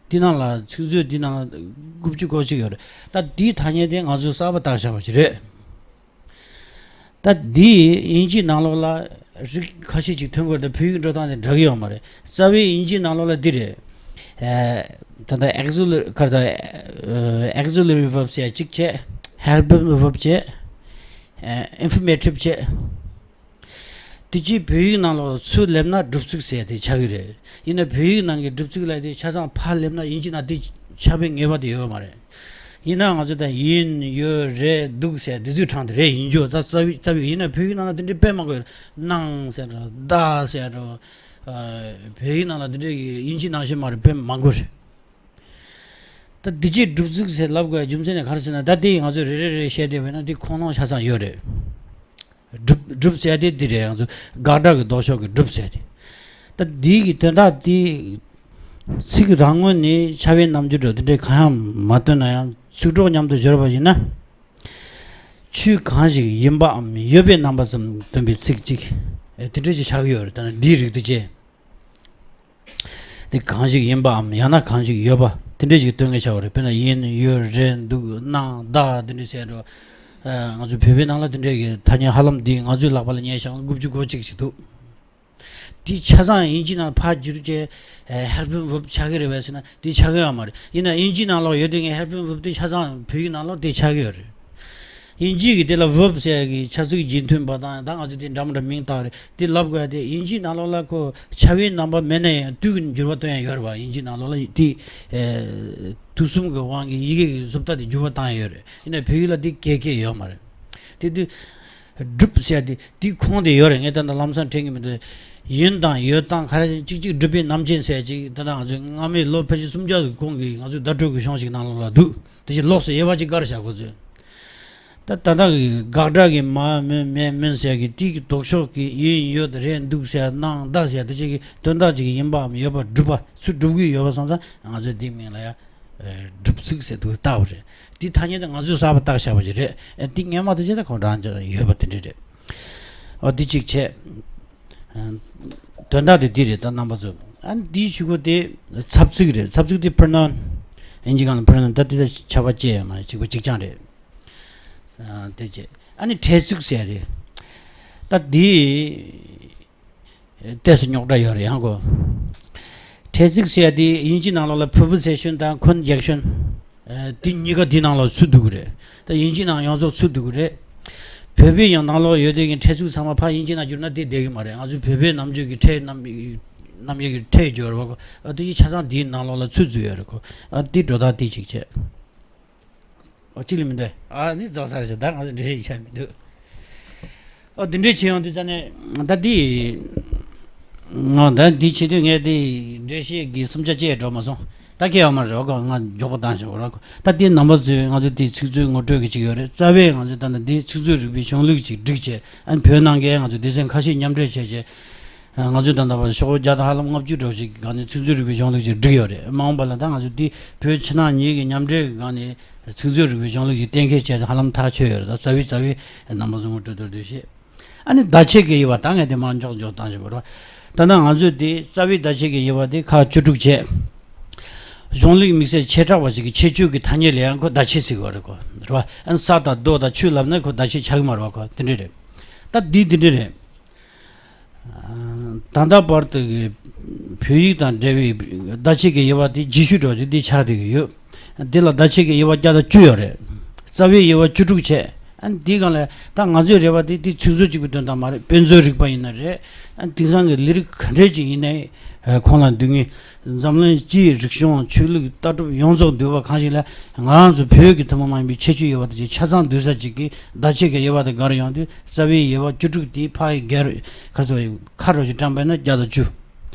དེ་ནང་ལ་ཚིག་མཛོད་དེ་ནང་དགུ་བཅུ་གོ་གཅིག་ཡོད་རེད། ད་དེའི་ཐ་སྙད་དེ་ང་ཚོས་གསར་པ་བཏགས་བཞག་པ་ཞིག་རེད། ད་འདི་དབྱིན་ཇིའི་ནང་ལོགས་ལ་རིགས་ཁ་ཤས་ཅིག་ཐོན་དགོས་རེད། ད་བོད་ཡིག་འགྲོ་སྟངས་དེ་འདྲ་གི་ཡོད་མ་རེད། རྩ་བའི་དབྱིན་ཇིའི་ནང་ལོགས་ལ་འདི་རེད། ཨ། ད་ལྟ་ཨོག་སི་ལེ་རི་ག་རེ་ད། ཨོག་སི་ལེ་རི་ཝརབ་ཟེར་ཡ་གཅིག་བྱས། ཧེལ་པིང་ཝརབ་བྱས། ཨ། ཨིན་ཕོར་མེ་ཊིབ་བྱས། དེ་ཅིག་བོད་ཡིག་ནང་ལོགས་ཚུར་སླེབས་ན་སྒྲུབ་ཚིག་ཟེར་ཡ་དེ་ཆགས་ཀྱི་རེད། ཡིན་ན་བོད་ཡིག་ནང་གི་སྒྲུབ་ཚིག་ལབ་དེ་ཆ་ཚང་ཕར་སླེབས་ན་དབྱིན་ཇི་ནང་དེ་ཆགས་པའི་ངེས་པ་དེ་ཡོད་མ་རེད། ཡིན་ན་ང་ཚོ་ད་ཡིན་ཡོད་རེད་འདུག་ཟེར་དེ་ཚོའི་གྲངས་དེ་རེད། ཡིན་རྒྱུ་རྩ་རྩ་བའི་རྩ་བའི་ཡིན་ན་བོད་ཡིག་ནང་ལ་དེ་འདྲའི་དཔེ་མང་པོ་ཡོད་རེད། གནང་ཟེར་འགྲོ། ད་ཟེར་འགྲོ། ཨ། བོད་ཡིག་ནང་ལ་དེ་འདྲའི་གི་དབྱིན་ཇི་ནང་བཞིན་མ་རེད། དཔེ་མང་པོ་རེད། ད་འདི་ཅིག་སྒྲུབ་ཚིག་ཟེར་ལབ་དགོས་རྒྱུ་མཚན་ནི་ག་རེ་ཟེར་ན། ད་དེ་ང་ཚོས་རེ་རེ་རེ་བཤད་བསྡད་པ་ཡིན་ན་དེ་ཁུངས་ལུང་ཆ་ཚང་ཡོད་རེད། སྒྲུབ་སྒྲུབ་ཟེར་དེ་འདི་རེད། ང་ཚོ་དགག་སྒྲ་གི་ལྡོག་ཕྱོགས་ཀྱི་སྒྲུབ་ཟེར་དེ། ད་འདི་གི་དོན་དག་དེ་ཚིག་རང་ངོས་ནས་ཕྱྭ་པའི་རྣམ་འགྱུར་འདྲ་དེ་འདྲའི་གང་ཡང་མ་བཏོན་ན་ཡང་ཚིག་གྲོགས་མཉམ་དུ་སྦྱོར་བ་ཡིན་ན། ཆོས་གང་ཞིག་ཡིན་པའམ་ཡོད་པའི་རྣམ་པ་ཙམ་སྟོན་པའི་ཚིག་གཅིག་ཨེ། དེ་འདྲ་ཞིག་ཆགས་ཀྱི་ཡོད་རེད། ད་ནི་འདིའི་རིགས་དེ་བཅས། དེ་གང་ཞིག་ཡིན་པའམ་ཡང་ན་གང་ཞིག་ཡོད་པ་དེ་འདྲ་ཞིག་སྟོན་མཁན་ཆགས་པ་རེད། དཔེར་ན་ཡིན། ཡོད། རེད། འདུག་གནང་། གདའ། དེ་འདྲ་ཟེར་འགྲོ། ཨ། ང་ཚོ་བོད་པའི་ནང་ལ་དེ་འདྲ་གི་ཐ་སྙད་ཧ་ལམ་འདི་ང་ཚོའི་ལག་པ་ལ་རྙེད་བཞག་པ་དགུ་བཅུ་གོ་གཅིག་ཞིག་འདུག་དེ་ཆ་ཚང་དབྱིན་ཇི་ནང་ཕར་བསྒྱུར་བྱས། ཨ། ཧེལ་པིང་ཝརབ་ཆགས་ཀྱི་རེད་པས་ཟེར་ན་དེ་ཆགས་ཀྱི་ཡོད་མ་རེད། ཡིན་ན་དབྱིན་ཇི་ནང་ལོགས་ཡོད་དུས་ངས་ཧེལ་པིང་ཝརབ་དེ་ཆ་ཚང་བོད་ཡིག་ནང་ལོགས་དེ་ཆགས་ཀྱི་ཡོད་རེད། དབྱིན་ཇི་གི་དེ་ལ་ཝརབ་ཟེར་ཡ་གི་ཆ་ཚིག་རྗེས་མཐུན་པ་དང་། ད་ང་ཚོ་དེ་འདྲ་མི་འདྲ་མིང་བཏགས་རེད། དེ་ལབ་དགོས་ཡ་དེ་དབྱིན་ཇིའི་ནང་ལོགས་ལ་ཁོ་ཕྱྭ་པའི་རྣམ་པ་མེད་ན་ཡང་དུས་ཀྱི་འགྱུར་བ་སྟོན་ཡ་ཡོད་རེད་བ། དབྱིན་ཇིའི་ནང་ལོགས་ལ་དེ། ཨེ། དུས་གསུམ་གྱི་དབང་གིས་ཡི་གེ་གི་བཟོ་ལྟ་དེ་འགྱུར་བ་བཏང་ཡ་ཡོད་རེད། ཡིན་ན་བོད་ཡིག་ལ་དེ་གལ་གལ་ཡོད་མ་རེད། དེ་དུས། སྒྲུབ་ཟེར་ཡ་དེ་དེའི་ཁུངས་དེ་ཡོད་རེད། ངས་ད་ལྟ་ལམ་སང་དྲན་གྱི་མི་འདུག་ཡིན་དང་ཡོད་དང་ག་རེ་གཅིག་གཅིག་སྒྲུབ་པའི་རྣམ་མཁྱེན་ཟེར་ཅིག་ད་ལྟ་ང་ཚོའི་སྔ་མའི་ལོ་ཕལ་ཆེར་སུམ་བརྒྱ་ཟིག་གོང་གི་ང་ཚོའི་བརྡ་སྤྲོད་ཀྱི་གཞུང་ཞིག་ནང་ལོགས་ལ་འདུག་དེ་བཞིན་ལོགས་སུ་དབྱེ་བ་ཅིག་བཀར་བཞག་གོ་ཚོད། ད་ད་ལྟ་གི་དགག་སྒྲ་གི་མ་མོན་མེད་མིན་ཟེར་གི་དེ་གི་ལྡོག་ཕྱོགས་ཀྱི་ཡིན་ཡོད་རེད་འདུག་ཟེར་སྣང་བཏགས་ཟེར་དེ་ཅིག་གི་དོན་དག་ཅིག་ཡིན་པའམ་ཡོད་པ་སྒྲུབ་པ་ཚུར་སྒྲུབ་གི་ཡོད་པ་སོང་ཙང་ང་ཚོས་དེའི་མིང་ལ་ཡ། སྒྲུབ་ཚུལ་ཟེར་དུས་བཏགས་པ་རེད། དེའི་ཐ་སྙད་དེ་ང་ཚོས་གསར་པ་བཏགས་བཞག་པ་ཞིག་རེད། དེ་སྔོན་མ་དེ་ཅི་ལྟར་ཁོང་རང་ཅག་ཡོད་པ་དེ་འདྲ་རེད། འོ་འདི་གཅིག་བྱས། དོན་དག་དེ་འདི་རེད་ད་རྣམ་པ་ཚོ། ཨ་ནི་འདིའི་གཞུག་གུ་དེ་ཚབ་ཚིག་རེད། ཚབ་ཚིག་དེ་pronoun ཨིན་ཇི་སྒང་ལ་pronoun ད་དེ་ལ་ཆ་བ་ཅི་ཡང་མ་གཅིག་པ་གཅིག་རྐྱང་རེད། དེ་བྱས་ཨ་ནི་འཕྲལ་ཚིག་ཟེར་རེད། ད་འདི། ཏོག་ཙམ་རྙོག་དྲ་ཡོད་རེད་ཡང་གོ། འཕྲལ་ཚིག་ཟེར་ཡ་དེ་དབྱིན་ཇི་ནང་ལོགས་ལ་preposition དང་conjunction དེ་གཉིས་ཀ་དེའི་ནང་ལོགས་ཚུད་འདུག་གི་རེད། ད་དབྱིན་ཇི་ནང་ཡོངས་རྫོགས་ཚུད་འདུག་གི་རེད། བོད་པའི་ཡང་ནང་ལོགས་ཡོད་དེ་གི་འཕྲལ་ཚིག་ཚང་མ་ཕར་དབྱིན་ཇི་ནང་བསྒྱུར་ན་དེ་བསྡད་གི་མ་རེད། ང་ཚོའི་བོད་པའི་ནམ་རྒྱུན་གྱི་འཕྲལ་རྣམ་རྣམ་དབྱེ་གི་འཕྲལ་སྦྱོར་བ་གོ། ཨ་དེ་ཆ་ཚང་དེའི་ནང་ལོགས་ལ་ཚུད་ཚུད་ཡོད་རེད་གོ། ཨ་དེ་འགྲོ་སྟངས་དེ་གཅིག་བྱས། ཨོ་གཅིག་ལས་མི་འདུག་ཨ་ནི་རྫོགས་ཚར་ཞེས་ད་ང་ཚོ་འགྲེལ་བཤད་བྱ་མི་འདུག་ཨོ་འདི་འདྲའི་བྱེད་ཡོང་དུས་ཙ་ནས་ད་འདི། ང་ད་འདི་བྱེད་དུས་ངས་འདི་འགྲེལ་བཤད་ཀྱི་སུམ་ཆ་བཅད་འགྲོ་མ་སོང་། ད་ཁྱེད་ཡོད་མ་རེད་གོ། ང་མགྱོགས་པོ་བཏང་ཞོག་ར་གོ། ད་འདི་རྣམ་པ་ཚོས་ང་ཚོ་འདི་ཚིག་མཛོད་ངོ་སྤྲོད་ཀྱི་ཅིག་ཡོད་རེད། རྩ་བའི་ང་ཚོས་ད་ནི་འདི་ཚིག་མཛོད་རིག་པའི་གཞུང་ལུགས་ཅིག་བསྒྲིགས་བྱས། ཨ་ནི་བོད་ནང་གའི་ང་ཚོ་སྡེ་ཚན་ཁ་ཤས་མཉམ་འབྲེལ་བྱས་བྱས། ང་ཚོས་ད་ལྟ་བར་ཤོག་བུ་བརྒྱ་དང་ཧ་ལམ་ལྔ་བཅུ་འགྲོ་ཞིག་གི་སྒང་ནས་ཚིག་མཛོད་རིག་པའི་གཞུང་ལུགས་ཅིག་བསྒྲིགས་ཡོད་རེད། མ་འོངས་པ་ལ་ད་ང་ཚོས་འདི་བོད་ཕྱི་ནང་གཉིས་ཀྱི་མཉམ་འབྲེལ་གྱི་སྒང་ནས་ཚིག་མཛོད་རིག་པའི་གཞུང་ལུགས་ཅིག་གཏན་འཁེལ་བྱས་ཏེ་ཧ་ལམ་ཐག་ཆོད་ཡོད་རེད། ད་རྩ་བའི་རྩ་བའི་རྣམ་པ་ཚོ་ངོ་སྤྲོད་མདོར་བསྡུས་བཤད། ཨ་ནི་བརྡ་ཆད་ཀྱི་དབྱེ་བ་ད་ངས་དེ་མར་མགྱོགས་མགྱོགས་བཏང་ཞིག་གོ་ར། ད་ལྟ་ང་ཚོས་འདི་རྩ་བའི་བརྡ་ཆད་ཀྱི་དབྱེ་བ་དེ་ཁག་བཅུ་དྲུག་བྱས། གཞུང་ལུགས་དམིགས་བསལ་བྱེ་བྲག་པ་ཞིག་གི་ཁྱད་ཆོས་ཀྱི་ཐ་སྙད་ལ་ཡང་ཁོ་བརྡ་ཆད་ཟེར་གི་རེད་གོ། རེད་བ། ཨ་ནི་ས་དང་རྡོ་དང་ཆུ་ལབ་ན་ཁོ་བརྡ་ཆད་ཆགས་གི་མ་རེད་བ་གོ། དེ་འདྲ་རེད། ད་འདི་འདི་འདྲ་རེད། ད་ལྟ་བར་དུ་གི་བོད་ཡིག་དང་འབྲེལ་བའི་བརྡ་ཆད་ཀྱི་དབྱེ་བ་དེ་རྗེས་ཤུལ་འགྲོ་དུས་འདི་ཆགས་བསྡད་ཀྱི་ཡོད། འདི་ལ་བརྡ་ཆད་ཀྱི་དབྱེ་བ་བརྒྱ་དང་བཅུ་ཡོད་རེད། རྩ་བའི་དབྱེ་བ་བཅུ་དྲུག་བྱས། ཨ་ནི་འདི་སྒང་ལ་ད་ང་ཚོའི་རེ་བ་དེ་འདི་ཚིག་མཛོད་གཅིག་པུའི་དོན་དག་མ་རེད། དཔེ་མཛོད་རིག་པ་ཡིན་ན་རེད། ཨ་ནི་དེང་སང་གི་ལས་རིགས་ག་འདྲས་ཅིག་ཡིན་ནའི་ཁོང་ལ་འདུས་ངེས། འཛམ་གླིང་སྤྱིའི་རིག་གཞུང་ཆོས་ལུགས་ལྟ་གྲུབ་ཡོངས་རྫོགས་འདུས་པ་གང་ཞིག་ལ་ང་རང་ཚོ་བོད་ཀྱི་ཐུན་མོང་མ་ཡིན་པའི་ཁྱད་ཆོས་དབྱེ་བ་དེ་ཆ་ཚང་འདུས་ས་གཅིག་གི་བརྡ་ཆད་ཀྱི་དབྱེ་བ་དེ་བགར་ཡོང་དུས་རྩ་བའི་དབྱེ་བ་བཅུ་དྲུག་དེ་ཕ་ཡི་རྒྱལ་རོ་ཁ་སོ་ཁ་རོ་ཞིག་བཀྲམ་པས་ན་བརྒྱ་དང་བཅུ།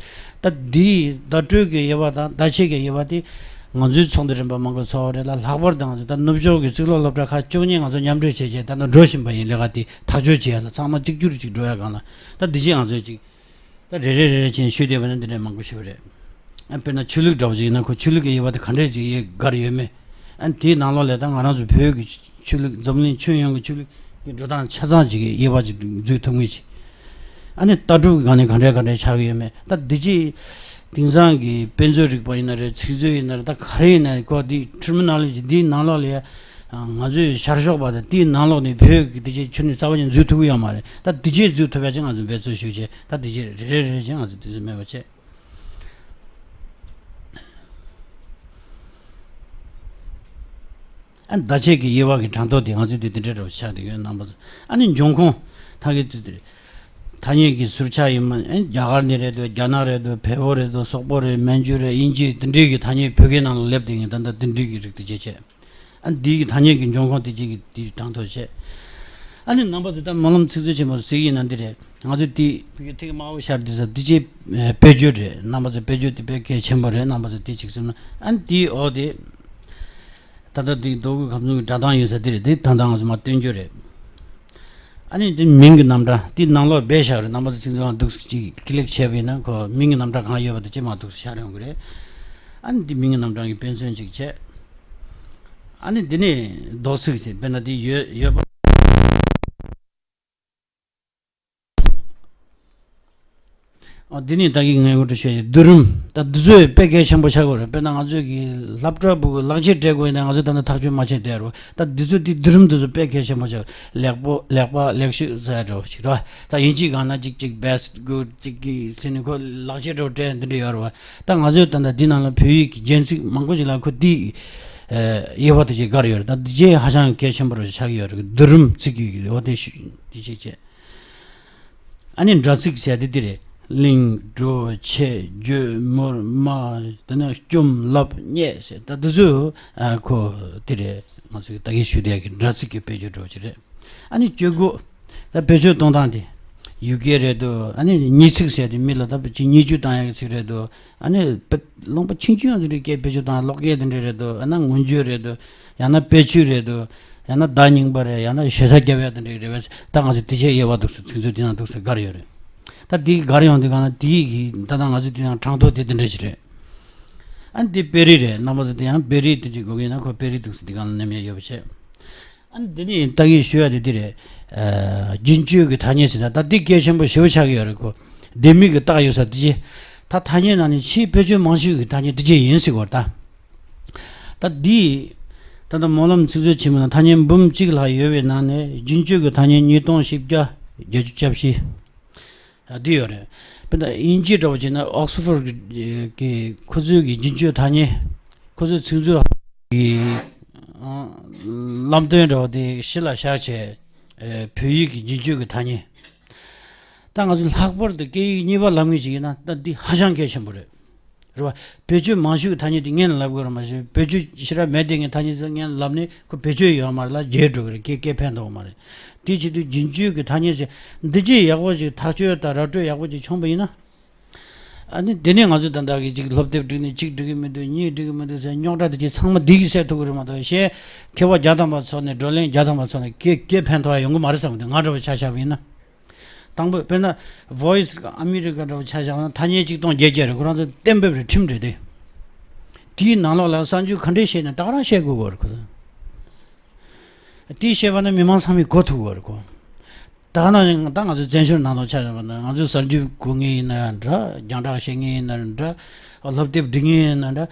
ད་འདིའི་བརྡ་སྤྲོད་ཀྱི་དབྱེ་བ་དང་བརྡ་ཆད་ཀྱི་དབྱེ་བ་དེ་ང་ཚོའི་ཚོགས་འདུ་རིམ་པ་མང་པོ་ཚོགས་རེད་ལ། ལྷག་པར་དུ་ང་ཚོ་ད་ནུབ་ཕྱོགས་ཀྱི་གཙུག་ལག་སློབ་གྲྭ་ཁག་བཅུ་གཉིས་ང་ཚོ་མཉམ་འབྲེལ་བྱས་བྱས་ད་ནི་འགྲོ་བཞིན་པ་ཡིན། ལས་ཀ་དེ་ཐག་གཅོད་བྱེད་ཡ་ལ་ཚང་མ་གཅིག་གྱུར་ཅིག་འགྲོ་ཡ་སྒང་ལ་ད་འདི་བཞིན་ང་ཚོས་ཅིག་ད་རེ་རེ་རེ་རེ་བྱས་ནས་ཞུས་བསྡད་པ་ན་འདི་འདྲ་མང་པོ་ཞིག་རེད། ཨ་དཔེར་ན་ཆོས་ལུགས་འདྲ་བོ་ཅིག་ཡིན་ན་ཁོ་ཆོས་ལུགས་ཀྱི་དབྱེ་བ་དེ་ག་འདྲས་ཅིག་དབྱེ་བགར་ཡོད་མེད། ཨ་དེའི་ནང་ལོགས་ལས་ད་ང་རང་ཚོ་བོད་ཀྱི་ཆོས་ལུགས་འཛམ་གླིང་ཁྱོན་ཡོངས་ཀྱི་ཆོས་ལུགས་ཀྱི་འགྲོ་སྟངས་ཆ་ཚང་ཅིག་གི་དབྱེ་བ་ཅིག་འཛུགས་ཐུབ་ངེས་ཅིག་ཨ་ནི་ལྟ་གྲུབ་ཀྱི་སྒང་ནས་ག་འདྲས་ག་འདྲས་ཆགས་ཀྱི་ཡོད་མེད། ད་འདི་ཅིག་དེང་སང་གི་དཔེ་མཛོད་རིག་པ་ཡིན་ན་རེད། ཚིག་མཛོད་ཡིན་ན་རེད། ད་ག་རེ་ཡིན་ན་ཁོ་འདི་terminology འདིའི་ནང་ལོགས་ལ་ང་ཚོའི་ཤར་ཕྱོགས་པ་དང་དེའི་ནང་ལོགས་ནས་བོད་ཀྱི་འདི་ཅིག་ཁྱོན་ནས་རྩ་བ་ཉིད་འཛུགས་ཐུབ་ཀྱི་ཡོད་མ་རེད། ད་འདི་ཅིག་འཛུགས་ཐུབ་ཡ་ཅིག་ང་ཚོས་འབད་རྩོལ་ཞུ་བྱས། ད་འདི་ཅིག་རེ་རེ་རེ་ཅིག་ང་ཚོས་དུས་ཚོད་མེད་པ་བྱས། ཨ་ནི་བརྡ་ཆད་ཀྱི་དབྱེ་བ་གི་གྲངས་ཐོ་དེ་ང་ཚོས་དེ་དེ་འདྲ་འདྲ་བོ་ཆགས་བསྡད་ཡོད། རྣམ་པ་ཚོ། ཨ་ནི་འབྱུང་ཁུངས་ཐ་སྙད་དེ་དེ་ཐ་སྙད་ཀྱི་ཟུར་ཆ་ཡིན་མིན། ཨ་ནི་རྒྱ་གར་ནས་རེད་འདུག་རྒྱ་ནག་རེད་འདུག་བལ་པོ་རེད་འདུག་སོག་པོ་རེད། མན་ཇུ་རེད། དབྱིན་ཇི་དེ་འདྲའི་གི་ཐ་སྙད་བོད་སྐད་ནང་ལ་སླེབས་བསྡད་མཁན་ད་ལྟ་དེ་འདྲའི་གི་རིགས་དེ་བྱས་བྱས། ཨ་ནི་འདི་གི་ཐ་སྙད་ཀྱི་འབྱུང་ཁུངས་དེ་གཅིག་གི་དེ་གྲངས་ཐོ་བྱས། ཨ་ནི་རྣམ་པ་ཚོ་ད་སྨོན་ལམ་ཚིག་མཛོད་ཆེན་པོ་གཟིགས་ཡིན་ན་འདི་རེད། ང་ཚོ་དེ་བོད་ཀྱི་ཐིག་དམར་པོ་ཤར་དེ་ས་འདི་ཅིག་དཔེ་བརྗོད་རེད། རྣམ་པ་ཚོ་དཔེ་བརྗོད་དེ་དཔེ་གལ་ཆེན་པོ་རེད། རྣམ་པ་ཚོ་དེ་ཅིག་གཟིགས་ན། ཨ་ནི་དེའི་འོག་དེ་ད་ལྟ་དེ་རྡོ་བརྐོས་ཁ་ཚུམ་གྱི་སྒྲ་གདངས་ཡོད་ས་དེ་རེད། དེ་ད་ལྟ་ང་ཚོ་མར་སྟོན་རྒྱུ་རེད། ཨ་ནི་དེ་མིང་གི་རྣམ་གྲངས་དེ་ནང་ལོགས་སྦས་བཞག་རེད། རྣམ་པ་ཚོ་ཚིག་མཛོད་འདུག་ཅིག་ཀི་ལིག་བྱས་པ་ཡིན་ན་ཁོ་མིང་གི་རྣམ་གྲངས་གང་ཡོད་པ་དེ་ཅིག་མར་འདུག་ཤར་ཡོང་གི་རེད། ཨ་ནི་དེ་མིང་གི་རྣམ་གྲངས་ཀྱི་དཔེ་མཚོན་ཅིག་བྱས། ཨ་ནི་འདི་ནས་ལྡོག་ཚིག་ཟེར་དཔེར་ན་འདི་ཡོད་ཡོད་པ། ཨ་འདི་ནས་ད་གིན་ངས་ངོ་སྤྲོད་བྱས་ཡོད། བསྡུ་རིམ་ད་འདི་ཚོས་དཔེ་གལ་ཆེན་པོ་ཆགས་ཀྱི་རེད། དཔེར་ན་ང་ཚོས་ཀྱི་སློབ་གྲྭ་བུ་གུ་ལག་ཁྱེར་སྤྲད་དགོས་ཡིན་ན་ང་ཚོས་ད་ནི་ཐག་གཅོད་མ་བྱས་བསྡད་རེད། ད་འདི་ཚོ་འདི་བསྡུ་རིམ་འདི་ཚོ་དཔེ་གལ་ཆེན་པོ་ཆགས། ལེགས་པོ་ལེགས་པ་ལེགས་ཤོས་ཟེར་ཡ་འདྲ་བོ་ཞིག་རེད། ད་དབྱིན་ཇིའི་སྒང་ན་ཅིག་ཅིག་best good ཅིག་གི་ཟེར་ནས་ཁོ་ལག་ཁྱེར་འདྲ་བོ་སྤྲད་འདི་འདྲ་ཡོད་རེད་བ། ད་ང་ཚོས་ད་ལྟ་འདི་ནང་ལ་བོད་ཡིག་གི་རྒྱན་ཚིག་མང་པོ་ཞིག་ལ་ཁོ་འདི་དབྱེ་བ་དེ་ཅིག་བཀར་ཡོད་རེད། ད་འདི་ཅིག་ཧ་ཅང་གལ་ཆེན་པོ་རེད་ཆགས་ཀྱི་ཡོད་རེད། བསྡུ་རིམ་ཚིག་གི་འོ་དེ་ཞུ་འདི་ཅིག་བྱས། ཨ་ནི་སྒྲ་ཚིག་ཟེར་དེ་འདི་རེད། གླིང་འབྲོག་ཆེ་རྒྱུད་མུར་མ་དེ་ནས་སྐྱོམ་ལབ་སྙད་ཟེར་ད་འདི་ཚོ་ཨ་ཁོ་དེ་རེད། ང་ཚོས་ད་གིན་ཞུས་བསྡད་ཀྱི་སྒྲ་ཚིག་གི་དཔེ་བརྗོད་འདྲ་བོ་ཅིག་རེད། ཨ་ནི་སྤྱོད་སྒོ། ད་བེད་སྤྱོད་གཏོང་སྟངས་དེ། ཡུལ་སྐད་རེད་འདུག་ཨ་ནི་ཉེས་ཚིག་ཟེར་དེ་མི་ལ་ད་ཅིག་བརྙས་བཅོས་བཏང་ཡག་གི་ཚིག་རེད་འདུག་ཨ་ནི་བེད་ལུང་པ་ཆུང་ཆུང་ཡང་དེ་འདྲའི་སྐད་བེད་སྤྱོད་བཏང་། ལོག་སྐད་དེ་འདྲ་རེད་འདུག་ཨ་ན་ངུ་འབོད་རེད་འདུག་ཡང་ན་དཔེ་བཅོས་རེད་འདུག་ཡང་ན་བརྡ་རྙིང་པ་རེད། ཡང་ན་ཞེ་ས་རྒྱབ་ཡག་དེ་འདྲ་རེད་པས། ད་ང་ཚོ་དེ་ཆེད་དབྱེ་བ་འདུག་སེ་ཚིག་མཛོད་དེ་ནང་འདུག་སེ་བསྒར་ཡོད་རེད། ད་དེ་བསྒར་ཡོང་དུས་གང་ན་དེ་གི་ད་ལྟ་ང་ཚོ་དེ་ཡང་གྲངས་ཐོ་དེ་དེ་འདྲ་ཞིག་རེད། ཨ་ནི་དེ་དཔེ་རིས་རེད། རྣམ་པ་ཚོ་དེ་ཡང་དཔེ་རིས་དེ་ཅིག་དགོས་ཀྱི་ཡིན་ན་ཁོ་དཔེ་རིས་འདུག་སེ་དེ་གང་ལ་ནེམ་ཡག་ཡོད་པ་བྱས། ཨ་ནི་འདི་ནི་ད་གིན་ཞུ་ཡ་དེ་འདི་རེད། ཨ། རྒྱུན་སྤྱོད་ཀྱི་ཐ་སྙད་ཟེར་ན་ད་འདི་གལ་ཆེན་པོ་ཞེ་པོ་ཆགས་ཀྱི་ཡོད་རེད་ཁོ། ལྡེ་མིག་གི་རྟགས་ཡོད་ས་དེ་ཅི། ད་ཐ་སྙད་ནང་ནས་ཆེས་བེད་སྤྱོད་མང་ཤོས་ཀྱི་ཐ་སྙད་དེ་ཅི་ཡིན་ཟེར་གོ་ད། ད་འདི། ད་ལྟ་སྨོན་ལམ་ཚིག་མཛོད་ཆེན་མོ་ནང་ཐ་སྙད་འབུམ་གཅིག་ལྷག་ཡོད་པའི་ནང་ནས་རྒྱུན་སྤྱོད་ཀྱི་ཐ་སྙད་ཉིས་སྟོང་བཞི་བརྒྱ་བརྒྱད་ཅུ་གྱ་བཞི། ཨ། འདི་ཡོད་རེད། དཔེར་ན་དབྱིན་ཇི་འདྲ་བོ་བྱས་ན་ཨོག་སི་ཕོར་གི་གི་ཁོ་ཚོའི་གི་རྒྱུན་སྤྱོད་ཐ་སྙད། ཁོ་ཚོའི་ཚིག་མཛོད་གི་ཨ་ལམ་སྟོན་འདྲ་བོ་དེ་གཞི་ལ་བཞག་བྱས། ཨེ། བོད་ཡིག་གི་རྒྱུན་སྤྱོད་ཀྱི་ཐ་སྙད། ད་ང་ཚོ་ལྷག་པར་དུ་སྐད་ཡིག་གཉིས་པ་ལབ་མཁན་ཞིག་ཡིན་ན་ད་འདི་ཧ་ཅང་གལ་ཆེན་པོ་རེད། རེད་བ། བེད་སྤྱོད་མང་ཤོས་ཀྱི་ཐ་སྙད་དེ་སྔོན་ལ་ལབ་དགོས་རེད་མ་གཞི། བེད་སྤྱོད་ཞེ་དྲག་མེད་བསྡད་མཁན་ཐ་སྙད་ཚོ་སྔོན་ལ་ལབ་ནས་ཁོ་བེད་སྤྱོད་ཡོད་མ་རེད་ལ། བརྗེད་འགྲོ་གི་རེད། སྐད་སྐད་ཕན་ཐོགས་མ་རེད། དེ་བྱེད་དུས་རྒྱུན་སྤྱོད་ཀྱི་ཐ་སྙད་ཅིག་འདི་ཅིག་ཡག་པོ་ཅིག་ཐག་གཅོད་དང་ར་སྤྲོད་ཡག་པོ་ཅིག་བྱུང་བ་ཡིན་ན། ཨ་ནི་དེ་ནས་ང་ཚོ་ད་ལྟ་གི་ཅིག་སློབ་དེབ་བསྒྲིགས་ནས་གཅིག་འགྲིག་གི་མི་འདུག་གཉིས་འགྲིག་གི་མི་འདུག་ཟེར་རྙོག་དྲ་དེ་ཅིག་ཚང་མ་འདི་གིས་སེལ་ཐུབ་ཀྱི་རེད་མ་གཏོགས། གཞན་མཁས་པ་བརྒྱ་ཐམ་པ་ཚོ་ནས་བགྲོ་གླེང་བརྒྱ་ཐམ་པ་ཚོ་ནས་སྐད་སྐད་ཕན་ཐོགས་ཡ་ཡོང་གི་མ་རེད་བསམ་གི་འདུག་ང་འདྲ་བོ་ཆ་བཞག་པ་ཡིན་ན། དང་པོ་དཔེར་ན་Voice ཨ་མི་རི་ཀ་འདྲ་བོ་ཆ་བཞག་ན་ཐ་སྙད་གཅིག་སྟོང་བརྒྱད་བརྒྱ་རེད། ཁོ་རང་ཚོ་གཏན་འབེབས་རེད། ཁྲིམས་རེད་དེ། དེའི་ནང་ལོགས་ལ་གསར་འགྱུར་ག་འདྲས་བཤད་ན་ད་ག་རང་བཤད་དགོས་ཀྱི་རེད་ཁོ་ཚོ། དེ་བཤད་པ་ན་མི་མང་ཚང་མས་གོ་ཐུབ་ཀྱི་རེད་ཁོ། ད་ནང་ད་ང་ཚོ་བཙན་བྱོལ་ནང་ལོགས་ཆ་བཞག་པ་ན་ང་ཚོས་གསར་འགྱུར་གོ་མཁན་ཡིན་ན་འདྲ། རྒྱང་བསྒྲགས་བཤད་མཁན་ཡིན་ན་འདྲ། སློབ་དེབ་འབྲི་མཁན་ཡིན་ན་འདྲ།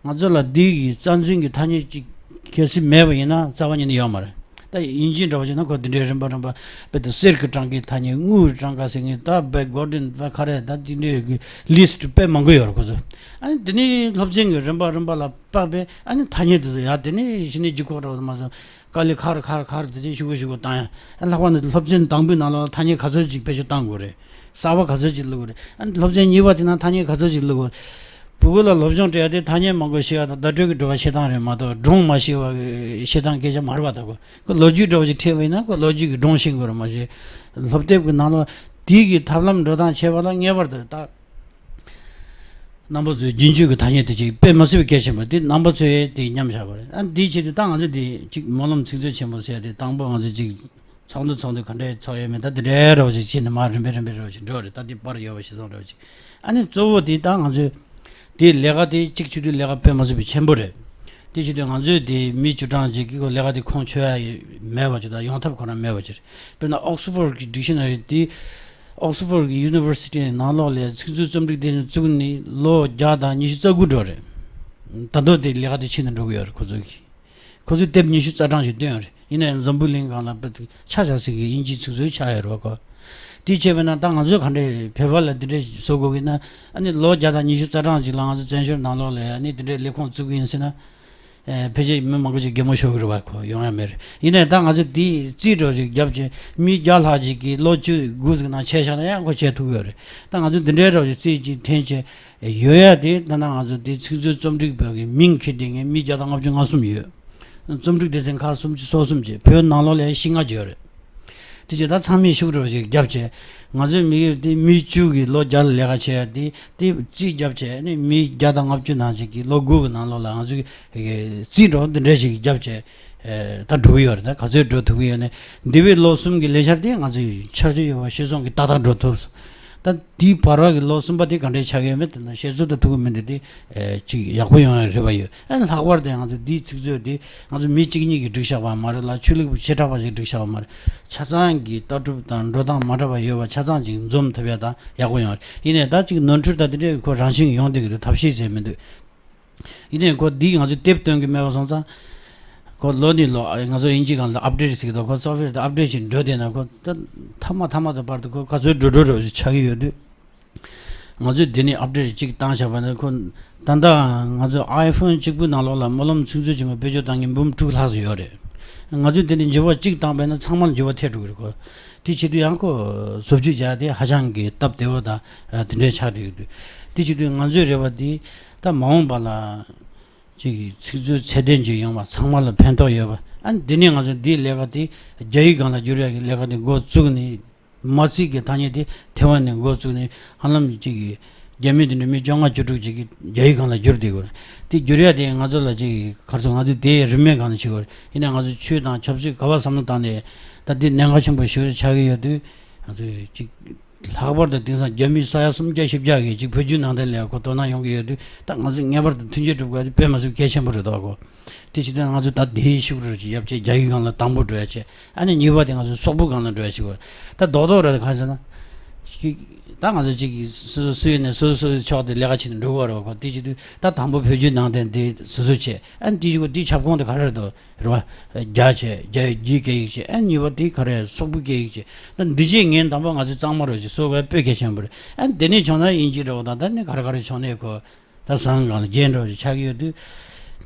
ང་ཚོ་ལ་འདི་གི་རྩ་འཛིན་གྱི་ཐ་སྙད་ཅིག་གལ་སྲིད་མེད་པ་ཡིན་ན་རྩ་བ་ཉིད་ནས་ཡོད་མ་རེད། ད་དབྱིན་ཇི་འདྲ་བ་བྱས་ན་ཁོ་འདི་འདྲའི་རིམ་པ་རིམ་པ། དཔེ་དེ་གསེར་གྱི་གྲངས་ཀའི་ཐ་སྙད། དངུལ་གྱི་གྲངས་ཀ་ཟེར་མཁན། ད་དཔེ་གོལ་ཌན་དཔེ་ག་རེ། ད་འདི་འདྲའི་གི་ལིསྟ་དཔེ་མང་པོ་ཡོད་རེད་ཁོ་ཚོ། ཨ་ནི་འདི་ནི་སློབ་ཚན་གྱི་རིམ་པ་རིམ་པ་ལ་དཔག་པའི་ཨ་ནི་ཐ་སྙད་དེ་ཚོ་ཡ་དེ་ནི་གཞི་ནས་ལྗིད་ཁོག་འདྲ་བོ་མ་སོང་། དཀའ་ལས་ཁག་རེད་ཁག་རེད་ཁག་རེད། དེ་ཚོ་ཞུ་དགོས་ཞུ་དགོས་བཏང་ཡ། ཨ་ལྷག་པར་དུ་སློབ་ཚན་དང་པོའི་ནང་ལ་ཐ་སྙད་ག་ཚོད་ཅིག་བེད་སྤྱོད་བཏང་དགོས་རེད། གསར་པ་ག་ཚོད་ཅིག་བླུག་དགོས་རེད། ཨ་ནི་སློབ་ཚན་གཉིས་པ་དེ་ནང་ཐ་སྙད་ག་ཚོད་ཅིག་བླུག་དགོས་རེད། ཕྲུ་གུ་ལ་སློབ་སྦྱོང་སྤྲད་ཡ་དེ་ཐ་སྙད་མང་པོ་ཤེས་ཡ་དང་བརྡ་སྤྲོད་ཀྱི་འགྲོ་བ་ཤེས་སྟངས་རེད་མ་གཏོགས་སྒྲུང་མ་ཤེས་པ་ཤེས་སྟངས་སྐད་ཆ་མ་རེད་པ། ད་ཁོ་ཁོ་ལོ་རྒྱུས་འདྲ་བོ་ཅིག་ཁྲིད་པ་ཡིན་ན་ཁོ་ལོ་རྒྱུས་ཀྱི་སྒྲུང་ཤེས་དགོས་རེད་མ་གཞི། སློབ་དེབ་ཀྱི་ནང་ལ་དེའི་གི་ཐབས་ལམ་འགྲོ་སྟངས་བྱས་པ་ལ་ངེས་པར་དུ་ད། རྣམ་པ་ཚོས་རྒྱུན་སྤྱོད་ཀྱི་ཐ་སྙད་དེ་ཅིག་དཔེ་མི་སྲིད་པའི་གལ་ཆེན་པོ་རེད། དེ་རྣམ་པ་ཚོས་དེ་མཉམ་བཞག་དགོས་རེད། ཨ་ནི་དེའི་ཆེད་དུ་ད་ང་ཚོ་དེ་ཅིག་སྨོན་ལམ་ཚིག་མཛོད་ཆེན་པོ་ཟེར་ཡ་དེ་དང་པོ་ང་ཚོ་ཅིག་ཚོགས་འདུ་ཚོགས་འདུ་ག་འདྲའི་ཚོགས་ཡོད་མེད་ད་དེ་འདྲའི་འདྲ་བོ་ཞིག་བྱས་ནས་མར་རིམ་པས་རིམ་པས་འདྲ་བོ་ཞིག་འགྲོ་རེད། ད་དེ་པར་ཡོད་པ་ཞིག་སོང་འདྲ་བོ་ཞིག་ཨ་ནི་གཙོ་བོ་དེ་ད་ང་ཚོས་དེའི་ལས་ཀ་དེ་གཅིག་བྱེད་དུས་ལས་ཀ་དཔེ་མི་སྲིད་པའི་ཆེན་པོ་རེད། དེ་བྱེད་དུས་ང་ཚོས་དེ་མི་བཅུ་གྲངས་ཅིག་གིས་ཁོ་ལས་ཀ་དེ་ཁུངས་འཁྱོལ་ཡ་མེད་པ་ཅིག་དང་ཡོང་ཐབས་ཁོ་རང་མེད་པ་ཅིག་རེད། དཔེར་ན་ཨོག་སི་ཕོར་གྱི་ཌིག་ཤི་ན་རི་དེ། ཨོག་སི་ཕོར་གྱི་ཡུ་ནི་ཝར་སི་ཊི་ནང་ལོགས་ལ་ཚིག་མཛོད་རྩོམ་སྒྲིག་སྡེ་ཚན་བཙུགས་ནས་ལོ་བརྒྱ་དང་ཉི་ཤུ་རྩ་དགུ་འགྲོ་རེད། ད་དུང་དེ་ལས་ཀ་དེ་ཕྱིན་ནས་འགྲོ་གི་ཡོད་རེད་ཁོ་ཚོ་གིས། ཁོ་ཚོས་དེབ་ཉི་ཤུ་རྩ་གྲངས་ཤིག་བཏོན་ཡོད་རེད། ཡིན་ནའི་འཛམ་བུ་གླིང་སྒང་ལ་དཔེ་ཆ་བཞག་སྲིད་ཀྱི་དབྱིན་ཇིའི་ཚིག་མཛོད་ཆགས་ཡོད་རེད་བ་ཁོ། དེ་བྱས་པས་ན་ད་ང་ཚོས་ག་འདྲས་བོད་པ་ལ་འདི་འདྲས་བཟོ་དགོས་ཀྱི་ན། ཨ་ནི་ལོ་བརྒྱ་དང་ཉི་ཤུ་རྩ་གྲངས་ཅིག་ལ་ང་ཚོ་བཙན་བྱོལ་ནང་ལོགས་ལ་ཨ་ནི་འདི་འདྲས་ལས་ཁུངས་བཙུགས་ཀྱི་ཡིན་ཟེར་ན། ཨེ། ཕལ་ཆེར་མི་མང་པོ་ཅིག་གད་མོ་ཤོར་གི་རེད་བ་ཁོ། ཡོང་ཡ་མེད་རེད། ཡིན་ནའི་ད་ང་ཚོ་དེའི་རྩིས་འགྲོ་ཞིག་བརྒྱབ་བྱས་མི་བརྒྱ་ལྷག་ཅིག་གིས་ལོ་བཅུ་དགུ་ཟིག་ནང་ཆད་བཞག་ན་ཡང་ཁོ་བྱས་ཐུབ་ཡོད་རེད། ད་ང་ཚོ་འདི་འདྲའི་འགྲོ་ཞིག་རྩིས་ཅིག་འཐེན་བྱས་ཡོད་ཡ་དེ་ད་ནང་ང་ཚོ་དེ་ཚིག་མཛོད་རྩོམ་སྒྲིག་པ་གི་མིང་འཁྱེར་བསྡད་མཁན་མི་བརྒྱ་དང་ལྔ་བཅུ་ང་གསུམ་ཡོད། རྩོམ་སྒྲིག་སྡེ་ཚན་ཁག་སུམ་ཅུ་སོ་གསུམ་བྱས་བོད་ནང་ལོགས་ལ་བཞི་ལྔ་ཅིག་ཡོད་རེད། དེ་ཅིག་ད་ཚང་མས་ཤུགས་འགྲོ་ཞིག་བརྒྱབ་བྱས། ང་ཚོའི་མི་ཡུལ་དེ་མི་བཅུ་གིས་ལོ་བརྒྱ་ལ་ལས་ཀ་བྱས་ཡ་དེ་དེ་རྩིས་བརྒྱབ་བྱས་ནི་མི་བརྒྱ་དང་ལྔ་བཅུ་ནང་ཞིག་གིས་ལོ་དགུ་གི་ནང་ལོགས་ལ་ང་ཚོའི་རྩིས་འགྲོ་འདི་འདྲ་ཞིག་བརྒྱབ་བྱས། ཨེ། ད་འགྲོ་གི་ཡོད་རེད། ད་ག་ཚོད་འགྲོ་ཐུབ་ཀྱི་ཡོད་ནས་འདི་བའི་ལོ་གསུམ་གྱི་ལས་འཆར་དེ་ང་ཚོའི་འཆར་གཞི་ཡོད་པ་གཞིར་བཟུང་གིས་ཏག་ཏག་འགྲོ་ཐུབ་སོང་། ད་དེའི་བར་བ་གི་ལོ་གསུམ་པ་དེ་ག་འདྲས་ཆགས་ཀྱི་ཡོད་མེད་དེ་ན་བཤད་ཚུལ་དང་ཐུག་གི་མི་འདུག་དེ། ཨེ། ཅིག་ཡག་པོ་ཡོང་ཡ་རེད་པ་ཡོད། ཨ་ནི་ལྷག་པར་དུ་ང་ཚོ་འདིའི་ཚིག་མཛོད་འདི་ང་ཚོ་མི་གཅིག་གཉིས་ཀྱིས་བསྒྲིགས་བཞག་པ་མ་རེད་ལ། ཆོས་ལུགས་བྱེ་བྲག་པ་ཞིག་བསྒྲིགས་བཞག་པ་མ་རེད། ཆ་ཚང་གི་ལྟ་གྲུབ་དང་འགྲོ་སྟངས་མ་འདྲ་བ་ཡོད་པ་ཆ་ཚང་ཅིག་འཛོམས་ཐུབ་ཡ་ད་ཡག་པོ་ཡོང་རེད། ཡིན་ནའི་ད་ཅིག་ནོར་འཁྲུལ་དང་དེ་འདྲའི་ཁོ་རང་བཞིན་ཡོང་བསྡད་ཀྱི་འདུག་ཐབས་ཤེས་ཟེར་མི་འདུག་ཡིན་ནའི་ཁོ་འདི་ང་ཚོས་དེབ་སྟོན་གྱི་མེད་པ་སོང་ཙང་། ཁོ་ལོ་ནས་ལོ་ང་ཚོ་དབྱིན་ཇི་སྒང་ལ་ཨབ་ཌེཊ་ཟེར་གྱི་འདུག་ཁོ་སོཕ་ཝེར་དེ་ཨབ་ཌེཊ་ཞིག་འགྲོ་བསྡད་ན་ཁོ་ད་མཐའ་མ་མཐའ་མ་དང་བར་དུ་ཁོ་ག་ཚོད་འགྲོ་འགྲོ་འགྲོ་ཞིག་ཆགས་ཀྱི་ཡོད་དུས། ང་ཚོས་འདི་ནས་ཨབ་ཌེཊ་གཅིག་བཏང་བཞག་པ་ན་ཁོ། ད་ལྟ་ང་ཚོ་ཨའི་ཕོན་གཅིག་པུའི་ནང་ལོགས་ལ་སྨོན་ལམ་ཚིག་མཛོད་ཆེན་མོ་བེད་སྤྱོད་བཏང་མཁན་འབུམ་དྲུག་ལྷག་ཙམ་ཡོད་རེད། ང་ཚོས་འདི་ནས་འགྱུར་བ་གཅིག་བཏང་པས་ན་ཚང་མར་འགྱུར་བ་ཐེབས་འགྲོ་གི་རེད་ཁོ། དེ་བྱེད་དུས་ཡང་ཁོ་བཟོ་བཅོས་བྱ་དེ་ཧ་ཅང་གི་སྟབས་བདེ་བོ་དང་དེ་འདྲའི་ཆགས་བསྡད་ཀྱི་འདུག་དེ་བྱེད་དུས་ང་ཚོའི་རེ་བ་འདི་ད་མ་འོངས་པ་ལ། ཅིག་གི་ཚིག་མཛོད་ཚད་ལྡན་ཅིག་ཡོང་བ་ཚང་མ་ལ་ཕན་ཐོགས་ཡོད་པ། ཨ་ནི་འདི་ནས་ང་ཚོ་འདིའི་ལས་ཀ་དེ་རྒྱ་ཡིག་སྒང་ལ་བསྒྱུར་ཡག་གི་ལས་ཀ་དེ་འགོ་བཙུགས་ནས། མ་ཚིག་གི་ཐ་སྙད་དེ་ཐེ་ཝན་ནས་འགོ་བཙུགས་ནས་ཧ་ལམ་ཅིག་གི་རྒྱ་མི་དེ་འདྲ་མི་བཅོ་ལྔ་བཅུ་དྲུག་ཅིག་གིས་རྒྱ་ཡིག་སྒང་ལ་བསྒྱུར་བསྡད་ཡོད་རེད། དེ་བསྒྱུར་ཡག་དེ་ང་ཚོ་ལ་ཅིག་ག་རེ་ཟེར། ང་ཚོ་དེའི་རིན་མེད་སྒང་ལ་བྱེད་དགོས་རེད། ཡིན་ནའི་ང་ཚོ་ཆོས་དང་ཆབ་སྲིད་ག་པར་བསམ་བློ་བཏང་ནས་ད་འདི་གནད་འགག་ཆེན་པོ་ཞིག་ཆགས་ཀྱི་ཡོད་དུས། ང་ཚོས་ཅིག་ལྷག་པར་དུ་དེང་སང་རྒྱ་མི་ས་ཡ་སུམ་བརྒྱ་བཞི་བརྒྱ་གིས་ཅིག་བོད་བརྒྱུད་ནང་བསྟན་ལ་ཡང་ཁོ་དོ་སྣང་ཡོང་གི་ཡོད་དུས། ད་ང་ཚོས་ངེས་པར་དུ་མཐུན་རྐྱེན་སྒྲུབ་དགོས་དེ་དཔེ་མི་སྲིད་གལ་ཆེན་པོ་རེད་འདུག་གོ། དེ་བྱེད་དུས་ང་ཚོས་ད་དེའི་ཤུགས་རེ་ཅིག་ཡར་བཅས་རྒྱ་ཡིག་སྒང་ལ་དང་པོ་འགྲོ་ཡ་བྱས། ཨ་ནི་གཉིས་པ་དེ་ང་ཚོས་སོག་པོ་སྒང་ལ་འགྲོ་ཡ་བྱེད་དགོས། ད་རྡོག་རྡོག་རེད། གང་ཟེར་ན། ཅིག་ད་ང་ཚོ་ཅིག་སོ་སོ་སུ་ཡིན་ནའི་སོ་སོ་སོ་སོའི་ཕྱོགས་དེ་ལས་ཀ་བྱེད་དུ་འགྲོ་དགོས་རེད་གོ། དེ་བྱེད་དུས་ད་དང་པོ་བོད་བརྒྱུད་ནང་བསྟན་དེ་སོ་སོ་བྱས། ཨ་ནི་དེ་བྱེད་དགོས། དེའི་ཁྱབ་ཁོངས་དེ་ག་རེ་རེད་འདུག་རེད་བ། རྒྱ་བྱས། རྒྱ་ཡི་རྒྱའི་སྐད་ཡིག་བྱས། ཨ་ནི་གཉིས་པ་དེ་ག་རེ། སོག་པོའི་སྐད་ཡིག་བྱས། ད་འདི་བྱས་ངན་དང་པོ་ང་ཚོའི་གཙང་མ་རོ་ཅིག་སོག་པོའི་དཔེ་གལ་ཆེན་པོ་རེད། ཨ་ནི་དེ་ནས་བྱུང་ན་དབྱིན་ཇི་རེད་བ། ད་ད་ནི་ག་རེ་ག་རེ་བྱུང་ནས་ཁོ་ད་ཟང་སྒང་ལ་རྒྱན་འགྲོ་ཅིག་ཆགས་ཀྱི་ཡོད་དུས།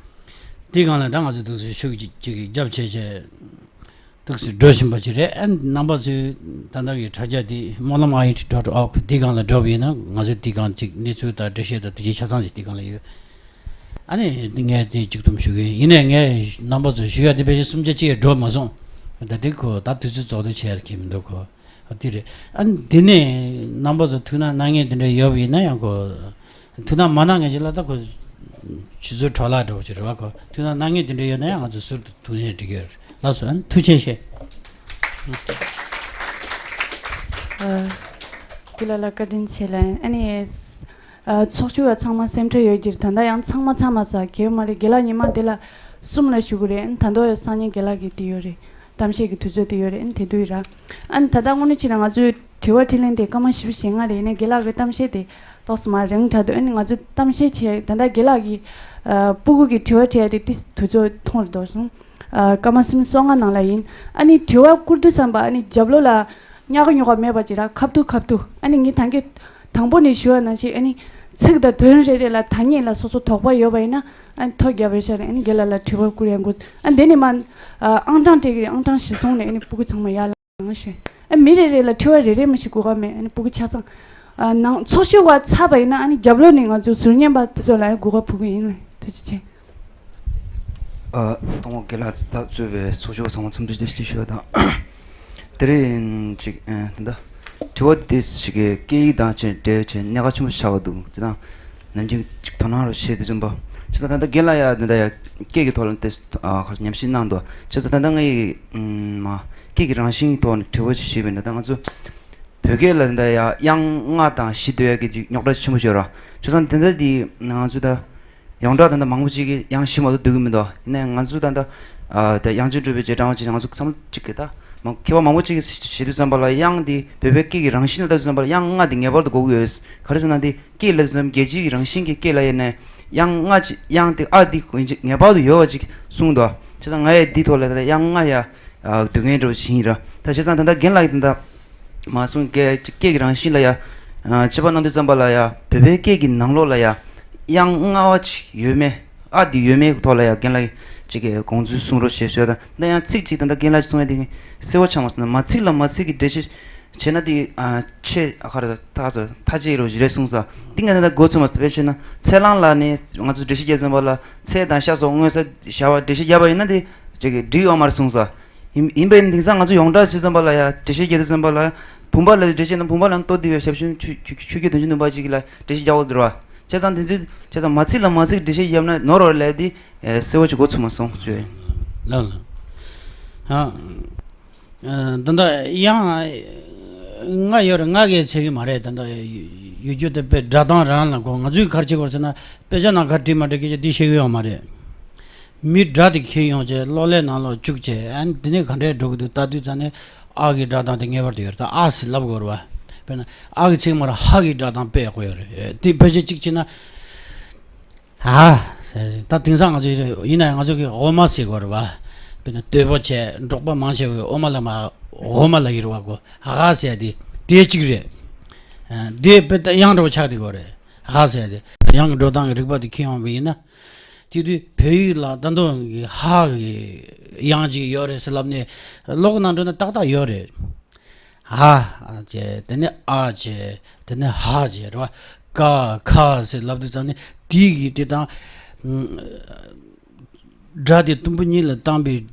དེའི་སྒང་ལ་ད་ང་ཚོ་འདུག་སེ་ཤུགས་ཅིག་ཅིག་རྒྱབ་བྱས་བྱས་འདུག་སེ་འགྲོ་བཞིན་པ་ཅིག་རེད། ཨ་ནི་རྣམ་པ་ཚོས་ད་ལྟ་གི་དྲ་རྒྱ་དེ་སྨོན་ལམ་ཨ་ཡི་ཊི་ཌོ་ཊི་ཨོ་ཀི་དེའི་སྒང་ལ་འགྲོ་བ་ཡིན་ན། ང་ཚོས་དེའི་སྒང་ཅིག་གནས་ཚུལ་དང་འགྲེལ་བཤད་དང་དེ་བཞིན་ཆ་ཚང་ཞིག་དེའི་སྒང་ལ་ཡོད། ཨ་ནི་ངས་དེ་གཅིག་སྡོམ་ཞུ་གི་ཡིན། ཡིན་ནའི་ངས་རྣམ་པ་ཚོ་ཞུ་ཡ་དེ་ཕལ་ཆེར་སུམ་བརྒྱ་ཅིག་འགྲོ་མ་སོང་། ད་དེ་ཁོ་ད་དུས་ཚོད་རྫོགས་དུས་བྱས་ཡ་གི་མི་འདུག་གོ། ཨ་དེ་རེད། ཨ་ནི་དེ་ནས་རྣམ་པ་ཚོ་ཐུགས་སྣང་གནང་མཁན་དེ་འདྲ་ཡོད་པ་ཡིན་ན་ཡང་གོ། ཐུགས་སྣང་མ་གནང་མཁན་ཅིག་ལ་ད་གོ། ཆུ་ཚོད་འཕྲོ་བརླག་འདྲ་བོ་ཅིག་རེད་བ་གོ། ཐུགས་སྣང་གནང་མཁན་དེ་འདྲ་ཡོད་ན་ཡང་ང་ཚོ་ཟུར་དུ་ཐུགས་སྣང་འགྲིག་གི་ཡོད་རེད། ལགས་སོ། ཨ་ནི་ཐུགས་རྗེ་ཆེ། ཨ། ཀུན་ལ་ལ་བཀའ་དྲིན་ཆེ་ལ། ཨ་ནི། ཨ། ཚོགས་ཞུགས་པ་ཚང་མ་སེམས་ཁྲལ་ཡོད་ཀྱི་རེད། ད་ལྟ་ཡང་ཚང་མ་ཚང་མ་ཟ་གི་ཡོད་མ་རེད། རྒན་ལགས་ཉི་མ་འདི་ལ་གསུམ་ལ་བཞུགས་ཀྱི་རེད། ཨ་ནི་ད་དུང་སང་ཉིན་རྒན་ལགས་ཀྱི་དེ་ཡོད་རེད། གཏམ་བཤད་ཀྱི་དུས་ཚོད་དེ་ཡོད་རེད། ཨ་ནི་དེ་དུས་ར། ཨ་ནི་ད་ལྟ་དངོས་གནས་བྱས་ན་ང་ཚོའི་དྲི་བ་དྲིས་ལན་དེ་སྐར་མ་བཞི་བཅུ་ཞེ་ལྔ་རེད། ཡིན་ནའི་རྒན་ལགས་ཀྱི་གཏམ་བཤད་དེ་ཏོག་ཙམ་མར་རིང་དྲགས་འདུག་ཨ་ནི་ང་ཚོས་གཏམ་བཤད་བྱས། ད་ལྟ་རྒན་ལགས་ཀྱིས་ཨ་སྤུ་གུ་གི་དྲི་བ་དྲིས་ཡ་དེ་ཏིས་དུས་ཚོད་ཐུང་རུ་འགྲོ་སོང་། ཨ་སྐར་མ་སུམ་ཅུ་སོ་ལྔ་ནང་ལ་ཡིན། ཨ་ནི་དྲི་བ་བསྐུར་དུས་ཙམ་པ་ཨ་ནི་རྒྱབ་ལོགས་ལ་ཉག་ག་ཉོག་ག་མེད་པ་ཅིག་ར་ཁ་ཐུག་ཁ་ཐུག་ཨ་ནི་ངས་ད་གིན་དང་པོ་ནས་ཞུ་བ་ནང་བཞིན། ཨ་ནི་ཚིག་དང་དོན་རེ་རེ་ལ་ཐ་སྙད་ལ་སོ་སོ་དོགས་པ་ཡོད་པ་ཡིན་ན། ཨ་ནི་ཐོ་རྒྱབ་པའི་ཤ་རེད། ཨ་ནི་རྒན་ལགས་ལ་དྲི་བ་བསྐུར་ཡ་འགོ། ཨ་འདི་ནས་མ། ཨ་ཨང་གྲངས་སྤྲད་ཀྱི་རེད། ཨང་གྲངས་གཞི་བཟུང་ནས་ཨ་ནི་སྤུ་གུ་ཚང་མ་ཡར་ལངས་ཞུ། ཨ་མི་རེ་རེ་ལ་དྲི་བ་རེ་རེ་མ་ཞིག་གོ་སྐབས་མེད། ཨ་ནི་སྤུ་གུ་ཆ་ཚང་། ཨ་ནང་ཚོགས་ཞུགས་པ་ཚར་བ་ཡིན་ན་ཨ་ནི་རྒྱབ་ལོགས་ནས་ང་ཚོ་ཟུར་ཉན་པ་དེ་ཚོ་ལ་ཡང་གོ་སྐབས་ཕུལ་གི་ཡིན། ཐུགས་རྗེ་ཆེ། ཨ་ཐོག་མར་རྒན་ལགས་ད་གཙོས་པའི་ཚོགས་ཞུགས་པ་ཚང་མ་འཚམས་འདྲི་བཀྲ་ཤིས་བདེ་ལེགས་ཞུ་བ་དང་། དེ་རིང་ཅིག་ཨ་ད་ལྟ་དྲི་བ་འདི་ཞིག་གི་སྐད་ཡིག་དང་ཅིག་འབྲེལ་བྱས་གནད་འགག་ཆེན་པོ་ཆགས་འདུག་ཅེས་དང་། ནམ་རྒྱུན་ཅིག་དོ་སྣང་རོགས་བྱེད་དུས་ཙམ་པ། བྱས་ཙང་ད་ལྟ་རྒན་ལགས་ཡ་འདི་འདྲ་ཡ་སྐད་ཀྱི་ཐོག་ལ་ཏེ་ཨ་ཁ་ཉམས་ཞིབ་གནང་འདུག་བྱས་ཙང་ད་ལྟ་ངའི་ཨམ་སྐད་ཀྱི་རང་བཞིན་གྱི་ཐོག་ནས་དྲི་བ་ཞིག་བྱས་པ་ཡིན་ན། ད་ང་ཚོ་བོད་སྐད་ལ་འདི་འདྲ་ཡ་དབྱངས་ལྔ་དང་བཞི་སྡོད་ཡ་གི་ཅིག་རྙོག་དྲ་ཆེན་པོ་ཡོད་ར། བྱས་ཙང་དེ་འདྲ་འདི་ང་ཚོ་ད་ཡོངས་གྲགས་ད་ལྟ་མང་པོ་ཅིག་གིས་དབྱངས་བཞི་མ་གཏོགས་སྡོད་ཀྱི་མི་འདུག་ཡིན་ནའི་ང་ཚོ་ད་ལྟ་ཨ་ད་དབྱངས་ཅན་གྲུབ་པའི་རྗེས་འབྲང་བ་ཅིག་ང་ཚོ་བསམ་བློ་ཅིག་གི་ད་མང་མཁས་པ་མང་པོ་ཅིག་གིས་བྱེད་དུས་ཙམ་པ་ལ་དབྱངས་འདི་བོད་པའི་སྐད་ཀྱི་རང་བཞིན་ལ་ལྟ་དུས་ཙམ་པ་ལ་དབྱངས་ལྔ་འདི་ངེས་པར་དུ་དགོས་ཀྱི་ཡོད། ག་རེ་ཟེར་ན་འདི་སྐད་ལབ་དུས་ཙམ་རྒྱལ་སྤྱིའི་རང་བཞིན་གྱི་སྐད་ལ་ཡིན་ནའི་དབྱངས་ལྔ་ཅིག་དབྱངས་དེ་ཨ་འདི་ངེས་པར་དུ་ཡོད་པ་ཅིག་གསུངས་འདུག་བྱས་ཙང་ང་ཡི་འདི་ཐོག་ལ་ད་ལྟ་དབྱངས་ལྔ་ཡ་ཨ་སྡོད་མཁན་འདྲ་བོ་ཞིག་ཡིན་ར། ད་བྱས་ཙང་ད་ལྟ་རྒན་ལགས་ཀྱིས་ད་ལྟ་མ་གསུངས་སྐད་སྐད་ཀྱི་རང་བཞིན་ལ་ཡ་ཨ་དཔྱད་པ་གནང་དུས་ཙམ་པ་ལ་ཡ་བོད་པའི་སྐད་ཀྱི་ནང་ལོགས་ལ་ཡ་དབྱངས་ལྔ་པ་ཅིག་ཡོད་མེད། ཨ་འདི་ཡོད་མེད་ཐོག་ལ་ཡ་རྒན་ལགས་ཀྱིས་ཅིག་གི་དགོངས་ཚུལ་གསུང་རོགས་བྱེད་ཞུ་ཡ་དང་། ད་ཡང་ཚིག་ཅིག་ད་ལྟ་རྒན་ལགས་ཀྱིས་གསུང་ཡ་དེ་གསལ་པོ་ཆགས་མ་སོང་ན། མ་ཚིག་ལ་མ་ཚིག་གི་འགྲེལ་བཤད་བྱས་ན་དེ་ཨ་ཆེ་ཨ་ཁ་ར་ཐག་ཚོ་ཐག་བཅད་རོགས་རེད་གསུངས་ས། འདི་ངས་ད་ལྟ་མགོ་ཚོས་མ་སོང་། དཔེ་བྱས་ན་ཚེས་གླང་ལ་ནི་ང་ཚོ་འགྲེལ་བཤད་རྒྱག་ཙམ་པ་ལ་ཚེས་དང་ཤ་སོགས་མངོན་གསལ་བྱ་བ་འགྲེལ་བཤད་བརྒྱབ་པ་ཡིན་ན་དེ་ཅིག་གི་འགྲིག་ཡོད་མ་རེད་གསུངས་ས། ཡིན་ཡིན་པས་དེང་སང་ང་ཚོ་ཡོངས་གྲགས་བྱས་ཙམ་པ་ལ་ཡ་འགྲེལ་བཤད་རྒྱག་དུས་ཙམ་པ་ལ་བུམ་པ་ལ་འགྲེལ་བཤད་ན་བུམ་པ་ལ་ལྟོ་ལྡིར་བའི་ཞབས་ཞུམ་ཆུ་ཆུ་ཆུ་ཁྱོད་དོན་ཆུ་ནུས་པ་ཅིག་ལ་འགྲེལ་བཤད་རྒྱག་དགོས་འདུག་ར། བྱས་ཙང་དེ་ཚོས་བྱས་ཙང་མ་ཚིག་ལ་མ་ཚིག་འགྲེལ་བཤད་བརྒྱབ་ན་ནོར་བ་ལས་དེ་གསལ་པོ་ཅིག་མགོ་ཚོས་མ་སོང་ཞུ། ལགས་ལགས། ཨ། ཨ། ད་ལྟ་དབྱངས་ལྔ་ཡོད་རེད། ལྔ་གིས་ཚད་ཀྱི་མ་རེད། ད་ལྟ་ཡོད་རྒྱུ་དེ་དཔེ་སྒྲ་གདངས་རང་ལ་གོ། ང་ཚོས་ག་རེ་བྱེད་དགོས་ཟེར་ན་དཔེ་ཆ་ནང་ག་རེ་བྲིས་མ་བྲིས་སྐད་ཆ་འདི་ཤེས་ཀྱི་ཡོད་མ་རེད། མི་སྒྲ་དེ་འཁྱེར་ཡོང་བྱས་གློག་ཀླད་ནང་ལོགས་བཅུག་བྱས། ཨ་ནི་དེ་ནས་ག་འདྲས་འགྲོ་གི་འདུག་ལྟ་དུས་ཙམ་ནས་ཨ་གི་སྒྲ་གདངས་དེ་ངེས་པར་དུ་ཡོད་རེད། ད་ཨ་ཟེར་ལབ་དགོས་རེད་བ། དཔེར་ན་ཨ་གི་ཚད་མར་ཧ་གི་སྒྲ་གདངས་དཔེ་ཡག་པོ་ཡོད་རེད། དེ་ཕལ་ཆེར་གཅིག་བྱས་ན། ཧ་ཟེར། ད་དེང་སང་ང་ཚོ་ཡིན་ན་ང་ཚོ་གི་འོ་མ་ཟེར་དགོས་རེད་བ། དཔེར་ན་དོད་པོ་བྱས་འབྲོག་པ་མང་ཆེ་བས་འོ་མ་ལ་མ་འོ་མ་ལབ་ཀྱི་རེད་བ་གོ། ཧ་ཟེར་དེ་དེ་གཅིག་རེད། ཨ་དེ་དཔེ་ད་དབྱངས་འདྲ་བོ་ཆགས་བསྡད་ཀྱི་ཡོད་རེད། ཧ་ཟེར་དེ་དབྱངས་ཀྱི་འགྲོ་སྟངས་ཀྱི་རིག་པ་དེ་འཁྱེར་ཡོང་བ་ཡིན་ན། དེ་དུས་བོད་ཡིག་ལ་ད་དུང་གི་ཧ་གི་དབྱངས་ཅིག་ཡོད་རེད་ཟེར་ལབ་ནས་གློག་ནང་འགྲོ་ན་ཏག་ཏག་ཡོད་རེད། ཧ་བྱས། དེ་ནས་ཨ་བྱས། དེ་ནས་ཧ་བྱས་རེད་བ། ཀ་ཁ་ཟེར་ལབ་དུས་ཙམ་ནས་དེ་གི་དེ་དང་ སྒྲ་དེ་དུམ་བུ་གཉིས་ལ་བཏང་པའི་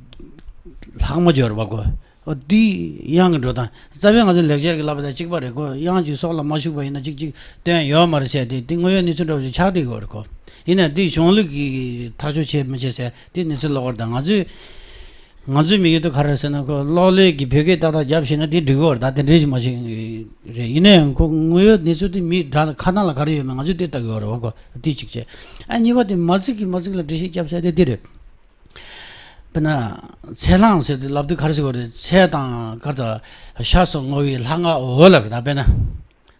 ལྷག་མ་སྦྱོར་བ་གོ། འོ་འདི་དབྱངས་ཀྱི་འགྲོ་སྟངས། རྩ་བའི་ང་ཚོའི་ལེགས་སྦྱར་གྱི་བསླབ་པ་དང་གཅིག་པ་རེད་གོ། དབྱངས་ཀྱི་སྲོག་ལ་མ་ཞུགས་པ་ཡིན་ན་གཅིག་གཅིག་དོན་ཡོད་མ་རེད་ཟེར་ཏེ། འདི་དངོས་ཡོད་གནས་ཚུལ་འདྲ་བོ་ཞིག་ཆགས་བསྡད་ཡོད་རེད་གོ། ཡིན་ན་འདི་གཞུང་ལུགས་ཀྱིས་ཐག་གཅོད་བྱེད་མི་བྱེད་ཟེར་འདི་གནས་ཚུལ་ལོགས་ཀར་དང་། ང་ཚོས་ང་ཚོའི་མི་ཡུལ་དུ་ག་རེ་ཟེར་ན། ཁོ་གློག་ཀླད་ཀྱི་བོད་སྐད་ཏག་ཏག་རྒྱབ་ཤེས་ན་དེ་འགྲིག་གི་ཡོད་རེད། ད་དེ་འདྲའི་ཞིག་མ་ཤེས་རེད། ཡིན་ན་ཡང་ཁོ་དངོས་ཡོད་གནས་ཚུལ་དེ་མིའི་སྒྲ་ཁ་ནང་ལ་ག་རེ་ཡོད་མེད་ང་ཚོས་དེ་ལྟ་གི་ཡོད་རེད་བ་གོ། དེ་གཅིག་བྱས། ཨ་གཉིས་པ་དེ་མ་ཚིག་གིས་མ་ཚིག་ལ་འགྲེལ་བཤད་རྒྱབ་ས་དེ་དེ་རེད། དཔེར་ན་ཚེ་ལྷང་ཟེར་དུས་ལབ་དུས་ག་རེ་ཟེར་དགོས་རེད། ཚེ་དང་ག་རེ་ད་ཤ་སོགས་བསྔོ་བའི་ལྷ་སྔགས་འོ་ལབ་རེད། ད་དཔེར་ན།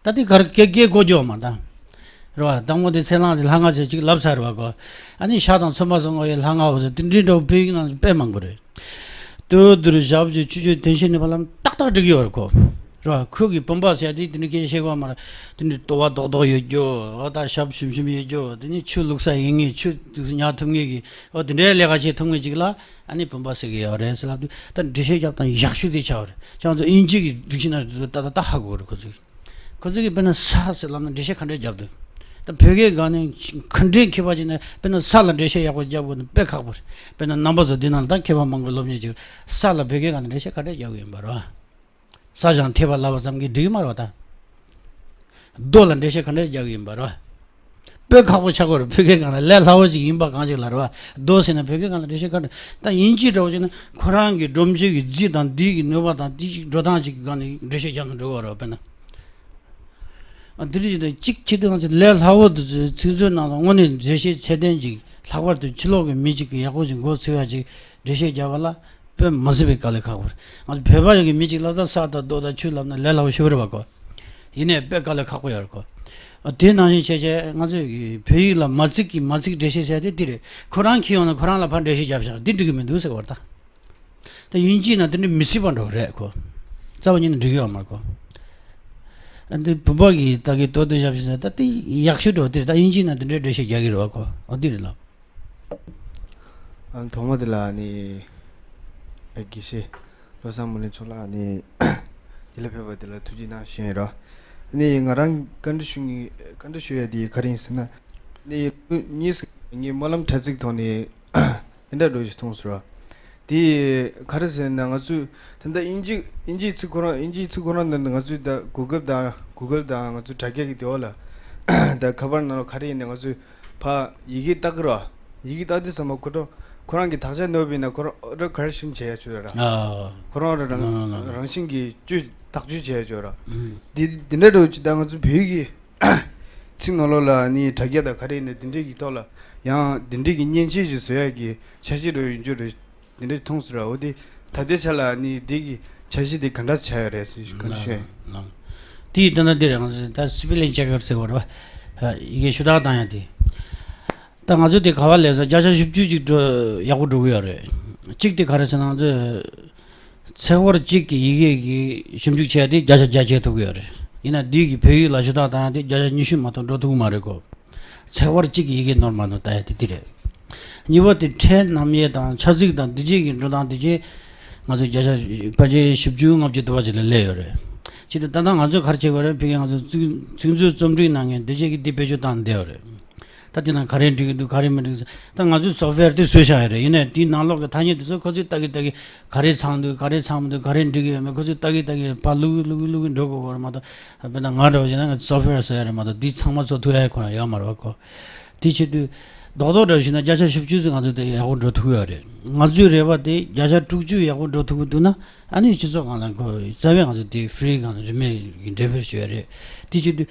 ད་དེ་གར་སྐད་སྐད་གོ་རྒྱུ་མ་ད། རེད་བ། དང་པོ་དེ་ཚེ་ལྷང་ཟེར་ལྷ་སྔགས་ཟེར་ཅིག་ལབ་ཚར་བ་གོ། ཨ་ནི་ཤ་དང་ཚོད་མ་སོགས་བསྔོ་བའི་ལྷ་སྔགས་འོ་ཟེར་དེ་འདྲའི་འདྲ་བོ་བོད་ཡིག་ནང་དཔེ་མང་པོ་རེད། དུ་དུར་ཞབས་ཀྱི་ཆུ་ཆུ་དོན་ཤེས་ནུས་པ་ལམ་ཏག་ཏག་འགྲིག་གི་ཡོད་རེད་གོ། རེད་བ། ཁོ་གི་བུམ་པ་ཟེར་དེ་དེ་འདྲའི་སྐད་ཆ་བཤད་གོ་མ་རེད། དེ་འདྲའི་ལྟོ་བ་རྡོག་རྡོག་ཡོད་རྒྱུ། འོ་ད་ཞབས་ཞུམ་ཞུམ་ཡོད་རྒྱུ། དེ་ནི་ཆུ་བླུགས་ས་ཡིན་ངེས། ཆུ་དུག་སེ་ཉར་ཐུབ་ངེས་ཀྱི། འོ་དེ་འདྲའི་ལས་ཀ་བྱེད་ཐུབ་ངེས་ཅིག་ལ་ཨ་ནི་བུམ་པ་ཟེར་གི་ཡོད་རེད་ཟེར་ལབ་དུས། ད་འགྲེལ་བཤད་རྒྱབ་སྟངས་ཡག་ཤོས་དེ་ཆགས་པ་རེད། ཁྱེད་ཚོ་དབྱིན་ཇི་གི་འགྲིག་ཤེས་ན་ད་ད་ད་ཧ་གོ་རེད་ཁོ་ཚོས། ཁོ་ཚོས་ཀྱིས་དཔེར་ན་ས་ཟེར་ལབ་ན་འགྲེལ་བཤད་ག་འདྲས་རྒྱབ་འདུག། ད་བོད་སྐད་སྒང་ནས་ག་འདྲས་མཁས་པ་ཅིག་ནས་དཔེར་ན་ས་ལ་འགྲེལ་བཤད་ཡག་པོ་རྒྱབ་དགོས་ན་དཔེ་ཁག་པོ་རེད། དཔེར་ན་རྣམ་པ་ཚོ་འདི་ནང་ལ་ད་མཁས་པ་མང་པོ་སློབ་གཉེར་བྱེད། ས་ལ་བོད་སྐད་སྒང་ནས་འགྲེལ་བཤད་ག་འདྲས་རྒྱབ་ཀྱི་ཡིན་པ་རེད། ས་ཞང་ཐེ་བ་ལབ་པ་ཙམ་གྱིས་འགྲིག་གི་མ་རེད་བ་ད། རྡོ་ལ་འགྲེལ་བཤད་ག་འདྲས་རྒྱག་གི་ཡིན་པ་རེད། དཔེ་ཁག་པོ་ཆགས་ཀྱི་རེད། བོད་སྐད་སྒང་ལ་ལས་སླ་བོ་ཅིག་ཡིན་པ་གང་ཞིག་ལ་རེད་བ། རྡོ་ཟེར་ན་བོད་སྐད་སྒང་ལ་འགྲེལ་བཤད་ག་འདྲ། ད་དབྱིན་ཇི་འདྲ་བོ་ཅིག་ན་ཁོ་རང་གི་སྒྲོམ་གཞི་གི་རྫས་དང་དེའི་གི་ནུས་པ་དང་དེའི་ཅིག་འགྲོ་སྟངས་ཅིག་གི་སྒང་ནས་འགྲེལ་བཤད་རྒྱག་གི་འགྲོ་བ་རེད་བ། དཔེར་ན། ཨ་དེ་འདྲ་ཞིག་དང་གཅིག་བྱེད་དུས་ང་ཚོ་ལས་སླ་བོ་དེ་ཚོའི་ཚིག་མཛོད་ནང་ལ་དངོས་གནས་འགྲེལ་བཤད་ཚད་ལྡན་ཅིག་ལྷག་པར་དུ་ཕྱི་ལོགས་ཀྱི་མི་ཅིག་གིས་ཡག་པོ་ཞིག་མགོ་ཚོས་ཡ་ཅིག་འགྲེལ་བཤད་རྒྱབ་པ་ལ་དཔེ་མ་སྲིད་པའི་དཀའ་ལས་ཁག་པོ་རེད། ང་ཚོ་བོད་པ་ཞིག་གིས་མི་ཅིག་ལ་ད་ས་དང་རྡོ་དང་ཆུ་ལབ་ན་ལས་སླ་བོ་ཞེ་པོ་རེད་བ་གོ། ཡིན་ནའི་དཔེ་དཀའ་ལས་ཁག་པོ་ཡོད་རེད་གོ། ཨ་དེ་ནང་བཞིན་བྱས་བྱས་ང་ཚོས་ཀྱི་བོད་ཡིག་ལ་མ་ཚིག་གིས་མ་ཚིག་འགྲེལ་བཤད་བྱས་ཏེ་འདི་རེད། ཁོ་རང་ཁྱེར་ཡོང་ན་ཁོ་རང་ལ་ཕར་འགྲེལ་བཤད་རྒྱབ་བཞག་འདི་འགྲིག་གི་མི་འདུག་ཟེར་བ་རེད་ད། ད་དབྱིན་ཇིའི་ནང་དེ་འདྲ་མི་སྲིད་པ་འདྲ་བོ་རེད་ཁོ། རྩ་བ་ཉིད་ནས་འགྲིག་གི་ཡོད་མ་རེད་ཁོ། ཨ་འདི་བུམ་པ་གི་ད་གི་དོ་དོ་ཞབས་ཞུ་ཟེར་ད་དེ་ཡག་ཤོས་འདྲ་བོ་དེ་རེད། ད་དབྱིན་ཇིའི་ནང་དེ་འདྲའི་འགྲེལ་བཤད་རྒྱག་གི་རེད་བ་ཁོ། འོ་འདི་རེད་ལགས། ཨ་ཐོག་མ་དེ་ལ་ནི་ཨ་དགེ་བཤེས་བློ་བཟང་མུ་ལེན་མཆོག་ལ་ནི་དེ་ལ་ཕེབས་པ་དེ་ལ་ཐུགས་རྗེ་གནང་ཞུ་ཡིན་རོ། ནི་ང་རང་བཀའ་འདྲི་ཞུ་ངེས་བཀའ་འདྲི་ཞུ་ཡ་དེ་ག་རེ་ཡིན་ཟེར་ན། ནི་གཉིས་སུ་ངའི་སྨོན་ལམ་དྲ་ཚིགས་ཐོག་ནས་དེ་འདྲ་འགྲོ་ཞིག་མཐོང་སོང་ར། དེ་ག་རེ་ཟེར་ན་ང་ཚོས་ད་ལྟ་དབྱིན་ཇི་དབྱིན་ཇིའི་ཚིག་ཁོ་རང་དབྱིན་ཇིའི་ཚིག་ཁོ་རང་འདི་ང་ཚོས་ད་གུ་གལ་དང་གུ་གལ་དང་ང་ཚོའི་དྲ་རྒྱ་གི་དེ་འོག་ལ་ད་ཁ་པར་ནང་ལ་ག་རེ་ཡིན་ན་ང་ཚོས་ཕ་ཡི་གེ་ལྟ་གི་ར། ཡི་གེ་ལྟ་དུས་ཙམ་པ་ཁོ་ཁོ་རང་གི་དག་ཆ་ནོར་བ་ཡིན་ན་ཁོ་རང་ཨོ་ཊོ་ཀོ་རེག་ཤན་བྱེད་ཡ་ཆོད་ར། ཨ། ཁོ་རང་རང་ལ་ལ་ལ། རང་བཞིན་གྱིས་བཅོས་ཐག་གཅོད་བྱེད་ཡ་ཆོད་ར། ཨུམ། འདི་འདི་འདྲ་འགྲོ་ཅི་ད་ང་ཚོ་བོད་ཀྱི་ཚིག་ནང་ལོགས་ལ་ནི་དྲ་རྒྱ་དང་ག་རེ་ཡིན་ན་འདི་འདྲའི་གི་ཐོག་ལ་ཡང་འདི་འདྲའི་གི་མཉེན་ཆས་ཞིག་བཟོ་ཡ་གི་འཆར་གཞི་འགྲོ་ཡོད་འགྱུར་རེད། འདི་འདྲའི་མཐོང་སོང་ར། འོ་དེ་ད་ལྟའི་ཆ་ལ་ནི་འདི་གི་འཆར་གཞི་དེ་ག་འདྲ་ཆགས་ཡོད་རེད་ཟེར་ག་འདྲ་ཤོད། ལགས་ལགས། དེ་ཡི་ལྟ་ན་འདི་རེད། ང་ཚོས་ད་སི་པི་ལིང་ཅེ་ཀར་ཟེར་བ་རེད་བ། ཡི་གེ་ཞུ་དག་བཏང་ཡ་དེ། ད་ང་ཚོས་དེ་ག་བ་ལས་ས་བརྒྱ་ཆ་བཞི་བཅུ་ཅིག་འགྲོ་ཡག་པོ་འགྲོ་གི་ཡོད་རེད། གཅིག་དེ་ག་རེ་ཟེར་ན་ང་ཚོས་ཚེག་བར་གཅིག་གི་ཡི་གེ་གི་ཞིབ་འཇུག་བྱས་ཏེ་བརྒྱ་ཆ་བརྒྱ་བྱེད་ཐུབ་ཀྱི་ཡོད་རེད། ཡིན་ན་འདི་གི་བོད་ཡིག་ལ་ཞུ་དག་བཏང་ཡ་དེ་བརྒྱ་ཆ་ཉི་ཤུ་མ་གཏོགས་འགྲོ་ཐུབ་ཀྱི་མ་རེད་གོ། ཚེག་བར་གཅིག་གི་ཡི་གེ་ནོར་མ་ནོར་ལྟ་ཡ་དེ་དེ་རེད། གཉིས་པ་དེ་ཕྲད་རྣམ་དབྱེ་དང་ཆ་ཚིག་དང་འདི་བཅས་ཀྱི་འགྲོ་སྟངས་དེ་བཅས་ང་ཚོ་བརྒྱ་ཆ་ཕལ་ཆེར་བཞི་བཅུ་ལྔ་བཅུ་དུ་བ་ཅིག་ལ་སླེབས་ཡོད་རེད། ཅི་སྟེ་ད་ལྟ་ང་ཚོས་ག་རེ་བྱེད་དགོས་རེད། ཕ་གི་ང་ཚོ་ཚིག་ཚིག་མཛོད་རྩོམ་སྒྲིག་གནང་མཁན་འདི་བཅས་ཀྱིས་འདི་བེད་སྤྱོད་བཏང་བསྡད་ཡོད་རེད། ད་དེ་ནང་ག་རེ་འགྲིག་གི་འདུག་ག་རེ་མི་འགྲིག་ཟེར། ད་ང་ཚོས་སོབ་ཝེར་དེ་བཟོས་བཞག་ཡོད་རེད། ཡིན་ནའི་དེའི་ནང་ལོགས་ཀྱི་ཐ་སྙད་དེ་ཚོ་ཁོ་ཚོས་ལྟ་གི་ལྟ་གི་ག་རེ་ཚང་འདུག་ག་རེ་ཚང་མི་འདུག་ག་རེ་འགྲིག་གི་ཡོད་མེད་ཁོ་ཚོས་ལྟ་གི་ལྟ་གི་ཕར་བླུག་གི་བླུག་གི་བླུག་གི་འགྲོ་དགོས་ཀྱི་རེད་མ་གཏོགས། དཔེར་ན་ང་འདྲ་བོ་བྱས་ན་ང་ཚོ་སོབ་ཝེར་བཟོ་ཡ་རེད་མ་གཏོགས་འདི་ཚང་མ་བཟོ་ཐུབ་ཡ་ཁོ་རང་ཡོད་མ་རེད་བ་ཁོ། དེ་བྱེད་དུས་རྡོག་རྡོག་འདྲ་བོ་བྱས་ན་བརྒྱ་ཆ་བཞི་བཅུ་ཙམ་ང་ཚོ་དེ་ཡག་པོ་འགྲོ་ཐུབ་ཡོད་རེད། ང་ཚོའི་རེ་བ་དེ་བརྒྱ་ཆ་དྲུག་ཅུ་ཡག་པོ་འགྲོ་ཐུབ་ཀྱི་འདུག་ན་ཨ་ནི་སྤྱི་ཚོགས་སྒང་ལ་ཁོ་རྩ་བའི་ང་ཚོ་དེ་ཧྥི་རི་སྒང་ལ་རིན་མེད་ཀྱི་འགྲེམས་སྤེལ་ཞུ་ཡ་རེད། དེ་བྱེད་དུས།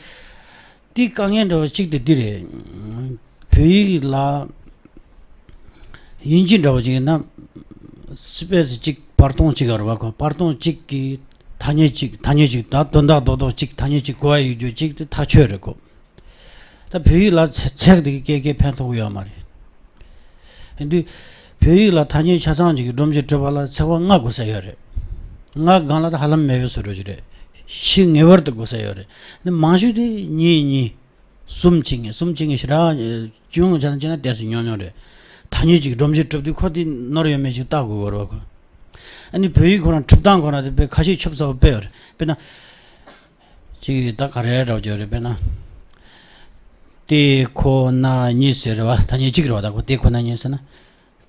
དེའི་དཀའ་ངལ་འདྲ་བ་གཅིག་དེ་འདི་རེད། བོད་ཡིག་ལ་དབྱིན་ཇི་འདྲ་བ་ཅིག་ཡིན་ན་སི་པེ་སི་གཅིག་བར་སྟོང་གཅིག་ཡོད་རེད་བ་ཁོ། བར་སྟོང་གཅིག་གི་ཐ་སྙད་གཅིག་ཐ་སྙད་གཅིག་ད་དོན་དག་རྡོག་རྡོག་གཅིག་ཐ་སྙད་གཅིག་གོ་བ་ཡོད་རྒྱུ་གཅིག་དེ་ཐག་ཆོད་རེད་ཁོ། ད་བོད་ཡིག་ལ་ཚེ་ཚེག་དེ་གི་སྐད་སྐད་ཕན་ཐོགས་ཡོད་མ་རེད། ཡིན་དུས་བོད་ཡིག་ལ་ཐ་སྙད་ཆ་ཚང་གཅིག་གི་སྒྲོམ་གཞི་གྲུབ་པ་ལ་ཚེག་བར་ལྔ་དགོས་ས་ཡོད་རེད། ལྔ་སྒང་ལ་ད་ཧ་ལམ་མེད་པའི་བཟོ་འདྲ་ཅིག་རེད། བཞི་ངེས་པར་དུ་དགོས་ས་ཡོད་རེད། ནི་མང་ཤོས་དེ་གཉིས་གཉིས། གསུམ་བྱེད་ངེས་གསུམ་བྱེད་ངེས་ཞེ་དྲག་ཅུང་ཆ་ན་ཅི་ན་ཏོག་ཙམ་ཉུང་ཉུང་རེད། ཐ་སྙད་ཅིག་སྒྲོམ་གཞི་གྲུབ་དུས་ཁོ་དེ་ནོར་ཡོད་མེད་ཅིག་བལྟ་དགོས་ཀྱི་རེད་བ་ཁོ། ཨ་ནི་བོད་ཡིག་ཁོ་རང་གྲུབ་སྟངས་ཁོ་རང་དེ་དཔེ་ཁ་ཤས་ཆབ་གསལ་པོ་དཔེ་ཡོད་རེད། དཔེར་ན། ཅིག་ད་ག་རེ་འདྲ་བོ་ཅིག་ཡོད་རེད་དཔེར་ན། དེ་ཁོ་ན་ཉིད་ཟེར་བ། ཐ་སྙད་གཅིག་རེད་བ། ད་ཁོ་དེ་ཁོ་ན་ཉིད་ཟེར་ན།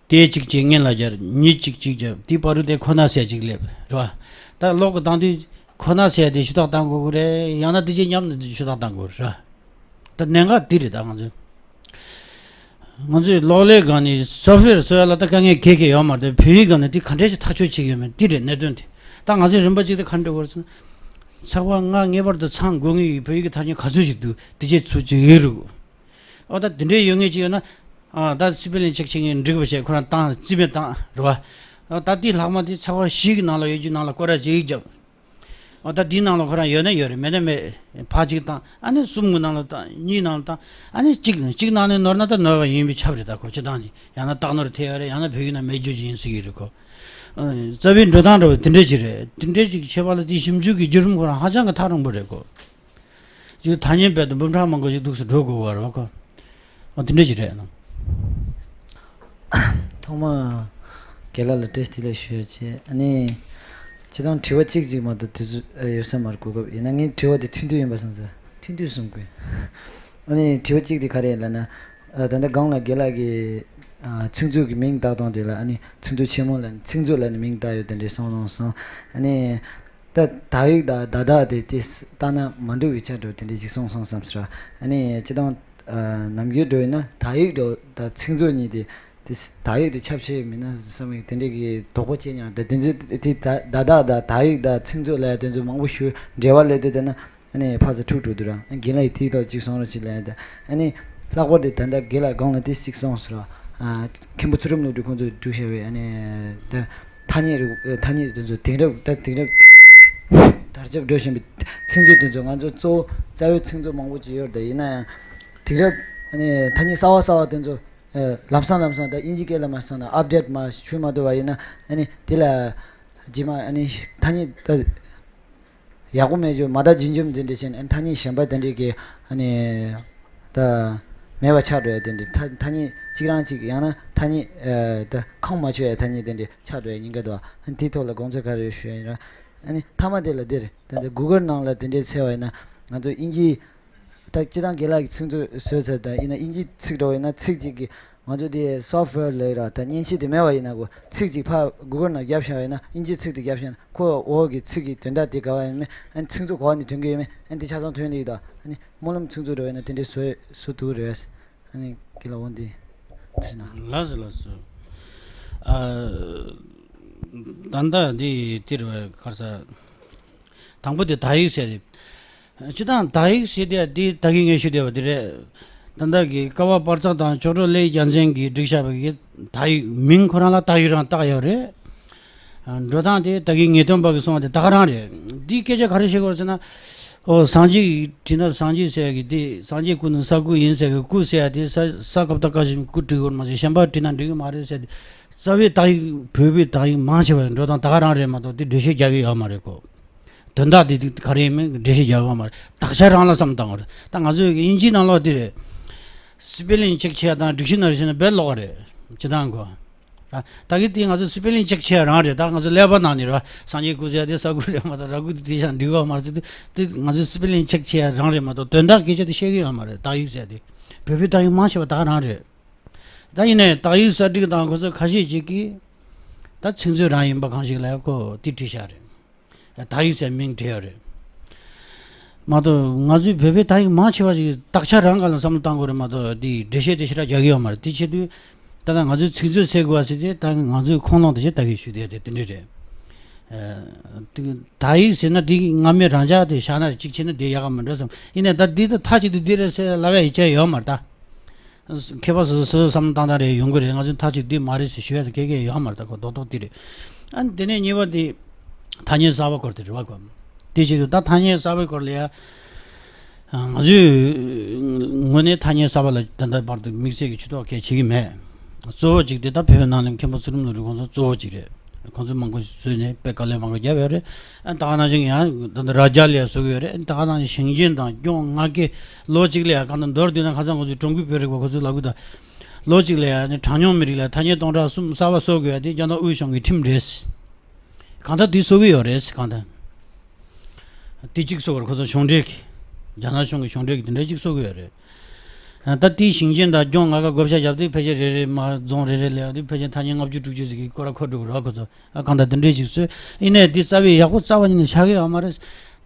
དེ་གཅིག་གཅིག་སྔོན་ལ་སྦྱར། ཉིད་གཅིག་གཅིག་སྦྱར། དེའི་བར་དུ་དེ་ཁོ་ན་ཟེར་གཅིག་སླེབས་རེད་བ། ད་ཀློག་གི་སྟངས་དུས་ཁོ་ན་ཟེར་དེ་ཞུ་དག་བཏང་དགོས་ཀྱི་རེད། ཡང་ན་དེ་ཅིག་མཉམ་དུ་ཞུ་དག་བཏང་དགོས་རེད་བ། ད་གནད་འགག་དེ་རེད། ད་ང་ཚོས་ང་ཚོས་གློག་ཀླད་སྒང་ནས་སོབ་ཝེར་བཟོ་ཡ་ལ་ད་དཀའ་ངལ་གང་ཡང་ཡོད་མ་རེད། བོད་ཡིག་སྒང་ནས་དེ་ག་འདྲ་ཞིག་ཐག་གཅོད་བྱེད་ཀྱི་ཡོད་མེད་དེ་རེད་གནད་དོན་དེ། ད་ང་ཚོས་རིམ་པ་གཅིག་ཏུ་ག་འདྲ་དགོས་རེད་ཟེར་ན། ཚེག་བར་ལྔ་ངེས་པར་དུ་ཚང་དགོས་ངེས་ཡིན། བོད་ཡིག་གི་ཐ་སྙད་ག་ཚོད་ཅིག་འདུག་དེ་ཅིག་ཚུར་བྱེད་ཀྱི་རེད། ཨོ་ད་དེ་འདྲའི་ཡོད་ངེས་ཅིག་ཡོད་ན། ཨ་ད་སི་པེ་ལིང་ཅེག་བྱེད་མཁན་འགྲིག་པ་བྱས་ཁོ་རང་བཏང་རྩིས་མེད་བཏང་རེད་བ། ཨོ་ད་དེའི་ལྷག་མ་དེ་ཚེག་བར་བཞི་གི་ནང་ལ་ཡོད་རྒྱུ་ནང་ལ་སྐོར་ར་ཅིག་བརྒྱབ། ཨོ་ད་དེའི་ནང་ལ་ཁོ་རང་ཡོད་ན་ཡོད་རེད། མེད་ན་མེད། ཕར་གཅིག་བཏང་། ཨ་ནི་གསུམ་གི་ནང་ལ་བཏང་། གཉིས་ནང་ལ་བཏང་། ཨ་ནི་གཅིག་གཅིག་ནང་ནས་ནོར་ན་ད་ནོར་བ་ཡིན་པས་ཁྱབ་རེད། ད་ཁོ་སྤྱི་བཏང་ནས་ཡང་ན་རྟགས་ནོར་ཐེབས་ཡོད་རེད། ཡང་ན་བོད་ཡིག་ནང་མེད་རྒྱུ་ཅིག་ཡིན་སྲིད་ཀྱི་རེད་ཁོ། ཨ་རྩ་བའི་འགྲོ་སྟངས་འདྲ་བ་དེ་འདྲ་ཅིག་རེད། དེ་འདྲ་ཅིག་བྱེད་པ་ལ་དེ་ཞིབ་འཇུག་གི་བརྒྱུད་རིམ་ཁོ་རང་ཧ་ཅང་གི་ཐག་རིང་པོ་རེད་ཁོ། ཅིག་ཐ་སྙད་རྦད་དེ་འབུམ་ཕྲག་མང་པོ་ཞིག་འདུག་སེ་འགྲོ་དགོས་པ་རེད་བ་ཁོ། འོ་དེ་འདྲ་ཞིག་རེད་ཨ། ཐོག་མ་རྒན་ལགས་ལ་བཀྲ་ཤིས་བདེ་ལེགས་ཞུ་ཡ་བྱས། ཨ་ནི་སྤྱིར་བཏང་དྲི་བ་གཅིག་གཅིག་མ་གཏོགས་དུས་ཚོད་ཡོད་ས་མ་རེད། གོ་སྐབས་ཡིན་ན་ངའི་དྲི་བ་དེ་ཐུང་ཐུང་ཡིན་པ་བསམ་ས། ཐུང་ཐུང་གསུང་དགོས། ཨ་ནི་དྲི་བ་གཅིག་དེ་ག་རེ་ཡིན་ལབ་ན། ད་ལྟ་སྒང་ལ་རྒན་ལགས་ཀྱིས་ཚིག་མཛོད་ཀྱི་མིང་བཏགས་སྟངས་དེ་ལ་ཨ་ནི་ཚིག་མཛོད་ཆེན་མོ་ལ་ཚིག་མཛོད་ལ་ནི་མིང་བཏགས་ཡོད་དེ་འདྲས་གསུངས་གནང་སོང་། ཨ་ནི། ད་དག་ཡིག་དང་བརྡ་དག་དེ་དེ་ལྟ་ན་མ་འགྲིག་པའི་ཆ་འགྲོ་དེ་འདྲའི་ཞིག་གསུངས་སོང་བསམ་ཟེར། ཨ་ནི་སྤྱིར་བཏང་ནམ་རྒྱུན་འགྲོ་ཡིན་ན་དག་ཡིག་འགྲོ་དང་ཚིག་མཛོད་གཉིས་དེ་དེ་དག་ཡིག་དེ་ཁྱབ་ཆེ་མིན་ན་བསམ་གི་དེ་འདྲའི་གི་དོགས་པ་སྐྱེ་མྱོང་། ད་དེ་ཚོ་དེ་ད་བརྡ་དག་དང་དག་ཡིག་དང་ཚིག་མཛོད་ལ་དེ་ཚོ་མང་པོ་ཞིག་འབྲེལ་བ་སླེབས་དུས་དེ་ན། ཨ་ནི་ཕར་ཚུར་འཁྲུག་འགྲོ་དུས་ར། རྒན་ལགས་ཡིས་དེའི་ཐོག་ཅིག་གསུང་རོགས་ཅིག་ལབ་ཡ་ད། ཨ་ནི་ལྷག་པར་དུ་ད་ལྟ་རྒན་ལགས་སྒང་ལ་དེ་ཅིག་གསུངས་སོང་ར། མཁན་པོ་ཚུལ་ཁྲིམས་བློ་གྲོས་ཁོང་ཚོས་བསྒྲིགས་བཞག་པའི་ཨ་ནི་ད་ཐ་སྙད་རིགས་ཐ་སྙད་དེ་ཚོ་དེང་རབས་ད་དེང་རབས་དར་ཁྱབ་འགྲོ་བཞིན་པའི་ཚིག་མཛོད་དེ་ཚོ། ང་ཚོ་གཙོ་བོ་རྩ་བའི་ཚིག་མཛོད་མང་པོ་ཅིག་ཡོད་རེད། ད་ཡིན་ན་ཡང་དེང་རབས་ཨ་ནི་ཐ་སྙད་གསར་བ་གསར་བ་དེ་ཚོ་ལམ་སང་ལམ་སང་ད་དབྱིན་ཇི་སྐད་ལ་མ་སོང་ན་ཨབ་ཌེཊ་མ་ཞུས་མ་ཐུབ་པ་ཡིན་ན། ཨ་ནི་དེ་ལ་རྗེས་མ་ཨ་ནི་ཐ་སྙད་ད། ཡག་པོ་མེད་རྒྱུ་མ་དག་རྒྱུན་འཇོམས་དེ་འདྲ་བྱས་ནས་ཐ་སྙད་གཞན་པ་དེ་འདྲའི་གི་ཨ་ནི་ད་མེད་པ་ཆགས་འགྲོ་ཡ་དེ་འདྲ། ཐ་ཐ་སྙད་གཅིག་རང་གཅིག་ཡང་ན་ཐ་སྙད་ཨ་ད་ཁོངས་མ་ཆོད་ཡ་ཐ་སྙད་དེ་འདྲ་ཆགས་འགྲོ་ཡ་ཉེན་ཁ་འདུག་ཨ་ནི་དེའི་ཐོག་ལ་དགོངས་ཚུལ་ག་རེ་ཞུ་ཡ་ཡིན་ར། ཨ་ནི་མཐའ་མ་དེ་ལ་འདིར་ད་ལྟ་གུ་གལ་ནང་ལ་དེ་འདྲའི་འཚོལ་བ་ཡིན་ན་ང་ཚོ་དབྱིན་ཇིའི་ད་སྤྱིར་བཏང་རྒན་ལགས་ཀྱི་ཚིག་མཛོད་བཟོས་ཚར། ད་ཡིན་ན་དབྱིན་ཇིའི་ཚིག་འདྲ་བོ་ཡིན་ན་ཚིག་གཅིག་གི་ང་ཚོ་དེ་སོབ་ཝེར་ལས་ར་ད་མཉེན་ཆས་དེ་མེད་པ་ཡིན་ན་གོ་ཚིག་ཅིག་ཕར་གུ་གལ་ནང་བརྒྱབ་བཞག་པ་ཡིན་ན་དབྱིན་ཇིའི་ཚིག་དེ་བརྒྱབ་བཞག་ན་ཁོ་འོག་གི་ཚིག་གི་དོན་དག་དེ་ག་བ་ཡིན་མིན། ཨ་ནི་ཚིག་མཛོད་ག་བ་ནས་ཐོན་གི་ཡོད་མེད། ཨ་ནི་དེ་ཆ་ཚང་ཐོན་ནི་ཡོད་ད། ཨ་ནི་སྨོན་ལམ་ཚིག་མཛོད་འདྲ་བ་ཡིན་ན་དེ་འདྲའི་བཟོ་བཟོ་ཐུབ་རེད། ཨ་ནི་རྒན་ལགས་འོ་འདི་དེ་ན། ལགས་སོ་ལགས་སོ། ཨ་ད་ལྟ་འདི་དེ་རེད་བ། ག་རེ་ཟ། དང་པོ་དེ་དག་ཡིག་ཟེར་རེད། སྤྱིར་བཏང་དག་ཡིག་ཟེར་དེ་འདི་ད་གིན་ངས་ཞུས་བསྡད་པ་དེ་རེད། ད་ལྟ་གི་ཀ་བ་པར་ཙག་དང་ལྕོག་གྲུ་ཀླད་རྒྱལ་མཚན་གྱིས་བསྒྲིགས་བཞག་པའི་གི་དག་ཡིག་མིང་ཁོ་རང་ལ་དག་ཡིག་རང་བཏགས་ཡོད་རེད། འགྲོ་སྟངས་དེ་ད་གིན་ངེས་སྟོན་པ་གིས་གསུངས་པ་དེ་ད་ག་རང་རེད། འདིའི་སྐད་ཆ་ག་རེ་བཤད་དགོས་ཟེར་ན། ཨོ་སངས་རྒྱས་ཀྱིས་བྲིས་ན་སངས་རྒྱས་ཟེར་གི་དེ་སངས་རྒྱས་སྐུ་ནི་ས་སྐུ་ཡིན་ཟེར་གི་སྐུ་ཟེར་ཡ་དེ་ས་ས་ཀ་བཏགས་སྐ་ཞབས་ཀྱུ་སྐུ་བྲིས་དགོས་མ་ཟད་གཞན་པ་བྲིས་ན་འགྲིག་གི་མ་རེད་ཟེར་ཏེ། རྩ་བའི་དག་ཡིག་བོད་པའི་དག་ཡིག་མང་ཆེ་བ་འགྲོ་སྟངས་ད་ག་རང་རེད་མ་གཏོགས་དེ་འགྲེལ་བཤད་རྒྱག་གི་ཡོད་མ་རེད་གོ། དོན་དག་དེ་ག་རེ་ཡིན་མིན་འགྲེལ་བཤད་རྒྱག་གི་ཡོད་མ་རེད། དག་ཆ་རང་ལ་བསམ་བཏང་བ་རེད། ད་ང་ཚོས་དབྱིན་ཇིའི་ནང་ལོགས་དེ་རེད། སི་པེ་ལིང་ཅེག་བྱས་དང་སྒྲིག་གཞི་ནང་རེ་བྱས་ན་དཔེ་ཀློག་པ་རེད། སྤྱིར་བཏང་གོ། ར། ད་གི་དེ་ང་ཚོ་སི་པེ་ལིང་ཅེག་བྱས་རང་རེད། ད་ང་ཚོ་ཀླད་པ་ནང་ནས་ར་སངས་རྒྱས་སྐུ་ཟེར་དེ་ས་སྐུ་རེད་མ་གཏོགས་ར་སྐུ་དེ་བཞག་འགྲིག་གི་མ་རེད་དེ། དེ་ང་ཚོ་སི་པེ་ལིང་ཅེག་བྱས་རང་རེད་མ་གཏོགས་དོན་དག་སྐད་ཆ་དེ་བཤད་གི་ཡོད་མ་རེད། དག་ཡིག་ཟེར་དེ་བོད་པའི་དག་ཡིག་མང་ཆེ་བ་ད་ག་རང་རེད། ད་ཡིན་ནའི་དག་ཡིག་གསར་བསྒྲིགས་དང་ཁོ་ཚོ་ཁ་ཤས་ཅིག་གིས་ད་ཚིག་མཛོད་རང་ཡིན་པ་གང་ཞིག་ལ་ཁོ་དེ་བྲིས་བཞག་རེད། དག་ཡིག་ཟེར་མིང་བྲིས་ཡོད་རེད། མ་གཏོགས་ང་ཚོའི་བོད་པའི་དག་ཡིག་མང་ཆེ་བ་ཞིག་དག་ཆ་རང་སྒང་ལ་བསམ་བློ་བཏང་དགོས་རེད་མ་གཏོགས་དེ་འགྲེལ་བཤད་དེ་ཞེ་དྲག་རྒྱག་གི་ཡོད་མ་རེད། དེ་བྱེད་དུས་ད་ལྟ་ང་ཚོའི་ཚིག་མཛོད་ཟེར་དགོས་པ་ཟེར་དེ་ད་ང་ཚོའི་ཁུངས་ལུང་དེ་ཞེ་དྲག་གི་ཞུ་བསྡད་དེ་དེ་འདྲ་རེད། ཨ་དེ་དག་ཡིག་ཟེར་ན་དེ་སྔ་མའི་རང་འཇགས་དེ་བཞག་ན་གཅིག་བྱས་ན་དེ་ཡག་ག་མི་འདྲ་བསམ། ཡིན་ནའི་ད་འདི་ད་མཐའ་གཅིག་ཏུ་འདི་རེད་ཟེར་ལབ་ཡ་ཡིད་ཆེས་ཡོད་མ་རེད་ད། མཁས་པ་སོ་སོ་སོ་སོ་བསམ་བློ་བཏང་སྟངས་རེ་ཡོང་གི་རེད། ང་ཚོས་མཐའ་གཅིག་འདི་མ་རེད་ཟེར་ཞུ་ཡ་དེ་ག་གེ་ཡོད་མ་རེད། ད་ཁོ་རྡོག་རྡོག་འདི་རེད། ཨ་ནི་དེ་ནས་གཉིས་པ་དེ་ཐ་སྙད་གསར་པ་སྐོར་དེ་རེད་བ་གོ། དེ་བྱེད་དུས་ད་ཐ་སྙད་གསར་པའི་སྐོར་ལ་ཡ། ང་ཚོས་དངོས་གནས་ཐ་སྙད་གསར་པ་ལ་ད་ལྟ་བར་དུ་དམིགས་བསལ་གྱི་ཇུས་གཏོགས་གལ་བྱེད་ཀྱི་མེད། གཙོ་བོ་གཅིག་དེ་ད་བོད་ནང་ལ་མཁན་པོ་ཚུལ་ཁྲིམས་བློ་གྲོས་ཁོང་ཚོ་གཙོ་བོ་གཅིག་རེད། ཁོང་ཚོས་མང་པོ་ཞིག་བཟོས་ནས་དཔེ་དཀའ་ལས་མང་པོ་བརྒྱབ་ཡོད་རེད། ཨ་ད་ག་ནང་བཞིན་ཡང་ད་ལྟ་རྭ་རྒྱ་ལ་ཡ་བཟོ་གི་ཡོད་རེད། ཨ་ད་ག་ནང་བཞིན་ཞིང་ཆེན་དང་སྐྱོང་ལྔ་ཀའི་ལོ་གཅིག་ལ་ཡ་གང་ལྟར་མདོར་བསྡུས་ན་ཁ་སང་ཁོང་ཚོས་གྲོང་ཁུལ་བོད་རིག་པ་ཁོ་ཚོས་ལབ་གི་འདུག་ལོ་གཅིག་ལ་ཡ་ནི་གྲངས་ཉུང་མི་རིགས་ལ་ཐ་སྙད་སྟོང་ཕྲག་གསུམ་གསར་པ་བཟོ་དགོས་ཡ་དེ་རྒྱ་ནག་དབུས་གཞུང་གི་ཁྲིམས་རེད། གང་ལྟར་དེ་བཟོ་གི་ཡོད་རེད། གང་ལྟར་དེ་གཅིག་བཟོ་བར་ཁོ་ཚོ་གཞུང་འབྲེལ་གྱི་རྒྱ་ནག་གཞུང་གི་གཞུང་འབྲེལ་གྱི་དེ་འདྲ་གཅིག་བཟོ་གི་ཡོད་རེད། ད་དེའི་ཞིང་ཆེན་དང་ལྗོངས་ལྔ་ཀ་བགོ་བཤའ་བརྒྱབ་དུས་ཕལ་ཆེར་རེ་རེ་མ་རྫོང་རེ་རེ་ལས་དུས་ཕལ་ཆེར་ཐ་སྙད་ལྔ་བཅུ་དྲུག་ཅུ་ཟིག་གི་སྐོར་ར་འཁོར་འགྲོ་གི་རོགས་ཁོ་ཚོ་ཨ་གང་ལྟར་དེ་འདྲས་ཞིག་བཟོས། ཡིན་ནའི་དེ་རྩ་བའི་ཡག་པོ་རྩ་བ་ཉིད་ནས་ཆགས་ཀྱི་ཡོད་མ་རེད།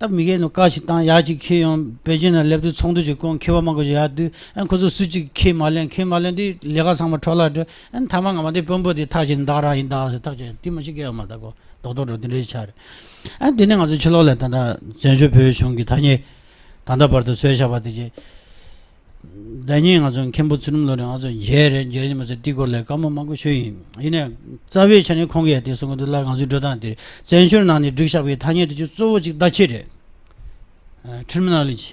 ད་མི་སྒེར་ནང་བཀའ་ཞིག་བཏང་ཡག་ཅིག་འཁྱེར་ཡོང་པེ་ཅིན་ནང་སླེབས་དུས་ཚོགས་འདུ་ཅིག་བསྐོང་མཁས་པ་མང་པོ་ཞིག་ཡར་འདུས་ཨ་ཁོ་ཚོ་སུ་གཅིག་འཁྱེར་མ་ལེན་འཁྱེར་མ་ལེན་དུས་ལས་ཀ་ཚང་མ་འཕྲོ་བརླག་འགྲོ་ཨ་མཐའ་མ་ངོ་མ་དེ་དཔོན་པོ་དེ་ཐག་བཅད་ནས་བདག་རང་ཡིན་བདག་ཟེར་ཐག་བཅད་དེ་མ་ཞིག་སྐྱེ་ཡོད་མ་རེད། ད་ཁོ་རྡོག་རྡོག་འགྲོ་དེ་འདྲས་ཆགས་རེད། ཨ་དེ་ནས་ང་ཚོ་ཕྱི་ལོགས་ལ་ད་ལྟ་བཙན་བྱོལ་བོད་གཞུང་གི་ཐ་སྙད་ད་ལྟ་བར་དུ་བཟོས་བཞག་པ་དེ་ཅིག་ཟླ་ཉིན་ང་ཚོ་མཁན་པོ་ཚུལ་ཁྲིམས་བློ་གྲོས་ང་ཚོ་མཇལ་རེད་མཇལ་ནི་མ་ཟད་དེའི་སྐོར་ལ་བཀའ་མོལ་མང་པོ་ཞུས་ཡིན། ཡིན་ནའི་རྩ་བའི་ཆ་ནས་ཁོང་གིས་དེ་གསུང་གི་འདུག་ལ་ང་ཚོའི་འགྲོ་སྟངས་དེ་བཙན་བྱོལ་ནང་ནས་བསྒྲིགས་བཞག་པའི་ཐ་སྙད་དེ་ཚོ་གཙོ་བོ་གཅིག་བརྡ་ཆད་རེད། ཁྲིམ་ནོ་ལོ་ཇི་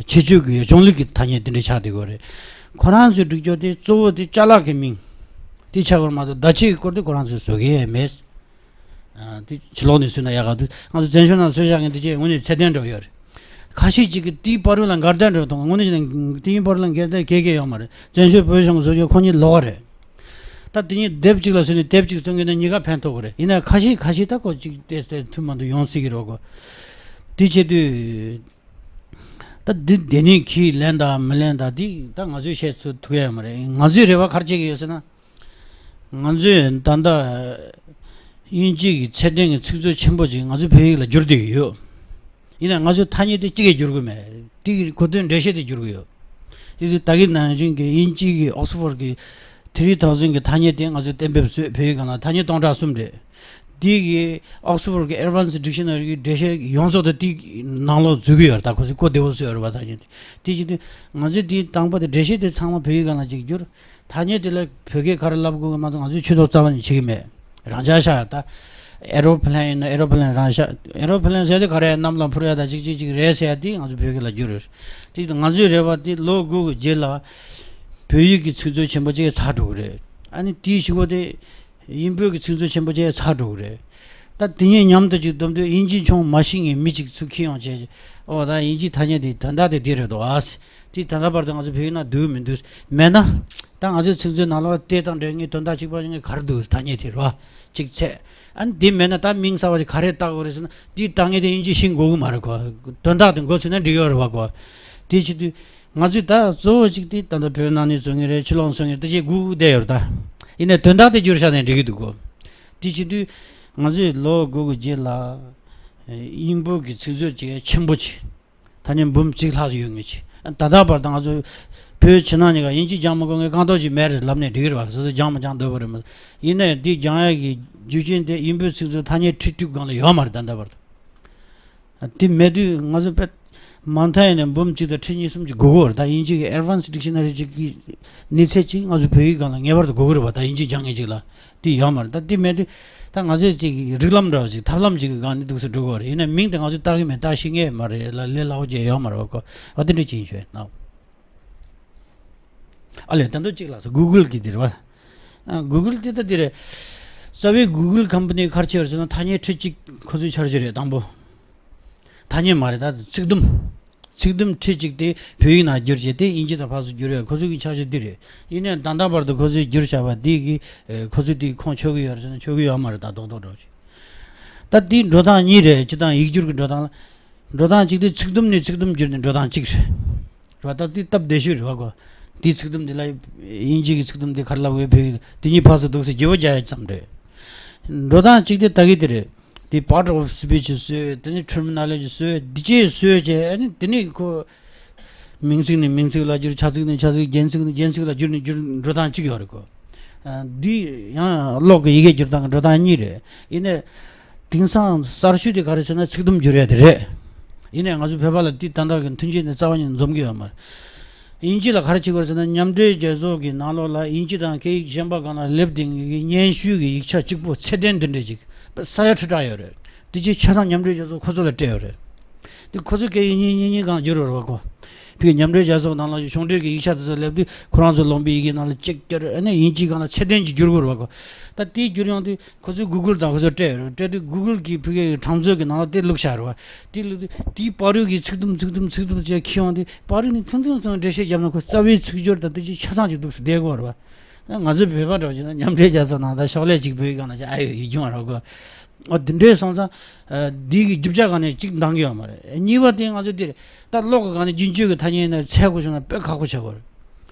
ཁྱད་ཆོས་ཀྱི་གཞུང་ལུགས་ཀྱི་ཐ་སྙད་དེ་འདྲ་ཆགས་བསྡད་ཡོད་རེད། ཁོ་རང་ཚོའི་སྒྲིག་སྦྱོར་དེ་གཙོ་བོ་དེ་ཅ་ལག་གི་མིང་དེ་ཆགས་ཡོད་མ་གཏོགས་བརྡ་ཆད་ཀྱི་སྐོར་དེ་ཁོ་རང་ཚོས་བཟོ་གི་མེད། ཨ་དེ་ཕྱི་ལོགས་ནས་བཟོས་ན་ཡག་ག་འདུག་ང་ཚོ་བཙན་བྱོལ་ནང་བཟོས་བཞག་མཁན་དེ་ཅིག་དངོས་གནས་ཚད་ལྡན་འདྲ་པོ་ཡོད་རེད། ཁ་ཤས་ཅིག་གིས་དེའི་བར་ལ་འགལ་ཟླ་འདྲ་པོ་མཐོང་། དངོས་གནས་བྱས་ན་དེའི་བར་ལ་འགལ་ཟླ་གང་ཡང་ཡོད་མ་རེད། བཙན་བྱོལ་བོད་གཞུང་བཟོ་རྒྱུ་ཁོ་གཉིས་ལོགས་རེད། ད་དེ་གཉིས་དེབ་གཅིག་ལ་བཟོས་ནས་དེབ་གཅིག་བཙོང་གི་ན་གཉིས་ཀ་ཕན་ཐོགས་ཀྱི་རེད། ཡིན་ན་ཁ་ཤས་ཁ་ཤས་ད་ཁོ་གཅིག་དེ་དེ་མཐུན་མ་མཐུན་ཡོང་སྲིད་ཀྱི་རེད་གོ། དེ་བྱེད་དུས་ད་འདི་དེ་ནས་ཁྱིས་ལེན་དང་མི་ལེན་དང་དེ་ད་ང་ཚོས་བཤད་ཚུལ་ཐུག་ཡ་མ་རེད། ང་ཚོའི་རེ་བ་ག་རེ་བྱེད་ཀྱི་ཡོད་ཟེར་ན། ང་ཚོས་ད་ལྟ་དབྱིན་ཇི་གི་ཚད་ལྡན་གྱི་ཚིག་མཛོད་ཆེན་པོ་ཅིག་ང་ཚོའི་བོད་ཡིག་ལ་བསྒྱུར་བསྡད་ཀྱི་ཡོད། ཡིན་ནའང་ང་ཚོའི་ཐ་སྙད་དེ་གཅིག་ཀྱང་བསྒྱུར་གྱི་མེད། དེ་གི་གོ་དོན་འགྲེལ་བཤད་དེ་བསྒྱུར་གྱི་ཡོད། དེ་དུས་ད་གིན་ནང་བཞིན་གྱི་དབྱིན་ཇི་གི་ཨོག་སི་ཕོར་གྱི་ཐི་རི་ཐའོ་ཟན་གྱི་ཐ་སྙད་དེ་ང་ཚོས་གཏན་འབེབས་བཟོས། བོད་ཡིག་སྒང་ལ་ཐ་སྙད་སྟོང་ཕྲག་གསུམ་རེད། དེ་གི་ཨོག་སི་ཕོར་གྱི་ཨེ་ཌ་ཝན་སི་ཌིག་ཤ་ན་རི་གི་འགྲེལ་བཤད་ཡོངས་རྫོགས་དེ་དེའི་ནང་ལོགས་འཛུལ་གྱི་ཡོད་རེད། ད་ཁོ་ཚོས་གོ་བདེ་པོ་བཟོས་ཡོད་རེད་པ། ཐ་སྙད་དེ་དེ་བྱེད་དུས་ང་ཚོས་དེའི་དང་པོ་དེ་འགྲེལ་བཤད་དེ་ཚང་མ་བོད་ཡིག་སྒང་ལ་ཅིག་བསྒྱུར། ཐ་སྙད་དེ་ལ་བོད་སྐད་ག་རེ་ལབ་དགོས་ཀྱི་མ་གཏོགས་ང་ཚོས་ཆོས་ཐོག་རྩ་བ་ནས་བྱེད་ཀྱི་མེད། རང་འཇགས་ཤག་ད་ཨེ་རོ་པི་ལེན་ཡིན་ན་ཨེ་རོ་པི་ལེན་རང་ཤག་ཨེ་རོ་པི་ལེན་ཟེར་དུས་ག་རེ་གནམ་ལ་འཕུར་ཡ་ད་ཅིག་ཅིག་ཅིག་རེད་ཟེར་ཡ་དེ་ང་ཚོ་བོད་སྐད་ལ་བསྒྱུར་ཡོད། དེ་ང་ཚོའི་རེ་བ་དེ་ལོ་དགུ་གི་རྗེས་ལ་བོད་ཡིག་གི་ཚིག་མཛོད་ཆེན་པོ་ཅིག་ཚར་འགྲོ་གི་རེད། ཨ་ནི་དེའི་གཞུག་གུ་དེ་དབྱིན་བོད་ཀྱི་ཚིག་མཛོད་ཆེན་པོ་ཅིག་ཚར་འགྲོ་གི་རེད། ད་དེ་གཉིས་མཉམ་དུ་ཅིག་བསྡོམས་དུས་དབྱིན་ཇི་ཆུང་མ་ཤེས་མཁན་མི་གཅིག་ཚུར་འཁྱེར་ཡོང་བྱས། ཨོ་ད་དབྱིན་ཇིའི་ཐ་སྙད་དེ་དོན་དག་དེ་འདི་རེད་འདུག་ཨ། དེ་ད་ལྟ་བར་དུ་ང་ཚོ་བོད་ཡིག་ནང་འདུག་མི་འདུག་མེད་ན། ད་ང་ཚོའི་ཚིག་མཛོད་ནང་ལོགས་དེ་དང་འབྲེལ་ངེས་དོན་དག་གཅིག་པ་ངེས་ག་རེ་འདུག་ཐ་སྙད་དེ་རེད་བ། གཅིག་ཚད། ཨ་ནི་དེ་མེད་ན་ད་མིང་གསར་བ་ཞིག་ག་རེ་བཏགས་དགོས་རེད་ཟེར་ན་དེ་བཏགས་མཁན་དེ་དབྱིན་ཇི་ཤེས་དགོས་ཀྱི་མ་རེད་གོ། དོན་དག་དེ་མགོ་ཚོས་ན་འགྲིག་ཡོད་རེད་བ་གོ། དེ་བྱེད་དུས་ང་ཚོས་ད་གཙོ་བོ་གཅིག་དེ་ད་ལྟ་བོད་ནང་ནས་བཟོ་ངེས་རེད། ཕྱི་ལོགས་བཟོ་ངེས་རེད། དེ་བྱས་སྒུག་བསྡད་ཡོད་རེད་ད། ཡིན་ནའི་དོན་དག་དེ་བསྒྱུར་བཞག་ནས་འགྲིག་གི་འདུག་གོ། དེ་བྱེད་དུས་ང་ཚོས་ལོ་དགུ་གི་རྗེས་ལ་དབྱིན་བོད་ཀྱི་ཚིག་མཛོད་ཅིག་ཆེན་པོ་ཅིག་ཐ་སྙད་འབུམ་གཅིག་ལྷག་ཡོད་ངེས་ཅིག་ད་ལྟ་བར་དུ་ང་ཚོ་བོད་ཕྱི་ནང་གཉིས་ཀ་དབྱིན་ཇི་སྦྱང་མི་དགོས་ངེས་རྐང་ཐོག་ཅིག་མེད་རེད་ལབ་ནས་འགྲིག་གི་རེད་བ། སོ་སོས་སྦྱང་མི་སྦྱང་འདོད་པ་རེད་མ་གཏོགས། ཡིན་ནའི་འདི་སྦྱང་ཡག་གི་རྒྱུ་རྐྱེན་དེ་དབྱིན་བོད་ཚིག་མཛོད་ཐ་སྙད་ཁྲི་དྲུག་སྒང་ལ་ཡོད་མ་རེད་ད་ལྟ་བར་དུ། དེ་མེད་དུས་ང་ཚོ་དཔེ་མང་མཐའ་ཡིན་ནའི་འབུམ་གཅིག་དང་ཁྲི་གཉིས་གསུམ་གྱི་དགོས་ཀྱི་ཡོད་རེད། ད་དབྱིན་ཇི་གི་ཨེཌ་ཝན་སི་ཌིག་ཤ་ན་རི་ཅིག་གི་གནས་ཚད་ཅིག་ང་ཚོ་བོད་ཡིག་སྒང་ལ་ངེས་པར་དུ་དགོས་ཀྱི་རེད་བ། ད་དབྱིན་ཇི་སྦྱང་མཁན་ཅིག་ལ་དེ་ཡོད་མ་རེད། ད་དེ་མེད་དུས་ད་ང་ཚོས་ཅིག་རིགས་ལམ་འདྲ་བ་ཅིག་ཐབས་ལམ་ཅིག་གི་སྒང་ནས་འདུག་སེ་འགྲོ་གི་ཡོད་རེད། ཡིན་ནའི་མིང་དེ་ང་ཚོས་བཏགས་ཀྱི་མེད། བཏགས་ཤེས་ངེས་མ་རེད་ལ་ལས་སླ་བོ་ཅིག་ཡོད་མ་རེད་བ་གོ། བ་དེ་འདྲ་ཅིག་ཡིན་ཞོད་ན། ཨ་ལས་ད་དུང་གཅིག་ལ་སོ་གུ་གུལ་གྱི་དེ་རེད་བ། ཨ་གུ་གུལ་དེ་ད་དེ་རེད། རྩ་བའི་གུ་གུལ་ཁམ་པ་ནི་ག་རེ་བྱས་པ་རེད་ཟེར་ན་ཐ་སྙད་ཁྲི་གཅིག་ཁོ་ཚོའི་འཆར་གཞི་རེད་དང་པོ། ཐ་སྙད་མ་རེད་ད་ཚིག་དུམ། ཚིག་དུམ་ཁྲི་གཅིག་དེ་བོད་ཡིག་ནང་བསྒྱུར་བྱས་དེ་དབྱིན་ཇི་དང་ཕར་ཚུར་བསྒྱུར་བའི་ཁོ་ཚོའི་གི་འཆར་གཞི་འདི་རེད། ཡིན་ནའི་ད་ལྟ་བར་དུ་ཁོ་ཚོས་བསྒྱུར་བཞག་པ་འདི་གི་ཨེ་ཁོ་ཚོས་དེ་ཁོངས་ཆོད་གི་ཡོད་རེད་ཟེར་ན་ཆོད་གི་ཡོད་མ་རེད། ད་རྡོག་རྡོག་འགྲོ་ཅིག་ད་དེའི་འགྲོ་སྟངས་གཉིས་རེད། སྤྱིར་བཏང་ཡིག་སྒྱུར་གི་འགྲོ་སྟངས་ལ། འགྲོ་སྟངས་གཅིག་དེ་ཚིག་དུམ་ནས་ཚིག་དུམ་བསྒྱུར་ནས་འགྲོ་སྟངས་གཅིག་རེད། རེད་བ། ད་དེ་སྟབས་བདེ་ཤོས་རེད་བ་གོ། དེའི་ཚིག་དུམ་དེ་ལ་དབྱིན་ཇི་གི་ཚིག་དུམ་དེ་ག་རེ་ལབ་དགོས་བོད་ཡིག་དེ་གཉིས་ཕར་ཚུར་འདུག་སེ་བརྗེ་པོ་རྒྱག་ཡ་ཙམ་རེད། འགྲོ་སྟངས་གཅིག་དེ་ད་གི་དེ་རེད། དེ་part of speech བཟོས། དེ་ནས་terminology བཟོས། འདི་བྱས་བཟོས་བྱས་ཨ་ནི་དེ་ནས་ཁོ། མིང་ཚིག་ནས་མིང་ཚིག་ལ་བསྒྱུར། བྱ་ཚིག་ནས་བྱ་ཚིག་རྒྱན་ཚིག་ནས་རྒྱན་ཚིག་ལ་བསྒྱུར་ནས་བསྒྱུར་འགྲོ་སྟངས་གཅིག་ཡོད་རེད་གོ། ཨ་འདི་ཡང་གློག་གི་ཡི་གེ་བསྒྱུར་སྟངས་ཀྱི་འགྲོ་སྟངས་གཉིས་རེད། ཡིན་ནའི། དེང་སང་གསར་ཤོས་དེ་ག་རེ་ཟེར་ན་ཚིག་དུམ་བསྒྱུར་ཡ་དེ་རེད། ཡིན་ནའི་ང་ཚོ་བོད་པ་ལ་དེ་ད་ལྟ་གི་མཐུན་རྐྱེན་དེ་རྩ་བ་ཉིད་ནས་འཛོམས་ཀྱི་ཡོད་མ་རེད། དབྱིན་ཇི་ལ་ག་རེ་བྱེད་དགོས་ཟེར་ན་མཉམ་འབྲེལ་རྒྱལ་ཚོགས་ཀྱི་ནང་ལོགས་ལ་དབྱིན་ཇི་དང་སྐད་ཡིག་གཞན་པ་སྒང་ལ་སླེབས་བསྡད་མཁན་གྱི་སྙན་ཞུའི་གི་ཡིག་ཆ་གཅིག་པོ་ཚད་ལྡན་འདི་འདྲས་ཅིག་ས་ཡ་ཁྲི་ཕྲག་ཡོད་རེད། དེ་ཅིག་ཆ་ཚང་མཉམ་འབྲེལ་རྒྱལ་ཚོགས་ཁོ་ཚོ་ལ་སྤྲད་ཡོད་རེད། དེ་ཁོ་ཚོའི་སྐད་ཡིག་གཉིས་གཉིས་གཉིས་སྒང་བསྒྱུར་ཡོད་རེད་བ་གོ། ཕ་གི་མཉམ་འབྲེལ་རྒྱལ་ཚོགས་ནང་ལ་གཞུང་འབྲེལ་གྱི་ཡིག་ཆ་དེ་ཚོ་སླེབས་དུས་ཁོ་རང་ཚོའི་ལུང་པའི་ཡི་གེ་ནང་ལ་ཅིག་བསྒྱུར་ཨ་ནི་དབྱིན་ཇིའི་སྒང་ལ་ཚད་ལྡན་གྱི་བསྒྱུར་དགོས་རེད་བ་གོ། ད་དེ་བསྒྱུར་ཡོང་དུས་ཁོ་ཚོས་གུ་གུལ་དང་ཁོ་ཚོ་སྤྲད་ཡོད་རེད། སྤྲད་དུས་གུ་གུལ་གྱི་ཕ་གིའི་གྲངས་མཛོད་ཀྱི་ནང་ལ་དེ་བླུགས་བཞག་རེད་བ། དེ་བླུགས་དུས་དེའི་བར་དུ་གི་ཚིག་དུམ་ཚིག་དུམ་ཚིག་དུམ་ཅིག་འཁྱེར་ཡོང་དུས་བར་དུ་ནས་ཐུང་ཐུང་ཐུང་འགྲེལ་བཤད་བརྒྱབ་ན་ཁོ་རྩ་བའི་ཚིག་སྦྱོར་དང་དེ་ཅིག་ཆ་ཚང་ཅིག་འདུག་སེ་བསྡད་དགོས་རེད་བ། ང་ཚོའི་བོད་པ་འདྲ་བྱས་ན་མཉམ་འབྲེལ་རྒྱལ་ཚོགས་ནང་ད་ཕྱག་ལས་ཅིག་བོད་ཡིག་སྒང་ལ་བྱས་ཨ་ཡོད་ཡིག་སྦྱོང་རོགས་དགོས། འོ་དེ་འདྲའི་སོང་ཙང་། འདི་གི་རྒྱུ་ཆ་སྒང་ནས་གཅིག་འདང་གི་ཡོད་མ་རེད། གཉིས་པ་དེ་ང་ཚོ་འདིར་ད་གློག་གི་སྒང་ནས་རྒྱུན་སྤྱོད་ཀྱི་ཐ་སྙད་ནས་འཚོལ་དགོས་བྱུང་ན་དཔེ་ཁག་པོ་ཆགས་ཀྱི་ཡོད་རེད།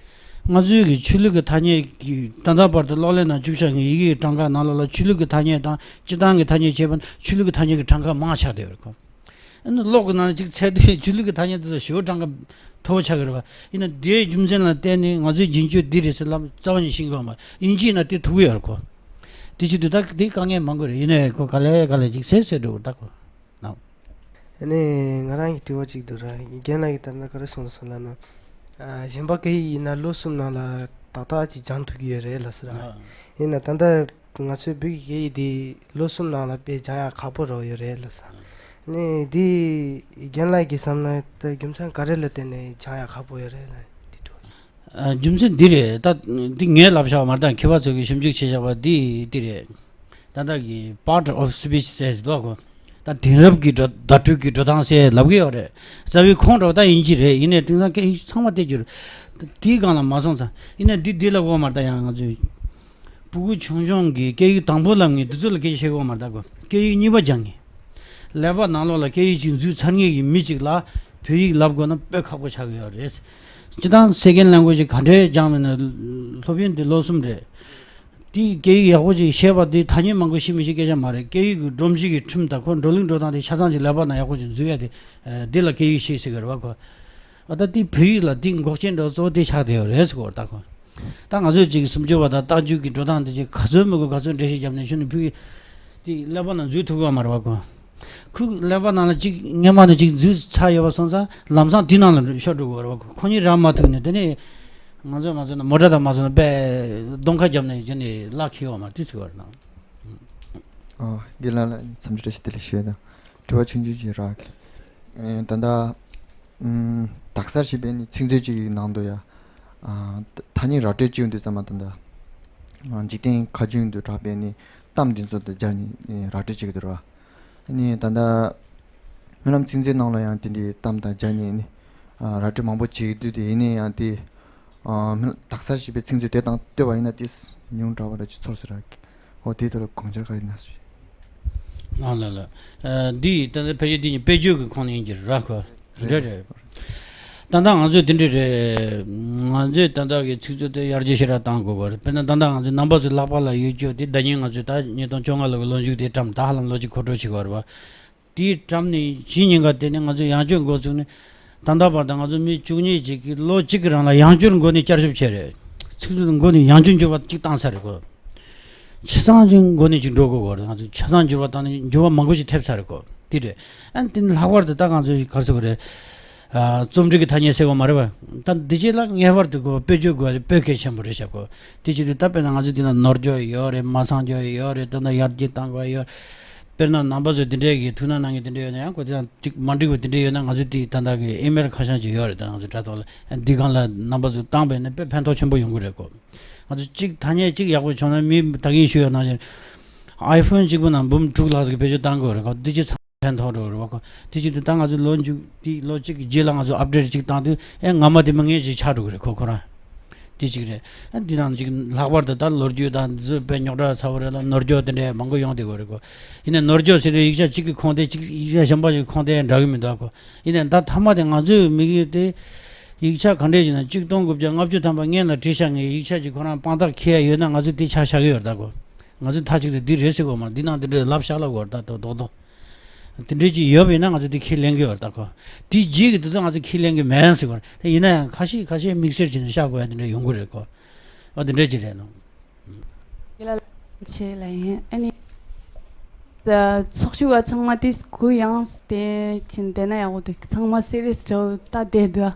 ང་ཚོའི་གི་ཆོས་ལུགས་ཀྱི་ཐ་སྙད་ཀྱི་ད་ལྟ་བར་དུ་གློག་ཀླད་ནང་བཅུག་བཞག་མཁན་ཡི་གེ་གི་གྲངས་ཀ་ནང་ལོགས་ལ་ཆོས་ལུགས་ཀྱི་ཐ་སྙད་དང་སྤྱི་བཏང་གི་ཐ་སྙད་བྱས་པ་ན་ཆོས་ལུགས་ཀྱི་ཐ་སྙད་ཀྱི་གྲངས་ཀ་མང་ཆགས་བསྡད་ཡོད་རེད་ཁོ། ཨ་ནི་གློག་གི་ནང་ལ་གཅིག་འཚོལ་དུས་ཆོས་ལུགས་ཀྱི་ཐ་སྙད་དེ་ཚོ་ཞེ་པོ་གྲངས་ཀ་མཐོ་པོ་ཆགས་ཀྱི་རེད་པ། ཡིན་ན་དེའི་རྒྱུ་མཚན་ལ་བརྟེན་ནས་ང་ཚོའི་རྒྱུན་སྤྱོད་འདི་རེད་ཟེར་ལབ་རྩ་བ་ནས་ཤེས་ཀྱི་ཡོད་མ་རེད། དབྱིན་ཇིའི་ནང་དེ་ཐུག་གི་ཡོད་རེད་ཁོ། དེ་བྱེད་དུས་ད་དེ་དཀའ་ངལ་མང་པོ་རེད། ཡིན་ནའི་ཁོ་ག་ལེ་ག་ལེ་ཅིག་སེ་སེ་འགྲོ་གི་རེད་ད་ཁོ། ནའོ། ཨ་ནི་ང་རང་གི་དྲི་བ་གཅིག་འདུག་ར། རྒན་ལགས་ཀྱིས་ད་ལྟ་ག་རེ་གསུངས་སོང་ལབ་ན། ཨ་གཞན་པ་སྐད་ཡིག་ཡིན་ན་ལོ་གསུམ་ནང་ལ་ཏག་ཏག་ཅིག་སྦྱང་ཐུབ་ཀྱི་ཡོད་རེད་ལབ་སོང་ར། ཨ། ཡིན་ན་ད་ལྟ་ང་ཚོའི་བོད་ཀྱི་སྐད་ཡིག་འདི་ལོ་གསུམ་ནང་ལ་དཔེ་སྦྱང་ཡག་ཁག་པོ་རང་ཡོད་རེད་ལབ་སོང་། ཨ་ནི་འདི་རྒན་ལགས་ཀྱིས་བསམ་ན་ད་རྒྱུ་མཚན་ག་རེ་ལ་བརྟེན་ནས་སྦྱང་ཡག་ཁག་པོ་ཡོད་རེད་ལབ་འདི་འདྲ། ཨ་རྒྱུ་མཚན་འདི་རེད། ད་འདི་ངས་ལབ་བཞག་པ་མ་རེད། ད་མཁས་པ་ཚོ་གིས་ཞིབ་འཇུག་བྱས་བཞག་པ་འདི་འདི་རེད། ད་ལྟ་གི་part of speech ཟེར་འདུག་གོ། ད་དེང་རབས་ཀྱི་འགྲོ་བརྡ་སྤྲོད་ཀྱི་འགྲོ་སྟངས་ཟེར་ལབ་ཀྱི་ཡོད་རེད། རྩ་བའི་ཁོང་འགྲོ་ད་དབྱིན་ཇི་རེད། ཡིན་ནའི་དེང་སང་སྐད་ཡིག་ཚང་མ་དེ་བསྒྱུར། དེའི་སྒང་ལ་མ་སོང་ཙང་། ཡིན་ནའི་འདི་འདི་ལ་འོ་མ་ད་ཡང་ང་ཚོའི་ཕྲུ་གུ་ཆུང་ཆུང་གིས་སྐད་ཡིག་དང་པོ་ལབ་མཁན་དེ་ཚོ་ལ་སྐད་ཆ་བཤད་གི་འོ་མ་ད་གོ། སྐད་ཡིག་གཉིས་པ་སྦྱང་མཁན། ཀླད་པ་ནང་ལོགས་ལ་སྐད་ཡིག་ཅིག་འཛུལ་ཚར་མཁན་གྱི་མི་གཅིག་ལ་བོད་ཡིག་ལབ་དགོས་ན་དཔེ་ཁག་པོ་ཆགས་ཀྱི་ཡོད་རེད། སྤྱིར་བཏང་second language ག་འདྲས་སྦྱངས་པ་ཡིན་ན་སློབ་ཡོན་དེ་ལོ་གསུམ་རེད། དེའི་སྐད་ཡིག་ཡག་པོ་ཅིག་ཤེས་པ་དེ་ཐ་སྙད་མང་པོ་ཤེས་མི་ཤེས་སྐད་ཆ་མ་རེད། སྐད་ཡིག་གི་སྒྲོམ་གཞི་གི་ཁྲིམས་དང་ཁོ་འགྲོ་ལུགས་འགྲོ་སྟངས་དེ་ཆ་ཚང་ཅིག་ཀླད་པ་ནང་ཡག་པོ་ཅིག་འཛུལ་ཡ་དེ། ཨ་འདི་ལ་སྐད་ཡིག་ཤེས་ཟེར་གི་རེད་བ་ཁོ། ཨ་ད་དེ་བོད་ཡིག་ལ་དེ་འགོག་རྐྱེན་འདྲ་བོ་གཙོ་བོ་དེ་ཆགས་བསྡད་ཡོད་རེད་ཟེར་གི་རེད་ད་ཁོ། ད་ང་ཚོས་ཅིག་སུམ་ཅུ་པ་དང་རྟགས་འཇུག་གི་འགྲོ་སྟངས་དེ་ཅིག་ག་ཚོད་མི་དགོས་ག་ཚོད་འགྲེལ་བཤད་བརྒྱབ་ནས་ཤུ་ནི་ཕུ་གི་དེ་ཀླད་པ་ནང་འཛུལ་ཐུབ་ཀྱི་མ་རེད་བ་ཁོ། ཁོའི་ཀླད་པ་ནང་ལ་ཅིག་སྔོན་མ་ནས་ཅིག་འཛུལ་ཚར་ཡོད་པ་སོང་ཙང་ལམ་སང་དེའི་ནང་ལ་ཤོར་འགྲོ་གི་རེད་བ་ཁོ། ཁོ་གཉིས་རག་མ་ཐུབ་ནས་དེ་ནས་ང་ཚོ་ང་ཚོ་ནི་མོ་ཊ་དང་མ་སོང་ན་དཔེ་གདོང་ཁ་བརྒྱབ་ནས་ཡོད་ནས་ལག་ཁེལ་བ་མ་དེ་ཚོ་བར་ན། ཨ་རྒན་ལགས་ལ་འཚམས་འདྲི་བཀྲ་ཤིས་བདེ་ལེགས་ཞུ་ཡ་དང་། དྲི་བ་ཆུང་ཆུང་ཅིག་རག་གི། ཨེ་ད་ལྟ་ཨམ་དག་ས་ཞེས་པའི་ནི་ཚིག་མཛོད་ཅིག་གི་ནང་དུ་ཡ། ཨ་ཐ་སྙད་ར་སྤྲོད་བྱེད་ཡོང་དུས་ཙམ་པ་ད་ལྟ་ཨ་འཇིག་རྟེན་ཁ་རྒྱུན་དུ་གྲགས་པའི་ནི་གཏམ་འདི་ཚོ་དང་སྦྱར་ནས་ཨེ་ར་སྤྲོད་བྱེད་ཀྱི་འདུག་ར། ཨ་ནི་ད་ལྟ་སྨོན་ལམ་ཚིག་མཛོད་ནང་ལ་ཡང་དེ་འདྲའི་གཏམ་དང་སྦྱར་ནས་ནི་ཨ་ར་སྤྲོད་མང་པོ་བྱེད་ཀྱི་འདུག་དེ་ཡིན་ན་ཡང་དེ། ཨ་མི་དག་ས་ཞེས་པའི་ཚིག་མཛོད་དེ་དང་ལྟོས་པ་ཡིན་ན་ཏིས་ཉུང་དྲགས་པ་འདྲ་ཅིག་ཚོར་སོང་ར། འོ་དེའི་ཐོག་ལ་དགོངས་འཆར་ག་རེ་གནང་སྲིད། ཨ་ལ་ལ། ཨ་འདི་ད་ལྟ་ཕལ་ཆེར་འདི་ཉིད་དཔེ་བརྗོད་ཀྱི་ཁོངས་ནས་ཡིན་གྱི་ར་ཁོ། རེད་རེད། ད་ལྟ་ང་ཚོས་དེ་འདྲ་རེད། ང་ཚོས་ད་ལྟ་གི་ཚིག་མཛོད་དེ་ཡར་རྒྱས་ཞེ་དྲག་གཏང་དགོས་པ་རེད། དཔེར་ན་ད་ལྟ་ང་ཚོའི་རྣམ་པ་ཚོའི་ལག་པ་ལ་ཡོད་རྒྱུ་དེ་ཟླ་ཉིན་ང་ཚོས་ད་ཉིས་སྟོང་བཅོ་ལྔ་ལོ་གི་ལོ་མཇུག་དེ་བཀྲམ་ད་ཧ་ལམ་ལོ་གཅིག་འཁོར་འགྲོ་བྱེད་དགོས་རེད་བ། དེའི་བཀྲམ་ནས་གཞི་ཉིན་ག་དེ་ནས་ང་ཚོས་ཡང་བསྐྱར་འགོ་བཙུགས་ནས། ད་ལྟ་བར་དུ་ང་ཚོ་མི་བཅུ་གཉིས་ཅིག་གིས་ལོ་གཅིག་གི་རིང་ལ་ཡང་བསྐྱར་འགོ་ནས་བསྐྱར་ཞིབ་བྱས་རེད། ཚིག་མཛོད་འགོ་ནས་ཡང་བསྐྱར་འགྱུར་བ་གཅིག་བཏང་ས་རེད་གོ། ཆ་ཚང་ཅིག་འགོ་ནས་ཅིག་འགྲོ་དགོས་གོ། ང་ཚོ་ཆ་ཚང་འགྱུར་བ་བཏང་ནས་འགྱུར་བ་མང་པོ་ཞིག་ཐེབས་ཚར་རེད་གོ། དེ་རེད། ཨ་ནི་དེ་ནས་ལྷག་པར་དུ་ད་ང་ཚོ་ག་རེ་ཟེར་དགོས་རེད། ཨ་རྩོམ་རིག་གི་ཐ་སྙད་ཟེར་བ་མ་རེད་བ། ད་འདི་རྗེས་ལ་ངེས་པར་དུ་གོ་དཔེ་བརྗོད་དགོས་པ་དེ་དཔེ་གལ་ཆེན་པོ་རེད་ཤག་གོ། དེ་བྱེད་དུས་ད་དཔེར་ན་ང་ཚོ་འདི་ན་ནོར་འཁྲུལ་ཡོད་རེད། མ་ཚང་འཁྲུལ་ཡོད་རེད། ད་ནི་ཡར་རྒྱས་བཏང་དགོས་ཡོད། དཔེར་ན་རྣམ་པ་ཚོ་འདི་འདྲའི་གི་ཐུགས་སྣང་གནང་མཁན་འདི་འདྲ་ཡོད་ན་ཡང་གོ། དེ་དང་ཅིག་མ་འགྲིག་པ་འདི་འདྲ་ཡོད་ན་ང་ཚོ་དེ་ད་ལྟ་གི་ཨི་མེལ་ཁ་བྱང་ཅིག་ཡོད་རེད། ད་ང་ཚོ་དྲ་ཐོག་ལ་འདི་སྒང་ལ་རྣམ་པ་ཚོ་བཏང་པས་ན་དཔེ་ཕན་ཐོགས་ཆེན་པོ་ཡོང་གི་རེད་གོ། ང་ཚོ་གཅིག་ཐ་སྙད་གཅིག་ཡག་པོ་བྱུང་ན། མི་ད་གིན་ཞུས་ཡོད་ནང་བཞིན་ཨའི་ཕོན་གཅིག་པོ་ནང་འབུམ་དྲུག་ལྷག་ཙམ་གྱི་བེད་སྤྱོད་བཏང་དགོས་རེད་གོ། འདི་ཅི་ཚང་ཕན་ཐོགས་འགྲོ་གི་རེད་བ་གོ། དེ་བྱེད་དུས་ད་ང་ཚོ་ལོ་མཇུག་དེ་ལོ་གཅིག་གི་རྗེས་ལ་ང་ཚོ་ཨབ་ཌེཊ་ཅིག་བཏང་དུས་ཨེ་སྔ་མ་དེ་མི་ངན་ཅིག་ཆགས་འགྲོ་གི་རེད་གོ། ཁོ་རང་དེ་གཅིག་རེད། ཨ་འདི་ནང་གཅིག་ལྷག་པར་དུ་ད་ལོ་རྒྱུས་དང་འདི་ཚོ་དཔེ་རྙོག་དྲ་ཚ་བོ་རེད་ལ། ནོར་འཁྲུལ་དེ་འདྲ་མང་པོ་ཡོང་བསྡད་ཀྱི་རེད་གོ། ཡིན་ནའི་ནོར་འཁྲུལ་ཟེར་དུས་ཡིག་ཆ་གཅིག་གི་ཁུངས་དེ་གཅིག་ཡིག་ཆ་གཞན་པ་ཞིག་གི་ཁུངས་དེ་འདྲ་གི་མི་འདུག་གོ། ཡིན་ནའི་ད་མཐའ་མ་དེ་ང་ཚོའི་མི་གི་དེ་ཡིག་ཆ་ག་འདྲས་ཞིག་ན་གཅིག་སྟོང་དགུ་བརྒྱ་ལྔ་བཅུ་ཐམ་པ་སྔན་ལ་བྲིས་བཞག་མཁན་ཡིག་ཆ་ཅིག་ཁོ་རང་དཔང་རྟགས་འཁྱེར་ཡ་ཡོད་ན་ང་ཚོས་དེ་ཆ་བཞག་གི་ཡོད་རེད་ད་གོ། ང་ཚོས་མཐའ་གཅིག་ཏུ་འདི་རེད་ཟེར་གོ་མ། འདི་ནང་འདི་འདྲས་ལབ་བཞག་ལབ་གོ་རེད་ད་རྡོག་རྡོག་རྡོག་དེ་འདྲས་ཅིག་ཡོད་པ་ཡིན་ན་ང་ཚོས་དེ་ཁས་ལེན་གི་ཡོད་རེད་ད་གོ། དེ་རྗེས་ཀྱི་དེ་ཚོ་ང་ཚོས་ཁས་ལེན་གི་མེད་ཟེར་གོ་རེད། ད་ཡིན་ན་ཡང་ཁ་ཤས་ཁ་ཤས་དམིགས་བསལ་བྱས་ནས་བཞག་དགོས་ཡ་དེ་འདྲས་ཡོང་གི་རེད་གོ། ཨ་དེ་འདྲས་ཅིག་རེད་ནོ། ཡིན་ལ་ཆེ་ལ་ཡིན། ཨ་ནི། ད་ཚོགས་ཞུགས་པ་ཚང་མ་དེ་གུ་ཡངས་དེ་ཕྱིན་བསྡད་ན་ཡག་པོ་འདུག་ཚང་མ་སི་རི་ཡས་འདྲ་བོ་ད་བསྡད་འདུག་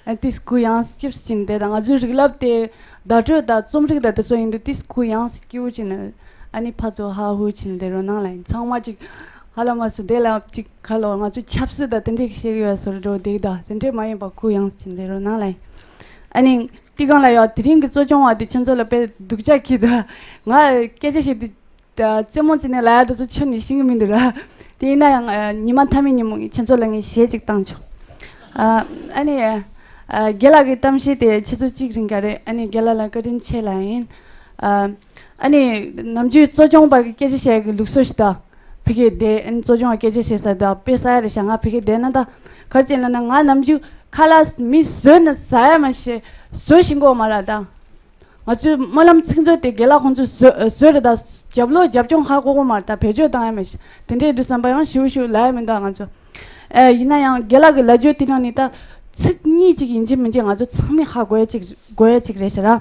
ཨ་དེ་གུ་ཡངས་སྐྱིབས་སུ་ཕྱིན་བསྡད་ད། ང་ཚོའི་རིགས་ལབ་དེ་བརྡ་སྤྲོད་དང་རྩོམ་རིག་དང་དེ་ཚོ་ཡིན་དུས་དེ་གུ་ཡངས་སྐྱིད་པོ་ཕྱིན། ཨ་ནི་ཕར་ཚུར་ཧ་ཧུ་ཕྱིན་བསྡད་རོགས་གནང་ལ་ཡིན། ཚང་མ་ཅིག་ཧ་ལམ་མ་སུ་བསྡད་ལ་ཅིག་ཁ་ལོ་ང་ཚོའི་ཆབ་སྲིད་དང་དེ་འདྲས་ཀྱི་བཤད་གི་ཡོད་བཟོ་འདྲ་བོ་བསྡད་ད། དེ་འདྲས་མ་ཡིན་པ་གུ་ཡངས་ཕྱིན་བསྡད་རོགས་གནང་ལ་ཡིན། ཨ་ནི། དེ་སྒང་ལ་ཡང་དེ་རིང་གི་གཙོ་སྐྱོང་བ་དེ་ཁྱེད་ཚོ་ལ་དཔེ་སྡུག་ཅག་གི་འདུག་ང་སྐད་ཆ་བཤད་དུས་ད་རྩེད་མོ་རྩེ་ནས་ལ་ཡ་དེ་ཚོ་ཁྱོན་ནས་ཤེས་གི་མི་འདུག་ར། དེ་ཡིན་ན་ཡང་ཨ་ཉི་མ་མཐའ་མའི་ཉིན་མོ་ཁྱེད་ཚོ་ལ་ངས་གཞས་ཅིག་བཏང་ཆོག་ཨ་ཨ་ནི་ཨ་རྒན་ལགས་ཀྱི་གཏམ་བཤད་དེ་ཆུ་ཚོད་གཅིག་རིང་ག་རེད། ཨ་ནི་རྒན་ལགས་ལ་བཀའ་དྲིན་ཆེ་ལབ་ཡིན། ཨ་ཨ་ནི་ནམ་རྒྱུན་གཙོ་སྐྱོང་པ་གི་སྐད་ཆ་བཤད་གི་ལུགས་སྲོལ་ཞིག་ད་ཕ་གིར་བསྡད། ཨ་ནི་གཙོ་སྐྱོང་བ་སྐད་ཆ་བཤད་ས་ད་དཔེ་ས་ཡ་རེད་ཤག་ང་ཕ་གིར་བསྡད་ན་ད་ག་རེ་བྱས་ལབ་ན་ང་ནམ་རྒྱུན། ཁ་ལག་མི་བཟོས་ན་ཟ་ཡ་མ་ཤེས། བཟོ་ཤེས་ཀྱི་ཡོད་མ་རེད་ད། ང་ཚོའི་སྨོན་ལམ་ཚིག་མཛོད་དེ་རྒན་ལགས་ཁོང་ཚོས་བཟོས་བཟོས་རེད་ད། རྒྱབ་ལོགས་རྒྱབ་ལྗོངས་ཧ་གོ་གི་མ་རེད་ད། བེད་སྤྱོད་བཏང་ཡ་མ་ཤེས། དེ་འདྲའི་དུས་བསམ་པ་ཡང་ཞིབ་ཞིབ་ལབ་ཡ་མི་འདུག་ང་ཚོ། ཨེ་ཡིན་ན་ཡང་རྒན་ལགས་ཀྱི་ལབ་རྒྱུ་དེ་ནང་ནས་ད་ཚིག་གཉིས་ཅིག་ཡིན་གཅིག་མིན་གཅིག་ང་ཚོ་ཚང་མས་ཧ་གོ་ཡ་ཅིག་གོ་ཡ་ཅིག་རེད་ཤག་ར།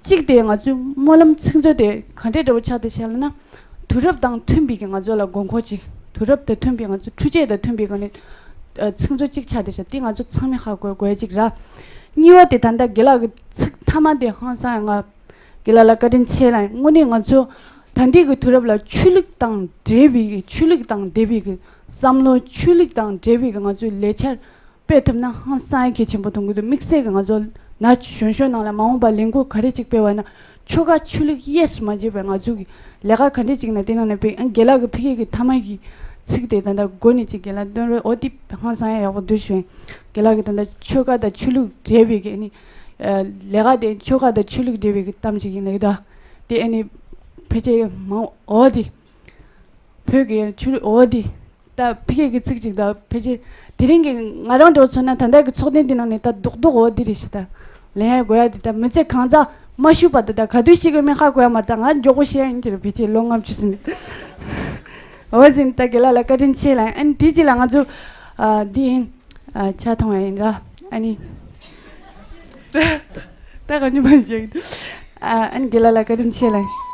གཅིག་དེ་ང་ཚོའི་སྨོན་ལམ་ཚིག་མཛོད་དེ་ག་འདྲའི་འདྲ་བོ་ཆགས་བསྡད་ཤག་ལབ་ན། དུས་རབས་དང་མཐུན་པའི་གི་ང་ཚོ་ལ་དགོས་མཁོ་ཅིག་དུས་རབས་དང་མཐུན་པའི་ང་ཚོ་འཕྲུལ་ཆས་དང་མཐུན་པའི་སྒོ་ནས་ཨ་ཚིག་མཛོད་ཅིག་ཆགས་བསྡད་ཤག་དེ་ང་ཚོ་ཚང་མས་ཧ་གོ་དགོས་ཡ་ཅིག་ར། གཉིས་པ་དེ་ད་ལྟ་རྒན་ལགས་ཀྱི་ཚིག་མཐའ་མ་དེ་ཧང་སང་ཡ། ང་རྒན་ལགས་ལ་བཀའ་དྲིན་ཆེ་ལབ་ཡིན། དངོས་གནས་ང་ཚོ་ད་ལྟའི་གི་དུས་རབས་ལ་ཆོས་ལུགས་དང་འབྲེལ་བའི་གི་ཆོས་ལུགས་དང་འབྲེལ་བའི་གི་བསམ་བློ། ཆོས་ལུགས་དང་འབྲེལ་བའི་གི་ང་ཚོའི་ལས་འཆར་སྤེལ་ཐུབ་ན་ཧང་སང་ཡ་གལ་ཆེན་པོ་མཐོང་གི་འདུག་དམིགས་བསལ་གྱི་ང་ཚོ་ན་གཞོན་གཞོན་ནང་ལ་མ་འོངས་པ་ལས་འགུལ་ག་རེ་ཅིག་སྤེལ་བ་ན་ཆོལ་ཁ་ཆོས་ལུགས་གཡས་སུ་མ་འབྱེད་པའི་ང་ཚོ་གི་ལས་ཀ་ག་འདྲ་ཅིག་ན་དེ་ནང་ནས་སྤེལ། ཨ་རྒན་ལགས་ཀྱི་ཕ་གི་གི་མཐའ་མ་གི་ཚིག་དེ་ད་ལྟ་མགོ་ནས་ཅིག་རྒན་ལགས་འདོན་རོགས། འོ་དེ་ཧང་སང་ཡ་ཡག་པོ་འདུག་ཞུ་ཡིན། རྒན་ལགས་ཀྱི་ད་ལྟ་ཆོལ་ཁ་དང་ཆོས་ལུགས་འབྲེལ་བའི་གི་ཨ་ནི་ལས་ཀ་དེ་ཆོལ་ཁ་དང་ཆོས་ལུགས་འབྲེལ་བའི་གི་གཏམ་ཅིག་ཡིན་ལེ་ད། དེ་ཨ་ནི་ཕལ་ཆེར་མང་འོ་དེ། བོད་ཀྱི་ཆོས་ལུགས་འོ་དེ། ད་ཕ་གི་གི་ཚིག་ཅིག་ད་ཕལ་ཆེར་དེ་རིང་གི་ང་རང་འདྲ་བོ་མཚོན་ན་ད་ལྟ་གི་ཚོགས་ཐེངས་དེ་ནང་ནས་ད་རྡོག་རྡོག་འོ་དེ་རེད་ཤག་ད་ལེན་ཡ་དགོས་ཡ་དེ་ད་མི་ཚེ་གང་ཚ་མ་ཞུགས་པ་ད་ད་ག་དུས་ཤེས་དགོས་མིན་ཧ་གོ་ཡ་མ་རེད། ད་ང་མགྱོགས་པོ་ཤེས་ཡ་ཡིན་གྱི་རེད། ཕལ་ཆེར་ལོ་ལྔ་བཅུ་ཟིན་ནས། འོ་ཟིན་ད་རྒན་ལགས་ལ་བཀའ་དྲིན་ཆེ་ལབ་ཡིན། ཨ་ནི་དེ་རྗེས་ལ་ང་ཚོ་ཨ་འདི་ཡིན། ཨ་ཇ་འཐུང་བ་ཡིན་ར། ཨ་ནི་ད་ག་ནི་མ་བཤད་གི་འདུག་ཨ་ཨ་ནི་རྒན་ལགས་ལ་བཀའ་དྲིན་ཆེ་ལབ་ཡིན།